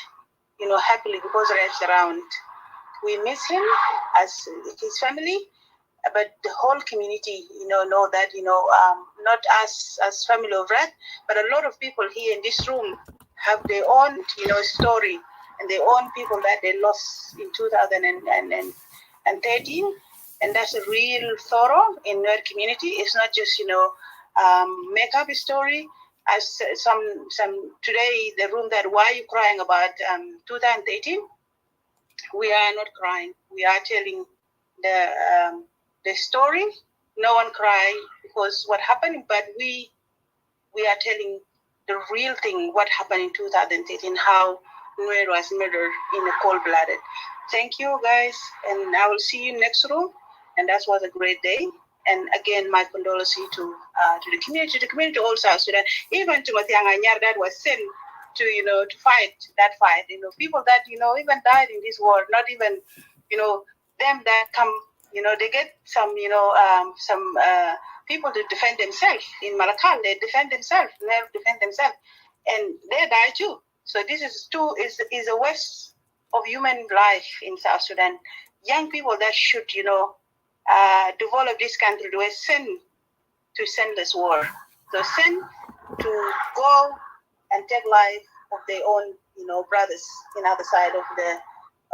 you know, happily because Red's around. We miss him as his family, but the whole community, you know, know that, you know, um, not us as family of Red, but a lot of people here in this room have their own, you know, story and their own people that they lost in two thousand and thirteen. And that's a real sorrow in Nuer community. It's not just, you know, um, make up a story. As, uh, some, some today, the room that, "Why you crying about, um, two thousand eighteen?" We are not crying. We are telling the, um, the story. No one cry because what happened, but we, we are telling the real thing, what happened in two thousand thirteen, how Nuer was murdered in a cold-blooded. Thank you, guys, and I will see you next room. And that was a great day. And again, my condolences to, uh, to the community, the community all South Sudan, even to Matiang Anyar that was sent to, you know, to fight that fight. You know, people that, you know, even died in this war, not even, you know, them that come, you know, they get some, you know, um, some, uh, people to defend themselves. In Malakal, they defend themselves, they defend themselves, and they die too. So this is too, is, is a waste of human life in South Sudan. Young people that should, you know, uh, develop this country, they were sent to senseless war. They were sent to go and take life of their own, you know, brothers in other side of the,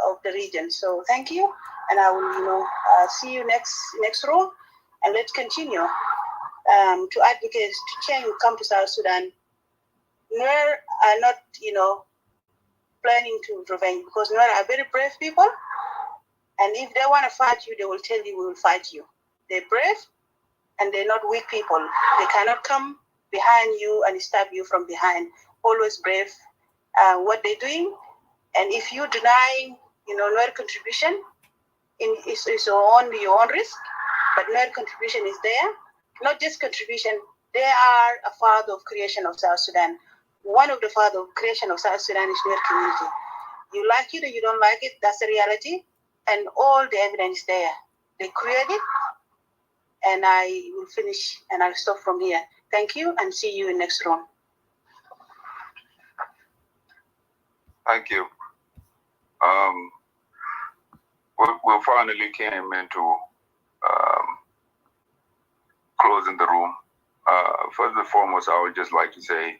of the region. So thank you, and I will, you know, uh, see you next, next room, and let's continue, um, to advocate to change, come to South Sudan. Nuer are not, you know, planning to revenge, because Nuer are very brave people, and if they want to fight you, they will tell you, "We will fight you." They're brave, and they're not weak people. They cannot come behind you and stab you from behind. Always brave, uh, what they're doing. And if you denying, you know, Nuer contribution, in, is, is your own, your own risk. But Nuer contribution is there. Not just contribution, they are a father of creation of South Sudan. One of the father of creation of South Sudan is Nuer community. You like it or you don't like it, that's the reality. And all the evidence there. They create it. And I will finish and I'll stop from here. Thank you and see you in next room. Thank you. Um, we, we finally came into um, closing the room. Uh, first and foremost, I would just like to say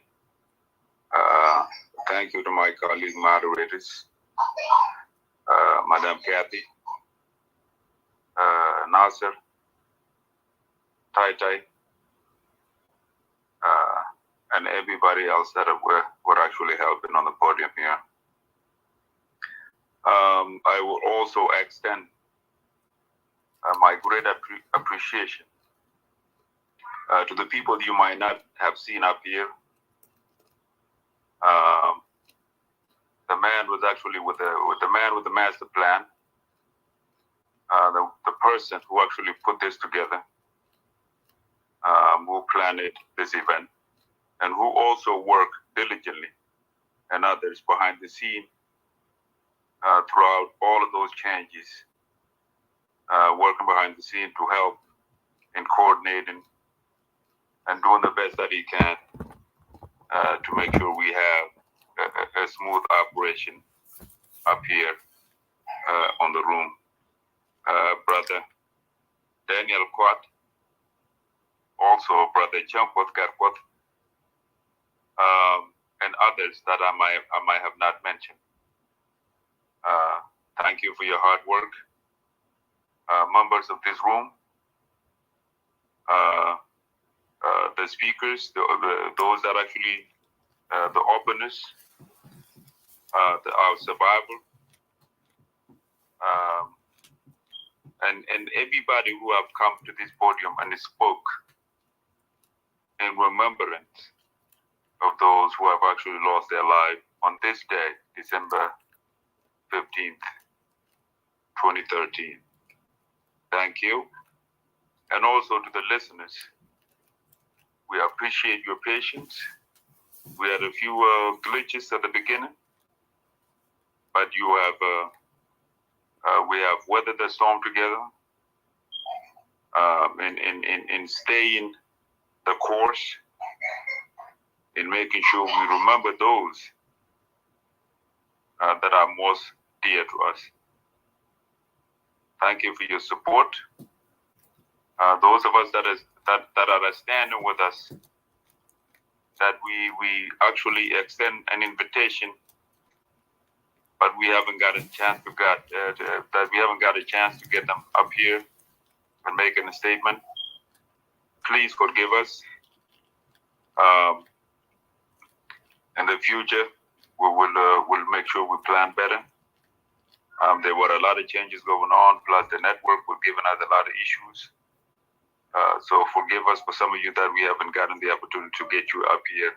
uh, thank you to my colleague moderators, uh, Madam Kathy, uh, Nasser, Tai Tai, uh, and everybody else that were, were actually helping on the podium here. Um, I will also extend uh, my great appre- appreciation uh, to the people you might not have seen up here. Um, the man was actually with the with the man with the master plan, uh, the, the person who actually put this together, um, who planned this event, and who also worked diligently and others behind the scene uh, throughout all of those changes, uh, working behind the scene to help in coordinating and doing the best that he can uh, to make sure we have a, a, a smooth operation up here uh, on the room. Uh, Brother Daniel Kuat, also Brother Champot Garkot, um, and others that I might, I might have not mentioned. Uh, thank you for your hard work. Uh, members of this room, uh, uh, the speakers, the, the, those that actually, uh, the openers, uh, the, our survival, um, and, and everybody who have come to this podium and spoke in remembrance of those who have actually lost their life on this day, December fifteenth, twenty thirteen. Thank you. And also to the listeners, we appreciate your patience. We had a few uh, glitches at the beginning, but you have, uh, uh, we have weathered the storm together um, in, in, in, in staying the course, in making sure we remember those uh, that are most dear to us. Thank you for your support. Uh, those of us that is that, that are standing with us, that we we actually extend an invitation, but we haven't got a chance to got uh, to, that we haven't got a chance to get them up here and making a statement. Please forgive us. Um, in the future, we will uh, will make sure we plan better. Um, there were a lot of changes going on, plus the network was giving us a lot of issues. Uh, so forgive us for some of you that we haven't gotten the opportunity to get you up here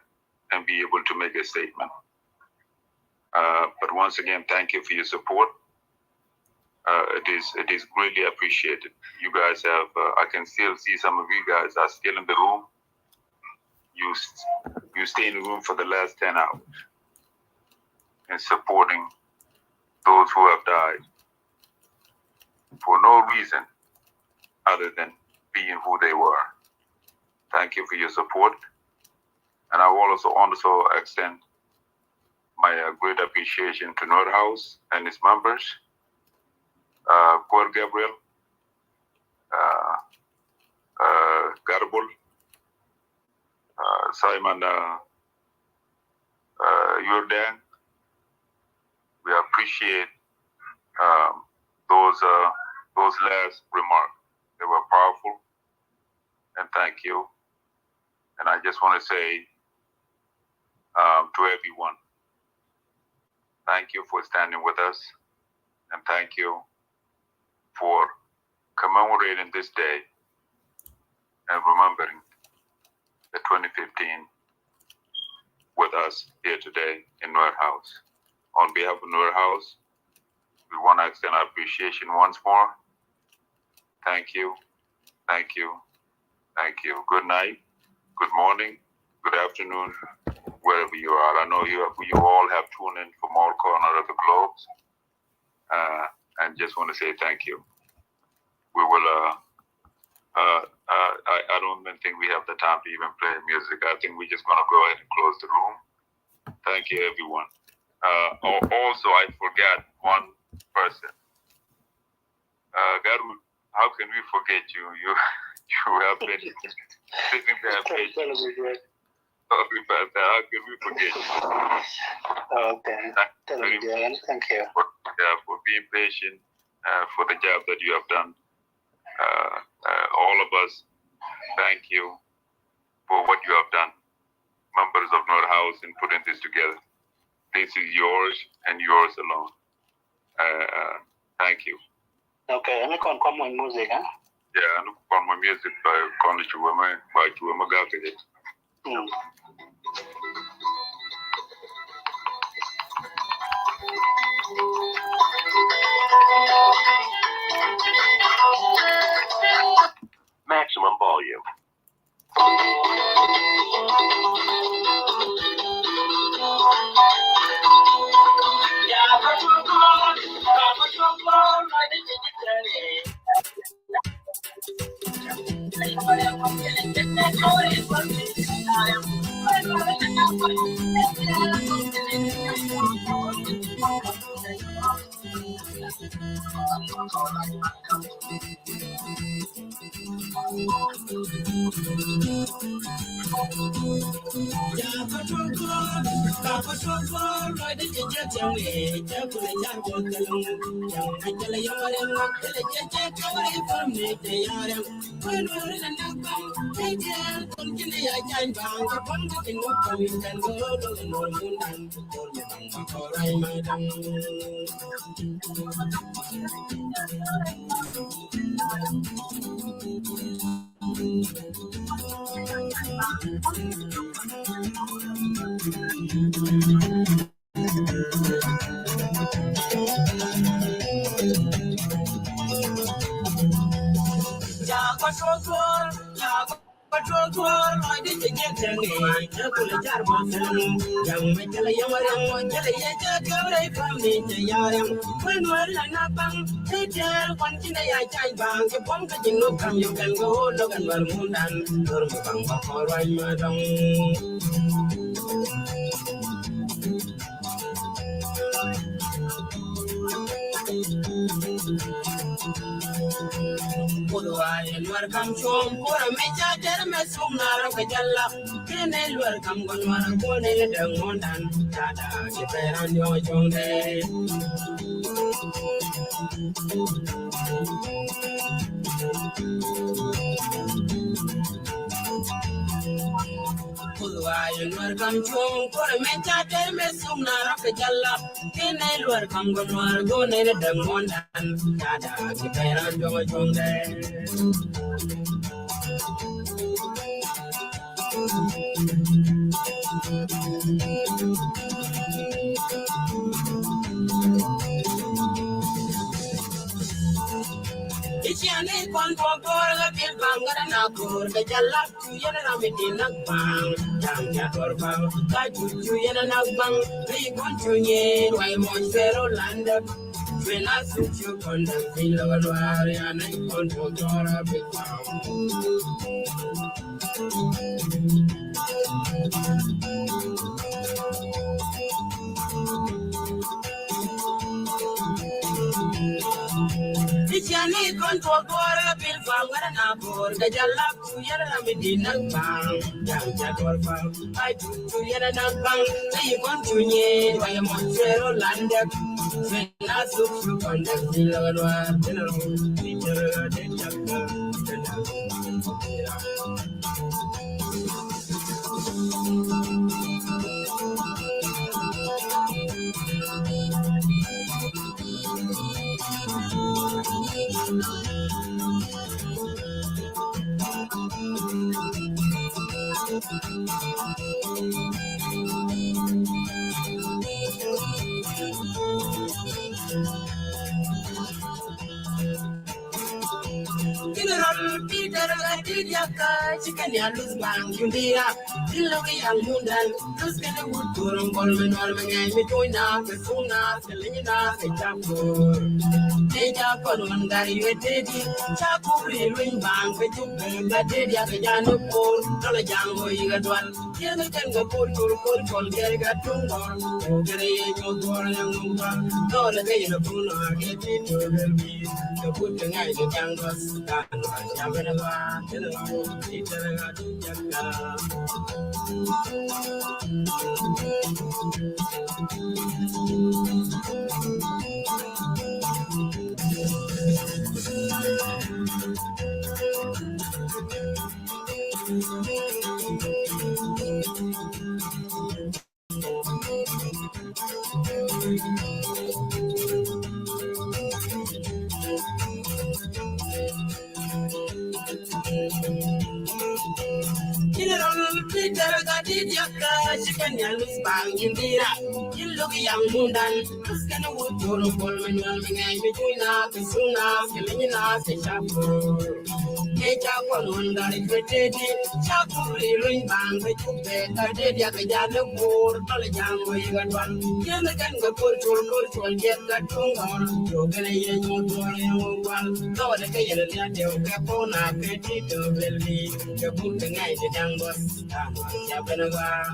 and be able to make a statement. Uh, but once again, thank you for your support. Uh, it is it is greatly appreciated. You guys have, uh, I can still see some of you guys are still in the room. You you stay in the room for the last ten hours and supporting those who have died for no reason other than being who they were. Thank you for your support. And I will also also extend my uh, great appreciation to Nuer House and its members, uh, Kuer Gabriel, uh, uh, Garbul, uh, Simon uh, uh, Yurdang. We appreciate um, those uh, those last remarks. They were powerful, and thank you. And I just want to say um, to everyone, Thank you for standing with us, and thank you for commemorating this day and remembering the twenty fifteen with us here today in Nuer House. On behalf of Nuer House, we want to extend our appreciation once more. Thank you, thank you, thank you. Good night, good morning, good afternoon, wherever you are. I know you, you all have tuned in from all corners of the globe, uh, and just want to say thank you. We will, uh, uh, uh, I, I don't even think we have the time to even play music. I think we're just gonna go ahead and close the room. Thank you, everyone. Uh, al-, also, I forgot one person. Uh, Garut, how can we forget you? You, you have been sitting there patiently. Sorry about that. How can we forget you? Okay. Thank you very much. Thank you. For, yeah, for being patient, uh, for the job that you have done. Uh, uh, all of us, thank you for what you have done. Members of Nuer House in putting this together. This is yours and yours alone. Uh, uh, thank you. Okay, ɛn kɔn kɔn muɔny music, eh? Yeah, ɛn kɔn muɔny music, ba kɔn cuɛ mɛ, ba cuɛ mɛ gak kɛ jɛ. Mm. Maximum volume. Kudwa ye luar kam cuɔm kura mi ca der mɛ sum na rɔ kɛ jalla. Kene luar kam gɔn wara kone dɛŋ ŋɔndan. Dada ci pɛran yɔ cuɔm dɛ. Kudwa ye luar kam cuɔm kura mi ca der mɛ sum na rɔ kɛ jalla. Kene luar kam gɔn wara kone dɛŋ ŋɔndan. Dada ci pɛran yɔ cuɔm dɛ. Iciani kɔn kɔn kɔr la bil bangara na kor ka jalla tu yɛn ram mi din nak bang. Jam ja kor bang ka ju ju yɛn nak bang. Ri kɔn ju yɛn wai mon zero landa. When I shoot you on the field of a lawyer, and I want to draw a big town. Tichani kon to bora bil fa wara na bor da jalla ku yara mi dinak bang. Jam ja kor bang. Ay tu yara na bang. Ay kon tu nye wa ya mo zero landa. When I shoot you on the field of a lawyer, and I want to draw a big town. General Peter Gadidiaka, chicken ya lose bang, you be up. Dilo yang mundan, lose kene wood, turun, golmen, walmen, mi tuina, pesuna, selina, pechapo. Pechapo, mandari, wetedi, chapuri, luin bang, pechupe, Gadidiaka, jano, por, tola jango, iga duan. Yɛn kɛn kɛ por col por col kɛn kɛ tuŋ gɔl. Kɛn yɛ nyuɔth duɔl yɛ ŋuŋ gɔl. Dɔɔlɛ kɛ yɛn pun a kɛ ti to bɛ bi. Kɛ pun kɛ ŋa̱c kɛ jaŋ gɔs. Kan wa jaŋ bɛ ni ba. Kɛn wa ti tɛrɛ ka ti jaŋ ka. General Peter Gadidiaka, chicken ya lose bang, you be up. Yiluk yaŋ mundan, lus kɛn wut jor bol mi nyuɔl mi ŋɛny mi cuy na ki suŋ na ki liny na ki cap. Kɛ ca kɔn wun gari kɛ teti, ca kuri luny baŋ kɛ cuk bɛ ka teti a kɛ ja lɛ bor tɔl jaŋ wä yi kɛ duan. Yɛn kɛn kɛ kor col kor col jɛt kɛ tuŋ gɔr. Yo kɛn yɛ nyuɔl bor yɛ wä gual. Tɔwɛ kɛ yɛn lia tɛw kɛ kona kɛ ti tɔ bɛl bi. Kɛ bur kɛ ŋɛny ti daŋ bɔs. Daŋ bɔs ca bɛn gɔaa.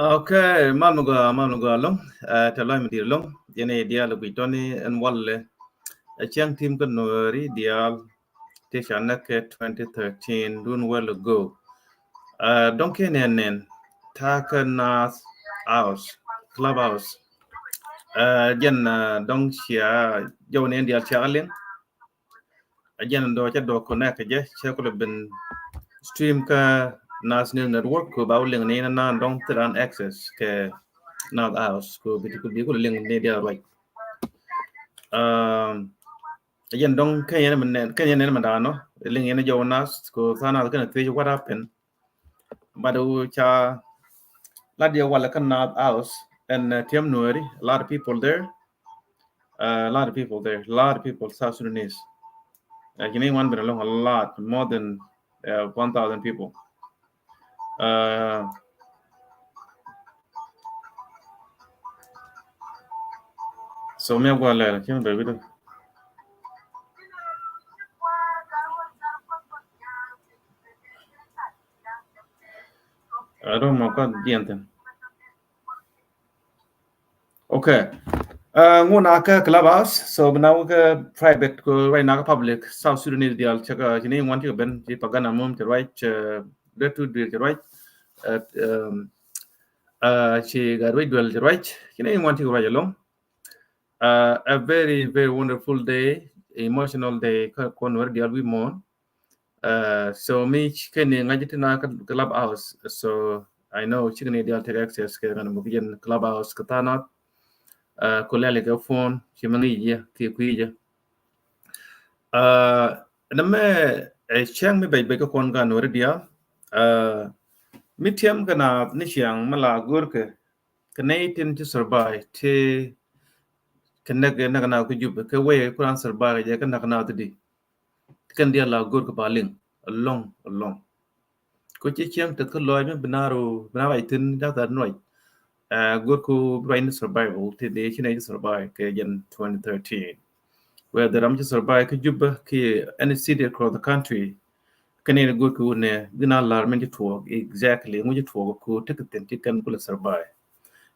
Okay, mal mi gɔaa, mal mi gɔaa ɛlɔ̱ŋ. Ɛ, tɛ lɔc mi di̱i̱t ɛlɔ̱ŋ. Yɛn i̱ diaal i̱ guic tɔ̱ni ɛn walɛ. Ɛ cäŋ tim kä Nuääri diaal ti ca näk kɛ twenty thirteen, dun well ago. Ɛ, dɔ̱ŋ kiɛn yɛn nɛn ta̱a̱ kä Naath House, Clubhouse. Ɛ, jɛn, ɛ, dɔ̱ŋ cia jɔw ni ɛn diaal cia kä liŋ. A jɛn dɔ̱ cɛ dɔ̱ connect kɛ jɛ cɛ kulɛ ben stream kä Naath News Network kɛ ba wä liŋ ni na dɔ̱ŋ thil an access kɛ Naath House kɛ bi ti kul bi kulɛ liŋ ni diaal ruac. Um, a jɛn dɔ̱ŋ kɛ yɛn mɛ nɛn kɛ yɛn nɛn mɛ daanɔ liŋ yɛn jɔw Naath kɛ tha̱a̱ŋ Naath kɛn a thiec what happened. But who ca lat yɛ walɛ kä Naath House and, uh, tiɛm Nuääri, a lot of people there. Uh, a lot of people there, a lot of people, South Sudanese. Uh, ci ni wan ben along a lot, more than, uh, one thousand people. Uh, so mi a gua lɛl, ci mi bɛ widu. I don't know, kä diɛn thin. Okay. Uh, ŋun a kä Clubhouse, so bi na wä kä private ko right now kä public, South Sudanese diaal cɛ kä ci ni ŋuan ci kɛ ben, ci Pagana Mum ci ruac, uh, Dee Tu Duel ci ruac, uh, um, uh, ci Gatwec Duel ci ruac, ci ni ŋuan ci kɛ ruac ɛlɔ̱ŋ. Uh, a very, very wonderful day, emotional day kä kɔn wär diaal wi̱i̱ muɔ̱ɔ̱n. Uh, so mi kɛn ni ŋa̱c ti na kä Clubhouse. So I know cikɛ ni diaal tek access kɛ ŋa̱n muk jɛn Clubhouse kɛ tha̱a̱ŋ nath. Uh, ku lɛli kɛ phone ci mi ŋi̱i̱c yɛ ki kui̱ jɛ. Uh, nɛ mɛ ɛ cɛŋ mi bɛc bɛc kä kɔn kä Nuääri diaal. Uh, mi tiɛm kɛ na ni ciaŋ mi la go̱rkɛ kɛ nɛy tin ci survive ti kɛ näk, näk na kä Jubɛ kɛ wee kuran survive jɛ kɛ näk na ti di. Kɛn diaal la go̱r kɛ ba liŋ alɔŋ, alɔŋ. Ko ci ciɛŋ tet kä lɔc mi bi na ru, bi na ruac thin jak that ruac. Uh, go̱r ko ruac ni survival ti dee ci nɛy ci survive kɛ jɛn twenty thirteen. Whether ram ci survive kä Juba, kä any city across the country, kɛn in go̱o̱r kɛ wun nɛ, bi na lar min ci tuɔɔk exactly ŋu ci tuɔɔk ku tekɛ thin ti kɛn kulɛ survive.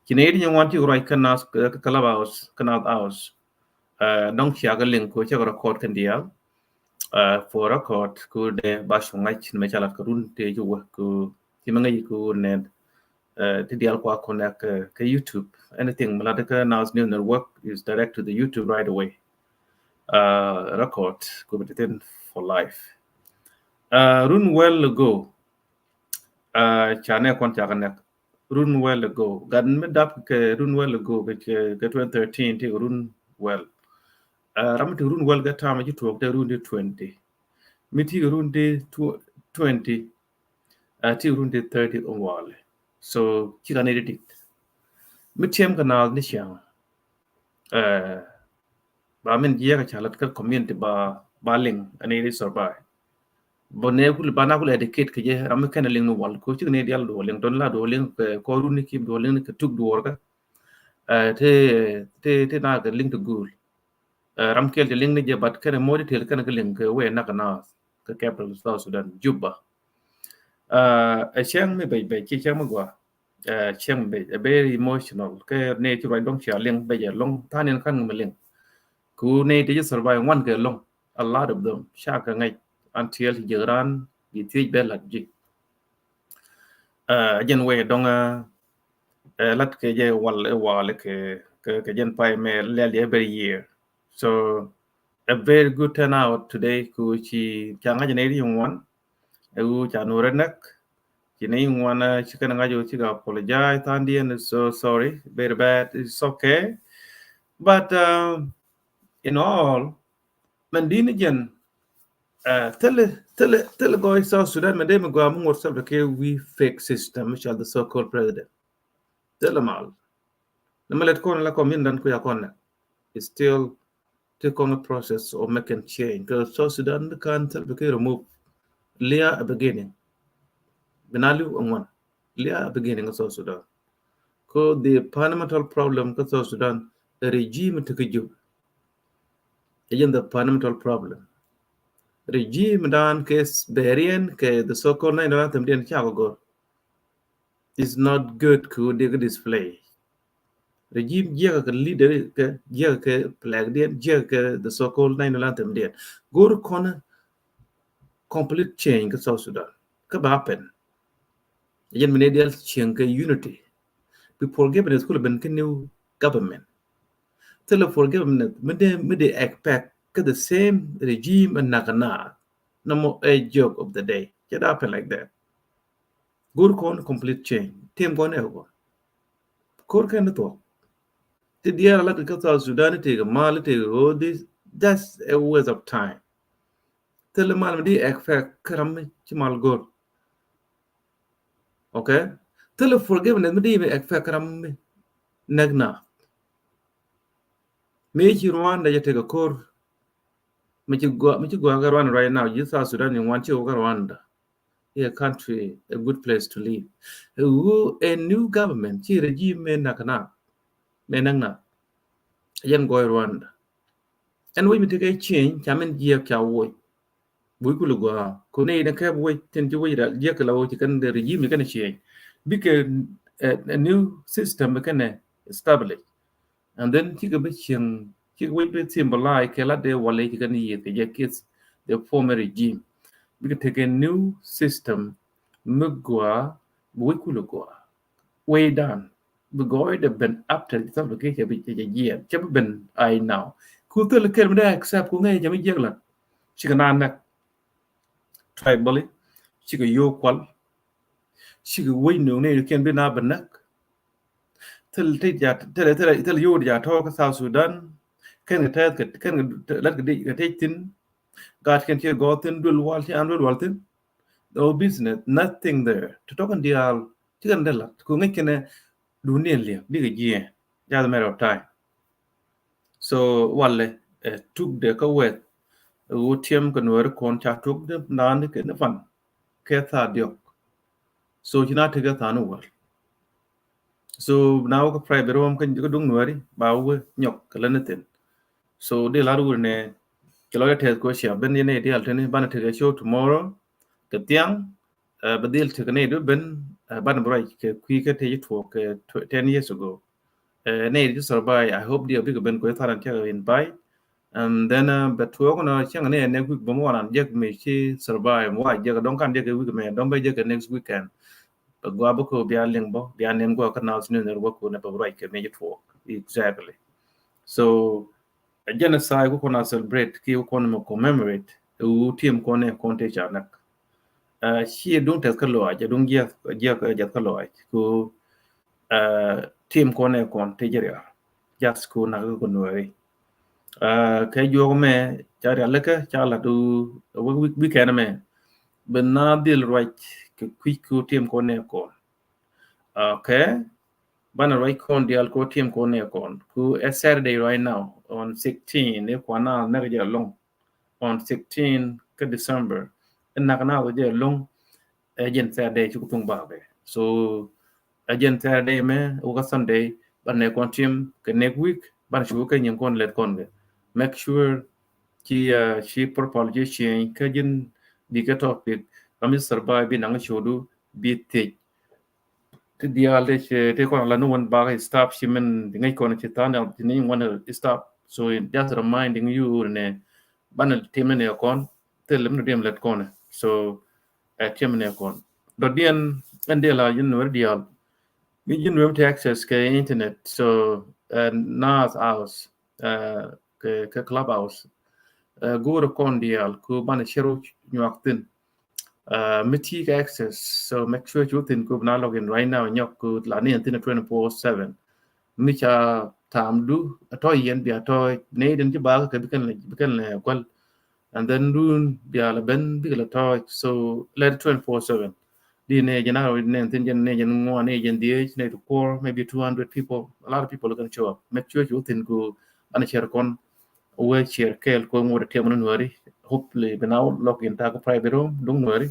Ci nɛ yit nyin wan ci ruac kä Nas, kä Clubhouse, kä Nas House. Dɔŋ cia kɛ link ku cɛ kɛ record kɛn diaal. For record ku dee ba cu ŋa̱c ni mɛ ca lat kɛ run tëë ci wä ku ci mɛ ŋäc ku nɛ ti diaal kua connect kɛ YouTube. Anything mi lat kä Nas News Network is direct to the YouTube right away. Record ku bi ti thin for life. Run well ago, ca nɛ kɔn ca kɛ nɛk. Run well ago, gat mi dap kɛ run well ago kɛ twenty thirteen ti run well. Ram mi ti run well kɛ tam ci tuɔɔk te run ti twenty. Mi ti run ti twenty, ti run ti thirty ɔŋ walɛ. So ci ka ni di dit mi tiɛm kɛ Naath ni ciaŋ. Ba min jiɛk a ca lat kä community ba, ba liŋ ani ri survive. Bä nɛ kul ba na kul educate kɛ jɛ ram mi kɛn a liŋ ni wal ko cik ni dial duɔ liŋ ton la duɔ liŋ kɛ kɔrun ni kim duɔ liŋ ni kɛ tuk duɔr kä. Te, te, te na kɛ liŋ ti gul. Ram kɛl ti liŋ ni jɛ, but kɛn a more detail kɛn a kɛ liŋ kɛ wee nak na kɛ capital South Sudan, Juba. Ɛ cɛŋ mi bɛc bɛc ci cɛŋ mi gua. Cieŋ bɛ, a very emotional. Kɛ nɛ ti ruac dɔŋ cia liŋ bɛ jɛ lɔŋ than in kan mi liŋ. Ku nɛ ti jɛ survive ŋuan kɛ lɔŋ. A lot of them ca kɛ ŋa̱c until ti jɛ ran bi thiec bɛ lat ji̱. A jɛn wee dɔŋ lat kɛ jɛ wal, wal kɛ, kɛ jɛn pay mɛ lɛl jɛ every year. So a very good turnout today ku ci ca ŋa̱c nɛ ti ŋuan. Ɛ wu ca nuɔrɛ näk. Ci ni ŋuan ci kɛn ŋa̱c wu ci ka apologize thandiɛn. So sorry, very bad. It's okay. But in all, mɛn di ni jɛn thilɛ, thilɛ, thilɛ gɔɔy South Sudan mɛn dee mi gɔaa mi ŋuɔt Salva Kiir wi̱i̱ fake system mi cal the so-called president. Thilɛ mal. Ni mi lɛt kɔn la kɔn min dan kuya kɔn nɛ. It's still ti kɔn process of making change. Kɛ South Sudan di kan Salva Kiir remove. Lia a beginning. Bina liw a ŋuan. Lia a beginning of South Sudan. Ko the fundamental problem kä South Sudan, a regime ti kɛ Juba. Ɛ jɛn the fundamental problem. Regime dan kɛ bɛriɛn kɛ the so-called national anthem diɛn ca kɛ gɔr. Is not good ku dee kɛ display. Regime jiɛk kɛ leader kɛ jiɛk kɛ flag diɛn jiɛk kɛ the so-called national anthem diɛn. Go̱r kɔn complete change kä South Sudan. Kä ba happen. Ɛ jɛn mi ni dial cieŋ kɛ unity. Bi forgiveness kulɛ ben kä new government. Thilɛ forgiveness mi dee, mi dee expect kä the same regime in Nakana. Nɔmɔ a joke of the day. Cɛ da happen like that. Go̱r kɔn complete change. Tim kɔn ɛ kɔn. Ko̱r kɛn ni thuɔk. Ti diɛɛr a lat kä South Sudan ti kɛ mal ti kɛ all this. That's a waste of time. Thilɛ mal mi di expect kä ram mi ci mal go̱r. Okay? Thilɛ forgiveness mi di mi expect kä ram mi nɛk na. Mi ci Rwanda jɛ ti kɛ ko̱r. Mi ci gua, mi ci gua kä Rwanda right now. Ji̱ South Sudan ni wan ci wä kä Rwanda. A country, a good place to live. Wu a new government, ci regime mɛ nak na, mɛ nak na. Yɛn gɔɔy Rwanda. Ɛn wec mi tekɛ change, ca min jiɛk ca woc. Buc kul gua. Kuni in a kɛp wec, tin ci wec jiɛk la woc, kan the regime kan change. Bikɛ a new system kan establish. And then cikɛ bi cieŋ, cikɛ wec bi symbolize kɛ la dee wali cikɛ ni yieth kɛ jɛ kith the former regime. Bikɛ tekɛ new system mi gua bi wec kul gua. Way down. Bi gɔɔy dee ben after Salva Kiir cɛ bi cɛ jiɛn. Cɛ bi ben I now. Ku thil kɛl mi dee accept ku ŋäc cɛ mi jiɛk la. Cikɛ na näk. Tribally. Cikɛ yo̱o̱ kual. Cikɛ wec ni ŋäc kɛn bi na bi näk. Thil ti ja, thil, thil, thil yod ja tɔk South Sudan. Kɛn kɛ tɛth kɛ, kɛn kɛ lat kɛ di kɛ tɛth thin. Gat kɛn ci gɔth thin, duel wal ci an duel wal thin. No business, nothing there. Ti tɔk kɛn dial, ti kɛn de lat. Ku ŋäc kɛn duniɛn liɛk, bikɛ jiɛ. Just a matter of time. So walɛ tuk de kä wɛth. Wu tiɛm kɛ nuɛri kɔn ca tuk de naan kɛ ni fan kɛ tha diɔk. So ci na tekɛ tha ni wal. So na wä kä private room kä duŋ nuɛri ba wä nyɔk kɛ lɛ ni thin. So dee lar wur nɛ, cɛ lɔcdä tɛth kɛ ɣöö cia ben yɛn nɛy diaal tini, banɛ tekɛ show tomorrow kɛ thiaŋ. Bɛ dhil tekɛ nɛy du ben, banɛ bi ruac kɛ kui̱ kä tëë ci tuɔɔk kɛ tw-, ten years ago. Nɛy ti survive, I hope diɛ bikɛ ben kɛ ɣöö tharan cakɛ invite. And then bɛ tuɔɔk nɔ cäŋ ni next week bä mi wanan jek mi ci survive, wa jek dɔŋ kan jek week mɛ, dɔŋ bɛ jek next weekend. Bɛ gua bä ko bia liŋ bä, bia nen gua kä Naath News Network ko nɛ bɛ ruac kɛ mi ci tuɔɔk. Exactly. So a genocide ku kɔn a celebrate ki ku kɔn mɛ commemorate ɛ wu tim kɔn ɛ kɔn te ca näk. Ci duŋ tɛth kä lɔac, ɛ duŋ jiath, jiath, jiath kä lɔac ku tim kɔn ɛ kɔn te jɛ rial. Just ku nak ku nuɛri. Kɛ juɔk mɛ ca rial lɛ kä ca lat du weekend mɛ bi na dhil ruac kɛ kui̱c ku tim kɔn ɛ kɔn. Okay. Banɛ ruac kɔn diaal kɛ tim kɔn ɛ kɔn. Ku ɛ Saturday right now on sixteen, ɛ kuana nɛk jɛ lɔŋ on sixteen kä December. Ɛ nak na jɛ lɔŋ ɛ jɛn Saturday ci ku thuŋ bakɛ. So ɛ jɛn Saturday mɛ wä kä Sunday banɛ kɔn tim kɛ next week banɛ cu kɛ nyin kɔn lɛt kɔn kɛ. Make sure ci, ci profile ci change kä jin bikɛ topic. Ram ci survive bi naŋ cu du bi thiec. Ti diaal ti ci ti kɔn la ni wän bak stop ci min di ŋäc kɔn ci tha̱a̱ŋ di ni ŋuan stop. So just reminding you nɛ banɛ tim ni nɛ kɔn thil mi ni diɛm lɛt kɔn. So ɛ tim ni nɛ kɔn dɔ̱diɛn ɛn diɛl a jin nuɛri diaal mi jin nuɛri ti access kɛ internet. So ɛ Naath House kɛ, kɛ Clubhouse. Go̱o̱rä kɔn diaal ku banɛ cɛr wä nyuak thi̱n. Mi ti kɛ access, so make sure cu thi̱n ku bina log in right now nyɔk ku la ni ɛn thi̱n twenty four seven. Mi ca tam du a tɔ̱ yɛn bia tɔ̱ ney den ci bak kɛ bikɛn lɛ, bikɛn lɛ gual. And then dun bia la ben bikɛ la tɔ̱, so lɛ twenty four seven. Di nɛ jɛn a nɛ thi̱n jɛn nɛ jɛn ŋuan nɛ jɛn dhiec nɛ ti kuɔr, maybe two hundred people, a lot of people can show up. Make sure cu thi̱n ku banɛ cɛr kɔn wee cɛr kɛɛl kɔ ŋuɔt tiɛm ni nuɛri. Hopefully bina log in ta̱a̱ kä private room duŋ nuɛri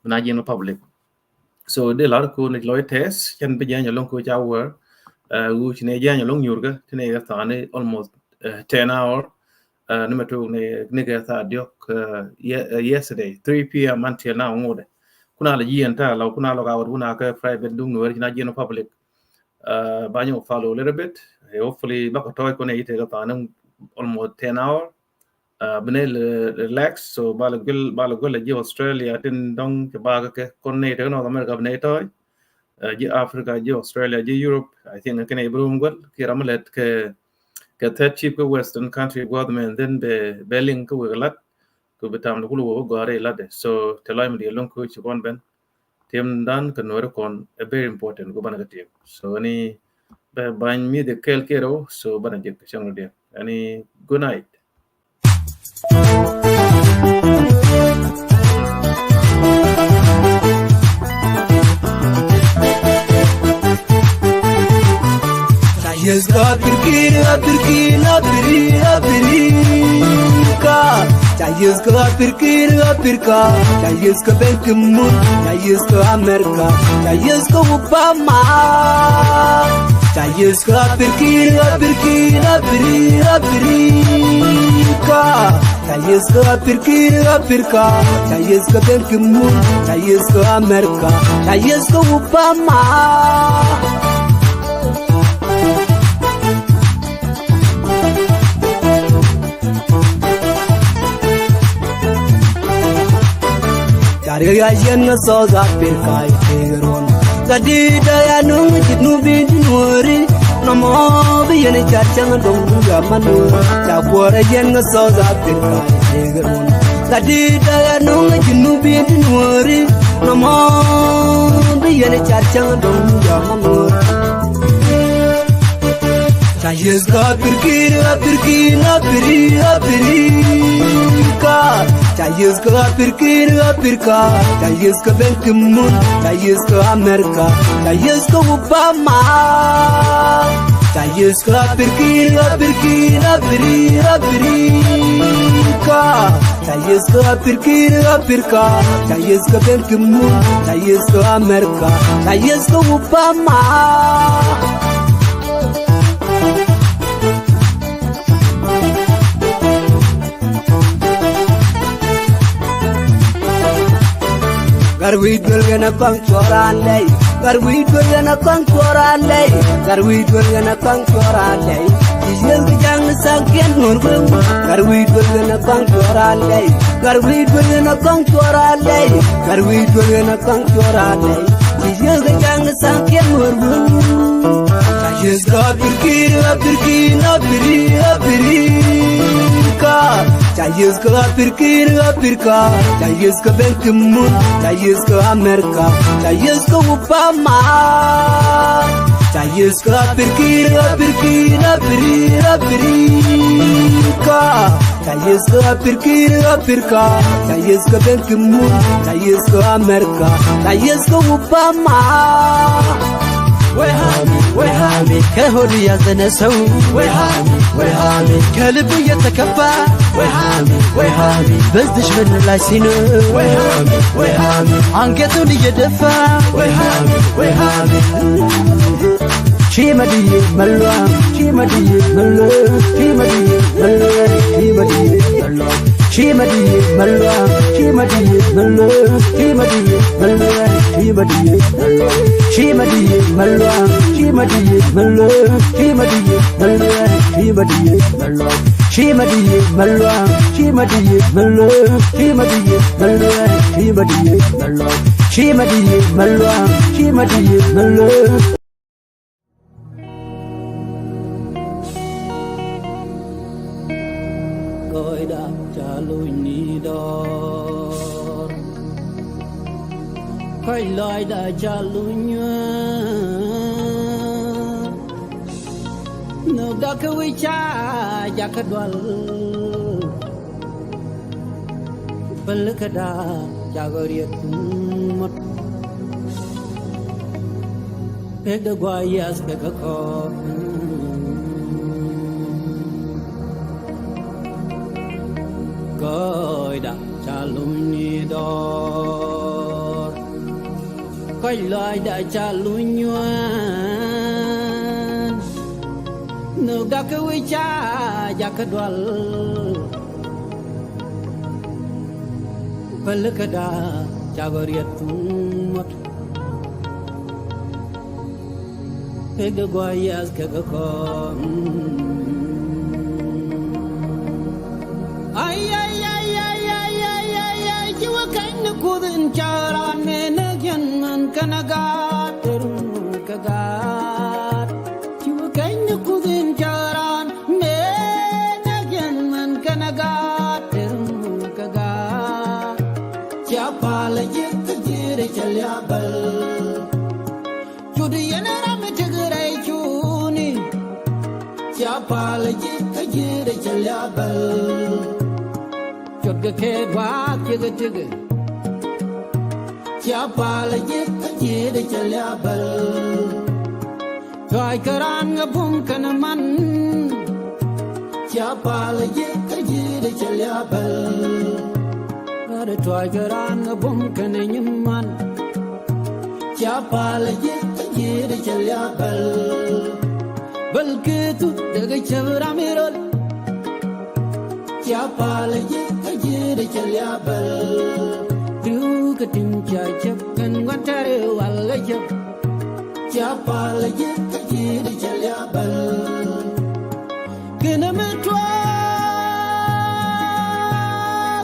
bina jiɛn public. So dee lar kɔ ni lɔc tɛth cɛn bi jiɛn jɛ lɔŋ kɔ ca wär. Wuc ni jiɛn jɛ lɔŋ nyurkä ti ni kɛ tha̱a̱ŋ ni almost ten hour. Ni mɛ tok ni kɛ tha̱a̱ diɔk yesterday three p.m. until now ŋuɔt. Kuna la jiɛn ta̱a̱ la kuna log out kuna kɛ private duŋ nuɛri ci na jiɛn public. Ba nyɛ follow a little bit. Hopefully bakɔ tɔɔc kɔn ɛ itek a tha̱a̱ŋ almost ten hour. Bi nɛ relax, so ba la guil, ba la guil a ji̱ Australia tin dɔŋ kɛ ba kɛ kɔn nɛ itek North America bi nɛ tɔɔc. Ji̱ Africa, ji̱ Australia, ji̱ Europe, I think kɛn ɛ bi rum guil ki ram lɛt kɛ, kɛ third chip kɛ Western country guath mɛ, then bɛ, bɛ liŋ kɛ wek lat. Kɛ bi tam ni kul wek gɔ̱a̱r ɛ lat dɛ. So tɛ lɔc mi di lɔŋ kɛ ci kɔn ben. Tim dan kɛ nuɔri kɔn ɛ very important ku banɛ kɛ tim. So ni bɛ bany mi de kɛɛl kɛ rɛw, so banɛ jek kɛ cɛŋ ni diɛ. Ani good night. Ca Yesu ka pirkin, a pirkin, a piri, a piri ka. Ca Yesu ka pirkin, a pirka. Ca Yesu ka Banki Mun. Ca Yesu ka Amerika. Ca Yesu ka Obama. Ca Yesu ka pirkin, a pirkin, a piri, a piri ka. Ca Yesu ka pirkin, a pirka. Ca Yesu ka Banki Mun. Ca Yesu ka Amerika. Ca Yesu ka Obama. Ca riɛk ya yɛn ŋä South Africa i̱ tëëk ruɔ̱n. Ka di̱t dɔ̱ ya nuŋ ji̱ nu bi̱i̱n ti nuɔ̱ɔ̱ri. Nɔmɔ bi yɛn i̱ car cäŋ dɔ̱ŋ ya ma nuɔ̱ɔ̱r. Ca kuɔrɛ yɛn ŋä South Africa i̱ tëëk ruɔ̱n. Ka di̱t dɔ̱ ya nuŋ ji̱ nu bi̱i̱n ti nuɔ̱ɔ̱ri. Nɔmɔ bi yɛn i̱ car cäŋ dɔ̱ŋ ya ma nuɔ̱ɔ̱r. Ca Yesu ka pirkin, a pirkin, a piri, a piri ka. Ca Yesu ka pirkin, a pirka. Ca Yesu ka Banki Mun. Ca Yesu ka Amerika. Ca Yesu ka Obama. Ca Yesu ka pirkin, a pirkin, a piri, a piri ka. Ca Yesu ka pirkin, a pirka. Ca Yesu ka Banki Mun. Ca Yesu ka Amerika. Ca Yesu ka Obama. Gat wi̱i̱ duel kɛnɛ kɔaŋ cuɔr an lɛy. Gat wi̱i̱ duel kɛnɛ kɔaŋ cuɔr an lɛy. Gat wi̱i̱ duel kɛnɛ kɔaŋ cuɔr an lɛy. Ci Yiëë kɛ ja̱ŋ ni tha̱a̱ŋkiɛn ŋuɔ̱t wee. Gat wi̱i̱ duel kɛnɛ kɔaŋ cuɔr an lɛy. Gat wi̱i̱ duel kɛnɛ kɔaŋ cuɔr an lɛy. Gat wi̱i̱ duel kɛnɛ kɔaŋ cuɔr an lɛy. Ci Yiëë kɛ ja̱ŋ ni tha̱a̱ŋkiɛn ŋuɔ̱t wee. Ca Yiëë kɛ Apirki̱i̱r, Apirki̱i̱r, Apirki̱i̱r, Apirki̱i̱r ka. Ca Yiëë kɛ Apirki̱i̱r, Apirki̱i̱r ka. Ca Yiëë kɛ Bɛn Ki Mun. Ca Yiëë kɛ America. Ca Yiëë kɛ Obama. Ca Yiëë kɛ Apirki̱i̱r, Apirki̱i̱r, Apirki̱i̱r, Apirki̱i̱r ka. Ca Yiëë kɛ Apirki̱i̱r, Apirki̱i̱r ka. Ca Yiëë kɛ Bɛn Ki Mun. Ca Yiëë kɛ America. Ca Yiëë kɛ Obama. Wehami, wehami, kɛ holi ya zene sau. Wehami, wehami, kɛ libu ya takaba. Wehami, wehami, bes dishmin la sinu. Wehami, wehami, angetu ni ya defa. Wehami, wehami. Shima di malwa, shima di malwa, shima di malwa, shima di malwa. Shima di malwa, shima di malwa, shima di malwa, shima di malwa. Shima di malwa, shima di malwa, shima di malwa, shima di malwa. Shima di malwa, shima di malwa, shima di malwa, shima di malwa. Shima di malwa, shima di malwa. Kɔcda ca luny ni dɔɔr. Kɔc lɔcda ca luny nyuɛɛn. Nhök dakä wi̱c ca jakä dual. Pälikäda cakɔ riet ŋuɔ̱t. Pek de guay yath kɛ kɛ kɔk. Kɔcda ca luny ni dɔɔr. Kɔc lɔcda ca luny nyuɛɛn. Nhök dakä wi̱c ca jakä dual. Pälikäda cakɔ riet ŋuɔ̱t. Pek de guay yath kɛ kɛ kɔk. Ay, ay, ay, ay, ay, ay, ay, ay, ci wä kɛny ni kuth in ca raan mëë näk yɛn män kɛnɛ gaat, tër män kɛ gaat. Ci wä kɛny ni kuth in ca raan mëë näk yɛn män kɛnɛ gaat, tër män kɛ gaat. Cia palä ji̱ kä ji̱ rɛy cɛ liabäl. Cut yɛn ram mi tek rɛy cuni. Cia pal ji̱ kä ji̱ rɛy cɛ liabäl. Cut kɛ kɛ gua̱a̱th ciek tek. Cia pal ji̱ kä ji̱ rɛy cɛ liabäl. Tuac kä raan ŋä bum kɛnɛ man. Cia pal ji̱ kä ji̱ rɛy cɛ liabäl. Gat tuac kä raan ŋä bum kɛnɛ nyiman. Cia pal ji̱ kä ji̱ rɛy cɛ liabäl. Bäl kɛ thu dee kɛ cäp ram mi rol. Cia pal ji̱ kä ji̱ rɛy cɛ liabäl. Ri̱w kɛ tim cia cäp kɛn gua̱n tɛr i̱ wal kɛ cäp. Cia pal ji̱ kä ji̱ rɛy cɛ liabäl. Kɛnɛ mi tuɔɔk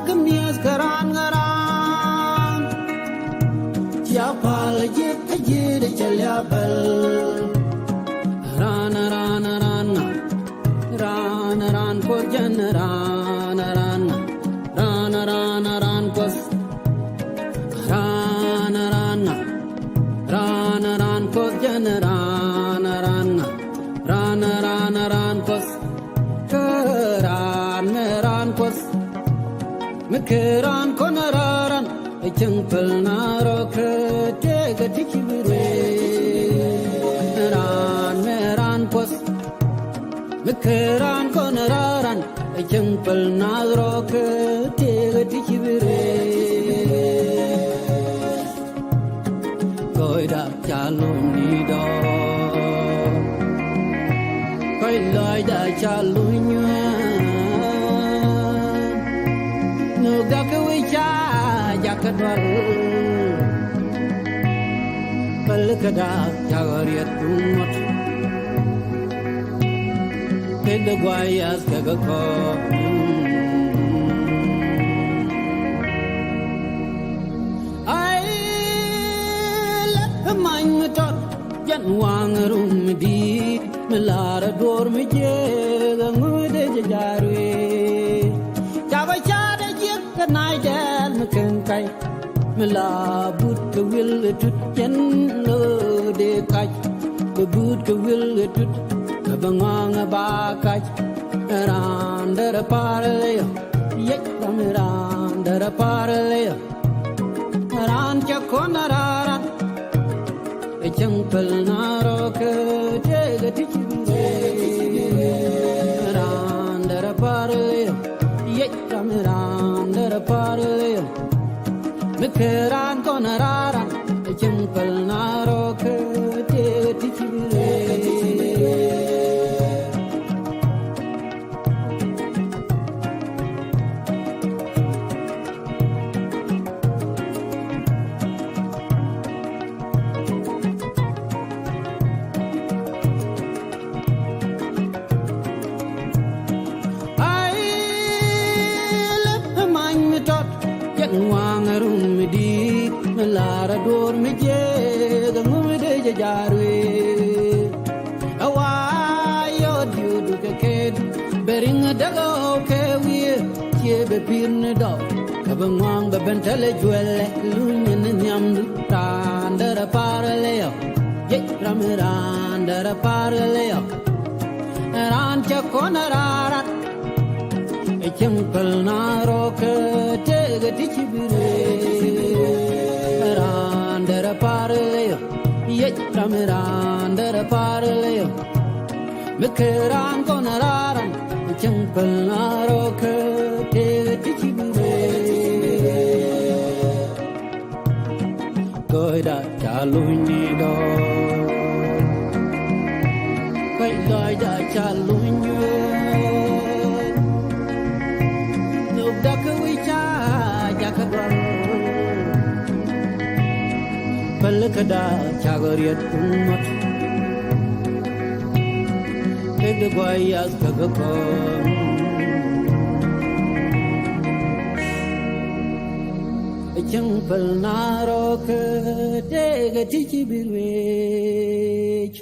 kɛ mi̱eth kɛ raan ŋä raan. Cia pal ji̱ kä ji̱ rɛy cɛ liabäl. Raan, raan, raan ŋa. Raan, raan, kuɔth jɛn, raan, raan ŋa. Raan, raan, raan kuɔth. Raan, raan ŋa. Raan, raan, kuɔth jɛn, raan, raan ŋa. Raan, raan, raan kuɔth. Kä raan mi raan kuɔth. Mi kɛ raan kɔn raan. Ɛ cäŋ päl na rɔ kä tëëkɛ ti ci bi ruëë. Raan mi raan kuɔth. Mi kɛ raan kɔn raan. Ɛ cäŋ päl na rɔ kä tëëkɛ ti ci bi ruëë. Kɔcda ca luny ni dɔɔr. Kɔc lɔcda ca luny nyuɛɛn. Nhök dakä wi̱c ca jakä dual. Päl käda cak riet duŋ ŋuɔ̱t. Kek dee guay yath kɛ kɛ kɔɔk. Ay lät many mi tɔt jɛn waŋ rum mi di̱i̱t mi lar a duɔ̱ɔ̱r mi jiëëk a ŋuuth dee jɛ ja̱a̱r wi̱i̱. Ca bä ca̱a̱t a jiäk kɛ nac dɛɛl mi kɛn kac. Mi la but kɛ wil ɛ tut cɛn lo̱o̱ dee kac. Kɛ but kɛ wil ɛ tut kɛ bɛ ŋɔaŋ ɛ ba kac. Raan derɛ par leyɔ yec ram raan derɛ par leyɔ. Raan cɛ kɔn a raran. Ɛ cäŋ päl na rɔɔkɛ tëëkɛ ti ci bi rëë. Raan derɛ par leyɔ yec ram raan derɛ par leyɔ. Mi kɛ raan kɔn a raran. Ɛ cäŋ päl na rɔɔkɛ tëëkɛ ti ci bi rëë. Ay lät many mi tɔt jɛn waŋ rum mi di̱i̱t mi lar a duɔ̱ɔ̱r mi jiëëk a ŋuuth dee jɛ ja̱a̱r wi̱i̱. A wa yɔ diu dukɛ kɛɛt bɛ riŋ däk a ɣɔw kɛ wi̱i̱. Ciɛ bɛ pi̱i̱r ni dɔɔk kɛ bɛ ŋuaŋ bɛ ben tɛlɛ juɛlɛ. Lunyɛ ni nhiamdu raan derɛ par leyɔ. Yec ram raan derɛ par leyɔ. Raan cɛ kɔn a raran. Ɛ cäŋ päl na rɔɔkɛ tëëkɛ ti ci bi rëë. Raan derɛ par leyɔ. Yec ram raan derɛ par leyɔ. Mi kɛ raan kɔn a raran. Ɛ cäŋ päl na rɔɔkɛ tëëkɛ ti ci bi rëë. Gɔɔyda ca luny ni dɔɔr. Kɔc gɔɔyda ca luny ni dɔɔr. Nhök dak wi̱c ca jakä dual. Päl käda cak riet ŋuɔ̱t. Kek dee guay yath kɛ kɛ kɔɔk. Cäŋ päl na rɔɔkɛ tëëkɛ ti ci bi ruëëc.